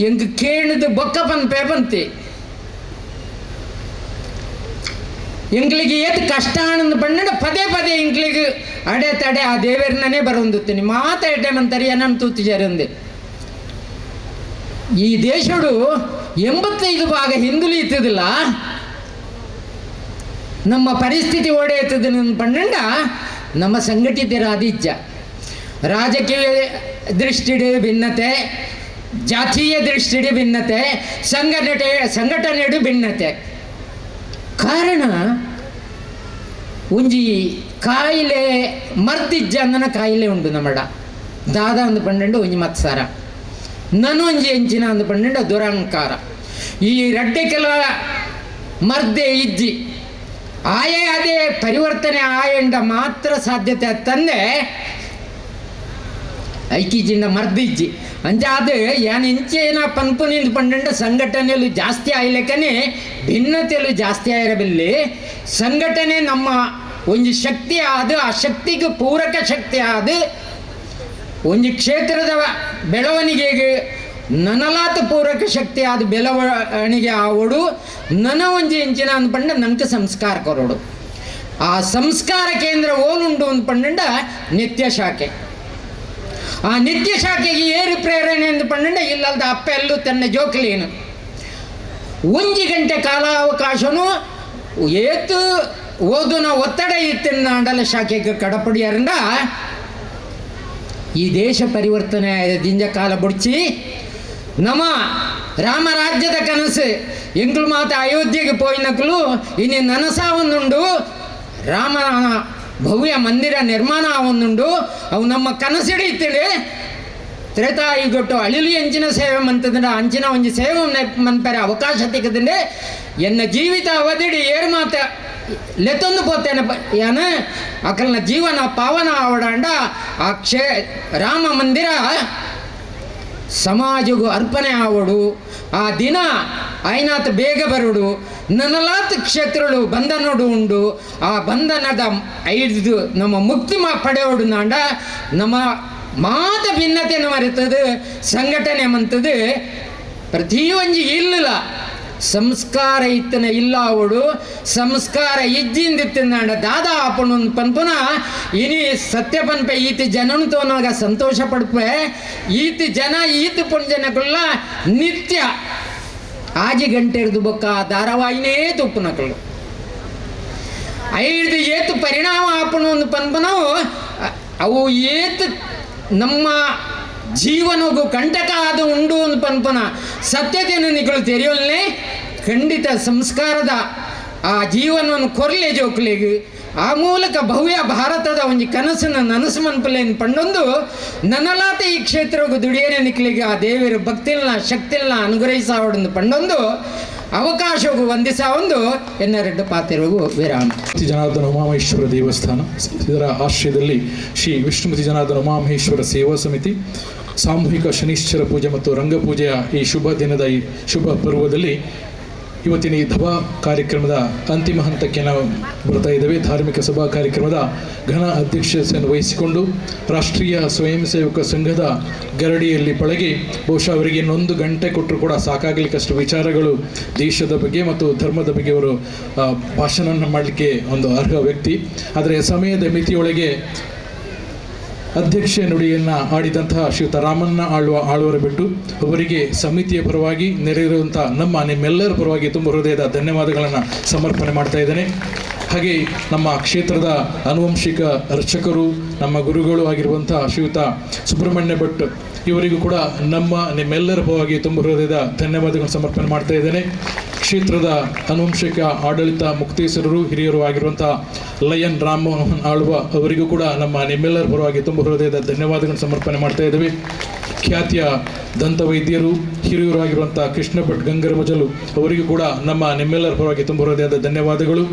ಎಂಕ್ ಕೇಣದು ಬೊಕ್ಕ ಪನ್ಪೆ ಪಂತೆ ಎಂಗ್ಲಿಗೆ ಏತ್ ಕಷ್ಟ ಆನಂದ ಪಂಡ ಪದೇ ಪದೇ ಎಂಗ್ಲಿಗೆ ಅಡೆ ತಡೆ ಆ ದೇವರನ್ನೇ ಬರೊಂದುತ್ತೀನಿ ಮಾತಾಡೆ ಮಂತರಿ ಏನನ್ನು ತೂತಿಜಾರಂದೆ. ಈ ದೇಶಡು 85% ಹಿಂದುಲಿ ಇತ್ತದಿಲ್ಲ ನಮ್ಮ ಪರಿಸ್ಥಿತಿ ಓಡೆಯುತ್ತದೆ ಪಂಡ ನಮ್ಮ ಸಂಘಟಿತರಾದಿಜ್ಜ ರಾಜಕೀಯ ದೃಷ್ಟಿಡೆ ಭಿನ್ನತೆ, ಜಾತೀಯ ದೃಷ್ಟಿಡೆ ಭಿನ್ನತೆ, ಸಂಘಟನೆಡು ಭಿನ್ನತೆ. ಕಾರಣ ಒಂಜಿ ಕಾಯಿಲೆ ಮರ್ದಿಜ್ಜ ಅಂದನ ಕಾಯಿಲೆ ಉಂಡು ನಮ್ಮಡ ದಾದ ಅಂದು ಪಂಡು ಒಂಜಿ ಮತ್ಸರ ನನೊಂಜಿ ಎಂಚಿನ ಅಂದು ಪಂಡ ದುರಹಂಕಾರ. ಈ ರಡ್ಡೆ ಕೆಲ ಮರ್ದೆ ಇಜ್ಜಿ ಆಯೇ ಅದೇ ಪರಿವರ್ತನೆ ಆಯಂಡ ಮಾತ್ರ ಸಾಧ್ಯತೆ ತಂದೆ ಐಕಿಜಿಂದ ಮರ್ದಿಜ್ಜಿ ಅಂಚಾದ ಯಾನ್ ಇಂಚೇನ ಪನ್ಪುನಿಂದ ಪಂಡ ಸಂಘಟನೆಯಲ್ಲೂ ಜಾಸ್ತಿ ಆಯ್ಲೆಕ್ಕನೆ ಭಿನ್ನತೆಯಲ್ಲೂ ಜಾಸ್ತಿ ಆಗಿರಬಿಲ್ಲಿ. ಸಂಘಟನೆ ನಮ್ಮ ಒಂಜಿ ಶಕ್ತಿ ಆದ ಆ ಶಕ್ತಿಗೆ ಪೂರಕ ಶಕ್ತಿ ಆದ ಒಂಜಿ ಕ್ಷೇತ್ರದ ಬೆಳವಣಿಗೆಗೆ ನನಲಾತ ಪೂರಕ ಶಕ್ತಿ ಆದ ಬೆಳವಣಿಗೆ ಆವಡು ನನ ಒಂಜಿ ಇಂಚಿನ ಅಂದ್ಪಂಡ ನಂಗೆ ಸಂಸ್ಕಾರ ಕೊರೋಡು. ಆ ಸಂಸ್ಕಾರ ಕೇಂದ್ರ ಓಲುಂಡು ಅಂದ್ಪಂಡ ನಿತ್ಯ ಶಾಖೆ. ಆ ನಿತ್ಯ ಶಾಖೆಗೆ ಏರು ಪ್ರೇರಣೆ ಅಂದ್ಪಂಡ ಇಲ್ಲಲ್ದ ಅಪ್ಪ ಎಲ್ಲೂ ತನ್ನ ಜೋಕ್ಲೇನು ಒಂಜಿ ಗಂಟೆ ಕಾಲಾವಕಾಶನು ಏತು ಓದುನ ಒತ್ತಡ ಇತ್ತಿನ ಶಾಖೆಗೆ ಕಡಪಡಿಯಾರಂಡ ಈ ದೇಶ ಪರಿವರ್ತನೆ ದಿಂಜ ಕಾಲ ಬುಡ್ಚಿ ನಮ್ಮ ರಾಮರಾಜ್ಯದ ಕನಸು ಎಂಕ್ಲು ಮಾತ ಅಯೋಧ್ಯೆಗೆ ಪೋಯಿನಕ್ಲು ಇನ್ನು ನನಸಾವನ್ನುಂಡು ರಾಮನ ಭವ್ಯ ಮಂದಿರ ನಿರ್ಮಾಣ ಆವನ್ನುಂಡು ಅವು ನಮ್ಮ ಕನಸಿಡಿತ್ತೇಳಿ ತ್ರೇತಾಯುಗೊಟ್ಟು ಅಳಿಲು ಎಂಚಿನ ಸೇವೆ ಮಂತದಂಡ ಅಂಚಿನ ಒಂಜಿ ಸೇವೆ ಮನ್ಪೆರೆ ಅವಕಾಶ ತಿಕ್ಕದಂಡೆ ಎನ್ನ ಜೀವಿತ ಅವಧಿಡಿ ಏರು ಮಾತ ಲೆತ್ತೊಂದು ಪೋತೇನೆ ಯಾನ ಅಕಲ್ನ ಜೀವನ ಪಾವನ ಆವಡಾಂಡ ಆ ರಾಮ ಮಂದಿರ ಸಮಾಜಗೂ ಅರ್ಪಣೆ ಆವಡು ಆ ದಿನ ಐನಾತ್ ಬೇಗ ಬರುಡು ನನಲಾತ್ ಕ್ಷೇತ್ರಗಳು ಬಂಧನೋಡು ಉಂಡು ಆ ಬಂಧನದ ಐದು ನಮ್ಮ ಮುಕ್ತಿ ಪಡೆಯೋಡು ನಾಂಡ ನಮ್ಮ ಮಾತ ಭಿನ್ನತೆಯನ್ನು ಮರೆತದು ಸಂಘಟನೆ ಮಂತದು ಪ್ರತಿಯೊಂಜಿ ಇಲ್ಲ ಸಂಸ್ಕಾರ ಇತ್ತನ ಇಲ್ಲ ಅವಡು ಸಂಸ್ಕಾರ ಇಜ್ಜಿಂದಿತ್ತಿನಾಂಡ ದಾದಾ ಆಪಣು ಪನ್ಪುನ ಇನಿ ಸತ್ಯ ಪನ್ಪೆ ಈತ ಜನನು ತೋನಾಗ ಸಂತೋಷ ಪಡ್ಪೆ ಈತ ಜನ ಈತ ಪುಣ್ಜನಕುಲ್ಲ ನಿತ್ಯ ಆಜಿ ಗಂಟೆ ಹಿಡಿದು ಬೊಕ್ಕ ಧಾರಾವಾಹಿನೇ ತುಪ್ಪನಕಲು ಐದು ಏತು ಪರಿಣಾಮ ಆಪಣು ಒಂದು ಪನ್ಪನವು ಅವು ಏತು ನಮ್ಮ ಜೀವನಗೂ ಕಂಟಕ ಆದ ಉಂಡು ಒಂದು ಪನ್ಪನ ಸತ್ಯತೆಯನ್ನು ನಿಗಳು ತೆರೆಯೋಲ್ನೇ ಖಂಡಿತ ಸಂಸ್ಕಾರದ ಆ ಜೀವನವನ್ನು ಕೊರಲೆ ಜೋಕ್ಲಿಗೆ ಆ ಮೂಲಕ ಭವ್ಯ ಭಾರತದ ಒಂದು ಕನಸನ್ನು ನನಸು ಮನ್ಪಲೇನು ಪಂಡೊಂದು ನನಲಾತ ಈ ಕ್ಷೇತ್ರಕ್ಕೂ ದುಡಿಯೇನೆ ನಿಕ್ಲಿಗೆ ಆ ದೇವಿರ ಭಕ್ತಿಲ್ನ ಶಕ್ತಿಲ್ನ ಅನುಗ್ರಹಿಸಾವಡೊಂದು ಪಂಡೊಂದು ಅವಕಾಶಕ್ಕೂ ವಂದಿಸ ಒಂದು ಎನ್ನೆರಡು ಪಾತ್ರಗೂ ವಿರಾಮ. ಜನಾರ್ದನ ಉಮಾಮಹೇಶ್ವರ ದೇವಸ್ಥಾನ ಇದರ ಆಶ್ರಯದಲ್ಲಿ ಶ್ರೀ ವಿಷ್ಣುಮತಿ ಜನಾರ್ದನ ಉಮಾಮಹೇಶ್ವರ ಸೇವಾ ಸಮಿತಿ ಸಾಮೂಹಿಕ ಶನೀಶ್ವರ ಪೂಜೆ ಮತ್ತು ರಂಗಪೂಜೆಯ ಈ ಶುಭ ದಿನದ ಈ ಶುಭ ಪರ್ವದಲ್ಲಿ ಇವತ್ತಿನ ಈ ಸಭಾ ಕಾರ್ಯಕ್ರಮದ ಅಂತಿಮ ಹಂತಕ್ಕೆ ನಾವು ಬರ್ತಾ ಇದ್ದೇವೆ. ಧಾರ್ಮಿಕ ಸಭಾ ಕಾರ್ಯಕ್ರಮದ ಘನ ಅಧ್ಯಕ್ಷತೆಯನ್ನು ವಹಿಸಿಕೊಂಡು ರಾಷ್ಟ್ರೀಯ ಸ್ವಯಂ ಸೇವಕ ಸಂಘದ ಗರಡಿಯಲ್ಲಿ ಪಳಗಿ, ಬಹುಶಃ ಅವರಿಗೆ ಇನ್ನೊಂದು ಗಂಟೆ ಕೊಟ್ಟರು ಕೂಡ ಸಾಕಾಗಲಿಕ್ಕಷ್ಟು ವಿಚಾರಗಳು ದೇಶದ ಬಗ್ಗೆ ಮತ್ತು ಧರ್ಮದ ಬಗ್ಗೆ ಅವರು ಭಾಷಣವನ್ನು ಮಾಡಲಿಕ್ಕೆ ಒಂದು ಅರ್ಹ ವ್ಯಕ್ತಿ. ಆದರೆ ಸಮಯದ ಮಿತಿಯೊಳಗೆ ಅಧ್ಯಕ್ಷ ನುಡಿಯನ್ನು ಆಡಿದಂತಹ ಶ್ರೀಯುತ ರಾಮಣ್ಣ ಆಳ್ವರ ಬಿಟ್ಟು ಅವರಿಗೆ ಸಮಿತಿಯ ಪರವಾಗಿ ನೆರೆಯಿರುವಂಥ ನಮ್ಮ ನಿಮ್ಮೆಲ್ಲರ ಪರವಾಗಿ ತುಂಬ ಹೃದಯದ ಧನ್ಯವಾದಗಳನ್ನು ಸಮರ್ಪಣೆ ಮಾಡ್ತಾ ಇದ್ದೇನೆ. ಹಾಗೆ ನಮ್ಮ ಕ್ಷೇತ್ರದ ಆನುವಂಶಿಕ ಅರ್ಚಕರು, ನಮ್ಮ ಗುರುಗಳು ಆಗಿರುವಂಥ ಶ್ರೀಯುತ ಸುಬ್ರಹ್ಮಣ್ಯ ಭಟ್ ಇವರಿಗೂ ಕೂಡ ನಮ್ಮ ನಿಮ್ಮೆಲ್ಲರ ಪರವಾಗಿ ತುಂಬ ಹೃದಯದ ಧನ್ಯವಾದಗಳನ್ನು ಸಮರ್ಪಣೆ ಮಾಡ್ತಾ ಇದ್ದೇನೆ. ಕ್ಷೇತ್ರದ ಆನುವಂಶಿಕ ಆಡಳಿತ ಮುಕ್ತೇಶ್ವರರು ಹಿರಿಯರು ಆಗಿರುವಂಥ ಲಯನ್ ರಾಮಮೋಹನ್ ಆಳ್ವ ಅವರಿಗೂ ಕೂಡ ನಮ್ಮ ನಿಮ್ಮೆಲ್ಲರ ಪರವಾಗಿ ತುಂಬ ಹೃದಯದ ಧನ್ಯವಾದಗಳನ್ನು ಸಮರ್ಪಣೆ ಮಾಡ್ತಾ ಇದ್ದೇವೆ. ಖ್ಯಾತಿಯ ದಂತವೈದ್ಯರು ಹಿರಿಯರು ಆಗಿರುವಂಥ ಕೃಷ್ಣ ಭಟ್ ಗಂಗರಮಜಲು ಅವರಿಗೂ ಕೂಡ ನಮ್ಮ ನಿಮ್ಮೆಲ್ಲರ ಪರವಾಗಿ ತುಂಬ ಹೃದಯದ ಧನ್ಯವಾದಗಳು.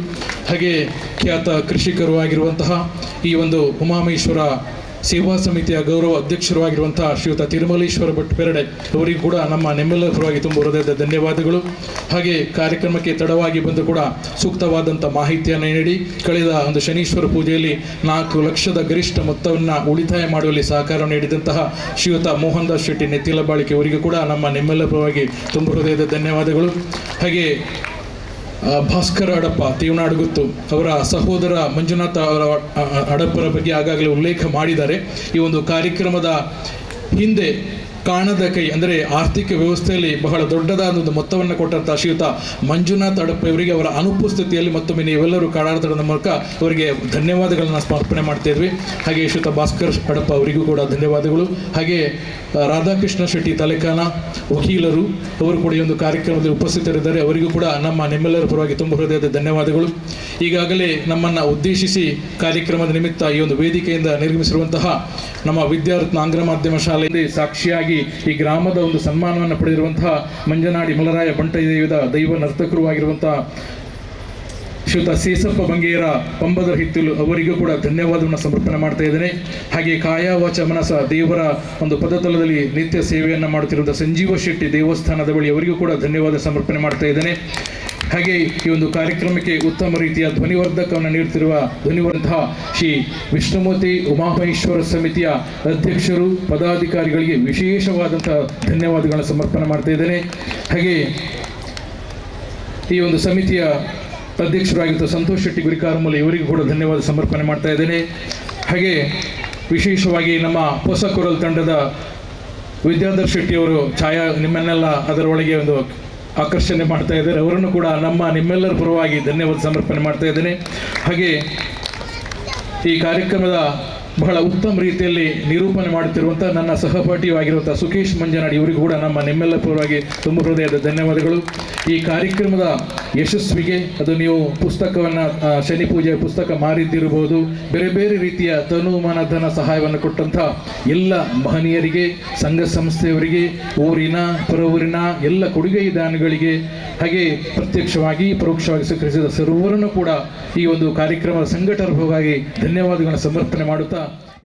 ಹಾಗೆ ಖ್ಯಾತ ಕೃಷಿಕರು ಆಗಿರುವಂತಹ ಈ ಒಂದು ಉಮಾಮಹೇಶ್ವರ ಸೇವಾ ಸಮಿತಿಯ ಗೌರವ ಅಧ್ಯಕ್ಷರು ಆಗಿರುವಂಥ ಶ್ರೀಯುತ ತಿರುಮಲೇಶ್ವರ ಭಟ್ ಪೆರಡೆ ಅವರಿಗೂ ಕೂಡ ನಮ್ಮ ನಿಮ್ಮೆಲ್ಲರ ಪರವಾಗಿ ತುಂಬ ಹೃದಯದ ಧನ್ಯವಾದಗಳು. ಹಾಗೆ ಕಾರ್ಯಕ್ರಮಕ್ಕೆ ತಡವಾಗಿ ಬಂದು ಕೂಡ ಸೂಕ್ತವಾದಂಥ ಮಾಹಿತಿಯನ್ನು ನೀಡಿ ಕಳೆದ ಒಂದು ಶನೀಶ್ವರ ಪೂಜೆಯಲ್ಲಿ 4 ಲಕ್ಷದ ಗರಿಷ್ಠ ಮೊತ್ತವನ್ನು ಉಳಿತಾಯ ಮಾಡುವಲ್ಲಿ ಸಹಕಾರ ನೀಡಿದಂತಹ ಶ್ರೀಯುತ ಮೋಹನ್ ದಾಸ್ ಶೆಟ್ಟಿ ನೆತ್ತಿಲಬಾಳಿಕೆ ಅವರಿಗೂ ಕೂಡ ನಮ್ಮ ನಿಮ್ಮೆಲ್ಲರ ಪರವಾಗಿ ತುಂಬ ಹೃದಯದ ಧನ್ಯವಾದಗಳು. ಹಾಗೆ ಭಾಸ್ಕರ ಅಡಪ್ಪ ತೀವನಾಡುಗುತ್ತು ಅವರ ಸಹೋದರ ಮಂಜುನಾಥ ಅವರ ಅಡಪ್ಪರ ಬಗ್ಗೆ ಆಗಾಗಲೇ ಉಲ್ಲೇಖ ಮಾಡಿದ್ದಾರೆ. ಈ ಒಂದು ಕಾರ್ಯಕ್ರಮದ ಹಿಂದೆ ಕಾಣದ ಕೈ ಅಂದರೆ ಆರ್ಥಿಕ ವ್ಯವಸ್ಥೆಯಲ್ಲಿ ಬಹಳ ದೊಡ್ಡದಾದ ಒಂದು ಮೊತ್ತವನ್ನು ಕೊಟ್ಟಂಥ ಶ್ರೀಯುತ ಮಂಜುನಾಥ್ ಅಡಪ್ಪ ಇವರಿಗೆ ಅವರ ಅನುಪಸ್ಥಿತಿಯಲ್ಲಿ ಮತ್ತೊಮ್ಮೆ ನೀವೆಲ್ಲರೂ ಕಾಡಾಡತದ ಮೂಲಕ ಅವರಿಗೆ ಧನ್ಯವಾದಗಳನ್ನು ಸಮರ್ಪಣೆ ಮಾಡ್ತಾಯಿದ್ವಿ. ಹಾಗೆ ಶ್ರೀಯುತ ಭಾಸ್ಕರ್ ಅಡಪ್ಪ ಅವರಿಗೂ ಕೂಡ ಧನ್ಯವಾದಗಳು. ಹಾಗೆ ರಾಧಾಕೃಷ್ಣ ಶೆಟ್ಟಿ ತಲೆಕಾನ ವಕೀಲರು ಅವರು ಕೂಡ ಈ ಒಂದು ಕಾರ್ಯಕ್ರಮದಲ್ಲಿ ಉಪಸ್ಥಿತರಿದ್ದಾರೆ, ಅವರಿಗೂ ಕೂಡ ನಮ್ಮ ನಿಮ್ಮೆಲ್ಲರ ಪರವಾಗಿ ತುಂಬ ಹೃದಯದ ಧನ್ಯವಾದಗಳು. ಈಗಾಗಲೇ ನಮ್ಮನ್ನು ಉದ್ದೇಶಿಸಿ ಕಾರ್ಯಕ್ರಮದ ನಿಮಿತ್ತ ಈ ಒಂದು ವೇದಿಕೆಯಿಂದ ನಿರ್ಮಿಸಿರುವಂತಹ ನಮ್ಮ ವಿದ್ಯಾರತ್ನ ಆಂಗ್ಲ ಮಾಧ್ಯಮ ಶಾಲೆಯಲ್ಲಿ ಸಾಕ್ಷಿಯಾಗಿ ಈ ಗ್ರಾಮದ ಒಂದು ಸನ್ಮಾನವನ್ನು ಪಡೆದಿರುವಂತಹ ಮಂಜನಾಡಿ ಮಲರಾಯ ಬಂಟದೇವದ ದೈವ ನರ್ತಕರು ಆಗಿರುವಂತಹ ಶ್ರೀಯುತ ಸೇಸಪ್ಪ ಬಂಗೇರ ಪಂಬದ ಹಿತ್ತಲು ಅವರಿಗೂ ಕೂಡ ಧನ್ಯವಾದವನ್ನು ಸಮರ್ಪಣೆ ಮಾಡ್ತಾ ಇದ್ದೇನೆ. ಹಾಗೆ ಕಾಯ ವಾಚ ಮನಸ ದೇವರ ಒಂದು ಪದತಲದಲ್ಲಿ ನಿತ್ಯ ಸೇವೆಯನ್ನು ಮಾಡುತ್ತಿರುವಂಥ ಸಂಜೀವ ಶೆಟ್ಟಿ ದೇವಸ್ಥಾನದ ಬಳಿ ಅವರಿಗೂ ಕೂಡ ಧನ್ಯವಾದ ಸಮರ್ಪಣೆ ಮಾಡ್ತಾ ಇದ್ದೇನೆ. ಹಾಗೆ ಈ ಒಂದು ಕಾರ್ಯಕ್ರಮಕ್ಕೆ ಉತ್ತಮ ರೀತಿಯ ಧ್ವನಿವರ್ಧಕವನ್ನು ನೀಡುತ್ತಿರುವ ಧ್ವನಿವರ್ಧ ಶ್ರೀ ವಿಷ್ಣುಮೂರ್ತಿ ಉಮಾಮಹೇಶ್ವರ ಸಮಿತಿಯ ಅಧ್ಯಕ್ಷರು ಪದಾಧಿಕಾರಿಗಳಿಗೆ ವಿಶೇಷವಾದಂಥ ಧನ್ಯವಾದಗಳನ್ನು ಸಮರ್ಪಣೆ ಮಾಡ್ತಾ ಇದ್ದೇನೆ. ಹಾಗೆ ಈ ಒಂದು ಸಮಿತಿಯ ಅಧ್ಯಕ್ಷರಾಗಿದ್ದ ಸಂತೋಷ್ ಶೆಟ್ಟಿ ಗುರಿಕಾರಮೂಲೆ ಇವರಿಗೂ ಕೂಡ ಧನ್ಯವಾದ ಸಮರ್ಪಣೆ ಮಾಡ್ತಾ ಇದ್ದೇನೆ. ಹಾಗೆ ವಿಶೇಷವಾಗಿ ನಮ್ಮ ಹೊಸ ಕೊರಲ್ ತಂಡದ ವಿದ್ಯಾಧರ್ ಶೆಟ್ಟಿಯವರು ಛಾಯಾ ನಿಮ್ಮನ್ನೆಲ್ಲ ಅದರೊಳಗೆ ಒಂದು ಆಕರ್ಷಣೆ ಮಾಡ್ತಾ ಇದ್ದಾರೆ, ಅವರನ್ನು ಕೂಡ ನಮ್ಮ ನಿಮ್ಮೆಲ್ಲರ ಪರವಾಗಿ ಧನ್ಯವಾದ ಸಮರ್ಪಣೆ ಮಾಡ್ತಾ ಇದ್ದೇನೆ. ಹಾಗೆ ಈ ಕಾರ್ಯಕ್ರಮದ ಬಹಳ ಉತ್ತಮ ರೀತಿಯಲ್ಲಿ ನಿರೂಪಣೆ ಮಾಡುತ್ತಿರುವಂಥ ನನ್ನ ಸಹಪಾಠಿಯೂ ಆಗಿರುವಂಥ ಸುಖೇಶ್ ಮಂಜನಾಡಿ ಇವರಿಗೂ ಕೂಡ ನಮ್ಮ ನಿಮ್ಮೆಲ್ಲರ ಪರವಾಗಿ ತುಂಬ ಹೃದಯದ ಧನ್ಯವಾದಗಳು. ಈ ಕಾರ್ಯಕ್ರಮದ ಯಶಸ್ವಿಗೆ ಅದು ನೀವು ಪುಸ್ತಕವನ್ನು ಶನಿ ಪೂಜೆಯ ಪುಸ್ತಕ ಮಾರಿದ್ದಿರಬಹುದು, ಬೇರೆ ಬೇರೆ ರೀತಿಯ ತನು ಮನ ಧನ ಸಹಾಯವನ್ನು ಕೊಟ್ಟಂಥ ಎಲ್ಲ ಮಹನೀಯರಿಗೆ, ಸಂಘ ಸಂಸ್ಥೆಯವರಿಗೆ, ಊರಿನ ಪರವೂರಿನ ಎಲ್ಲ ಕೊಡುಗೆ ದಾನಗಳಿಗೆ, ಹಾಗೆ ಪ್ರತ್ಯಕ್ಷವಾಗಿ ಪರೋಕ್ಷವಾಗಿ ಸ್ವೀಕರಿಸಿದ ಸರ್ವರನ್ನು ಕೂಡ ಈ ಒಂದು ಕಾರ್ಯಕ್ರಮದ ಸಂಘಟಕರ ಪರವಾಗಿ ಧನ್ಯವಾದಗಳನ್ನು ಸಮರ್ಪಣೆ ಮಾಡುತ್ತಾ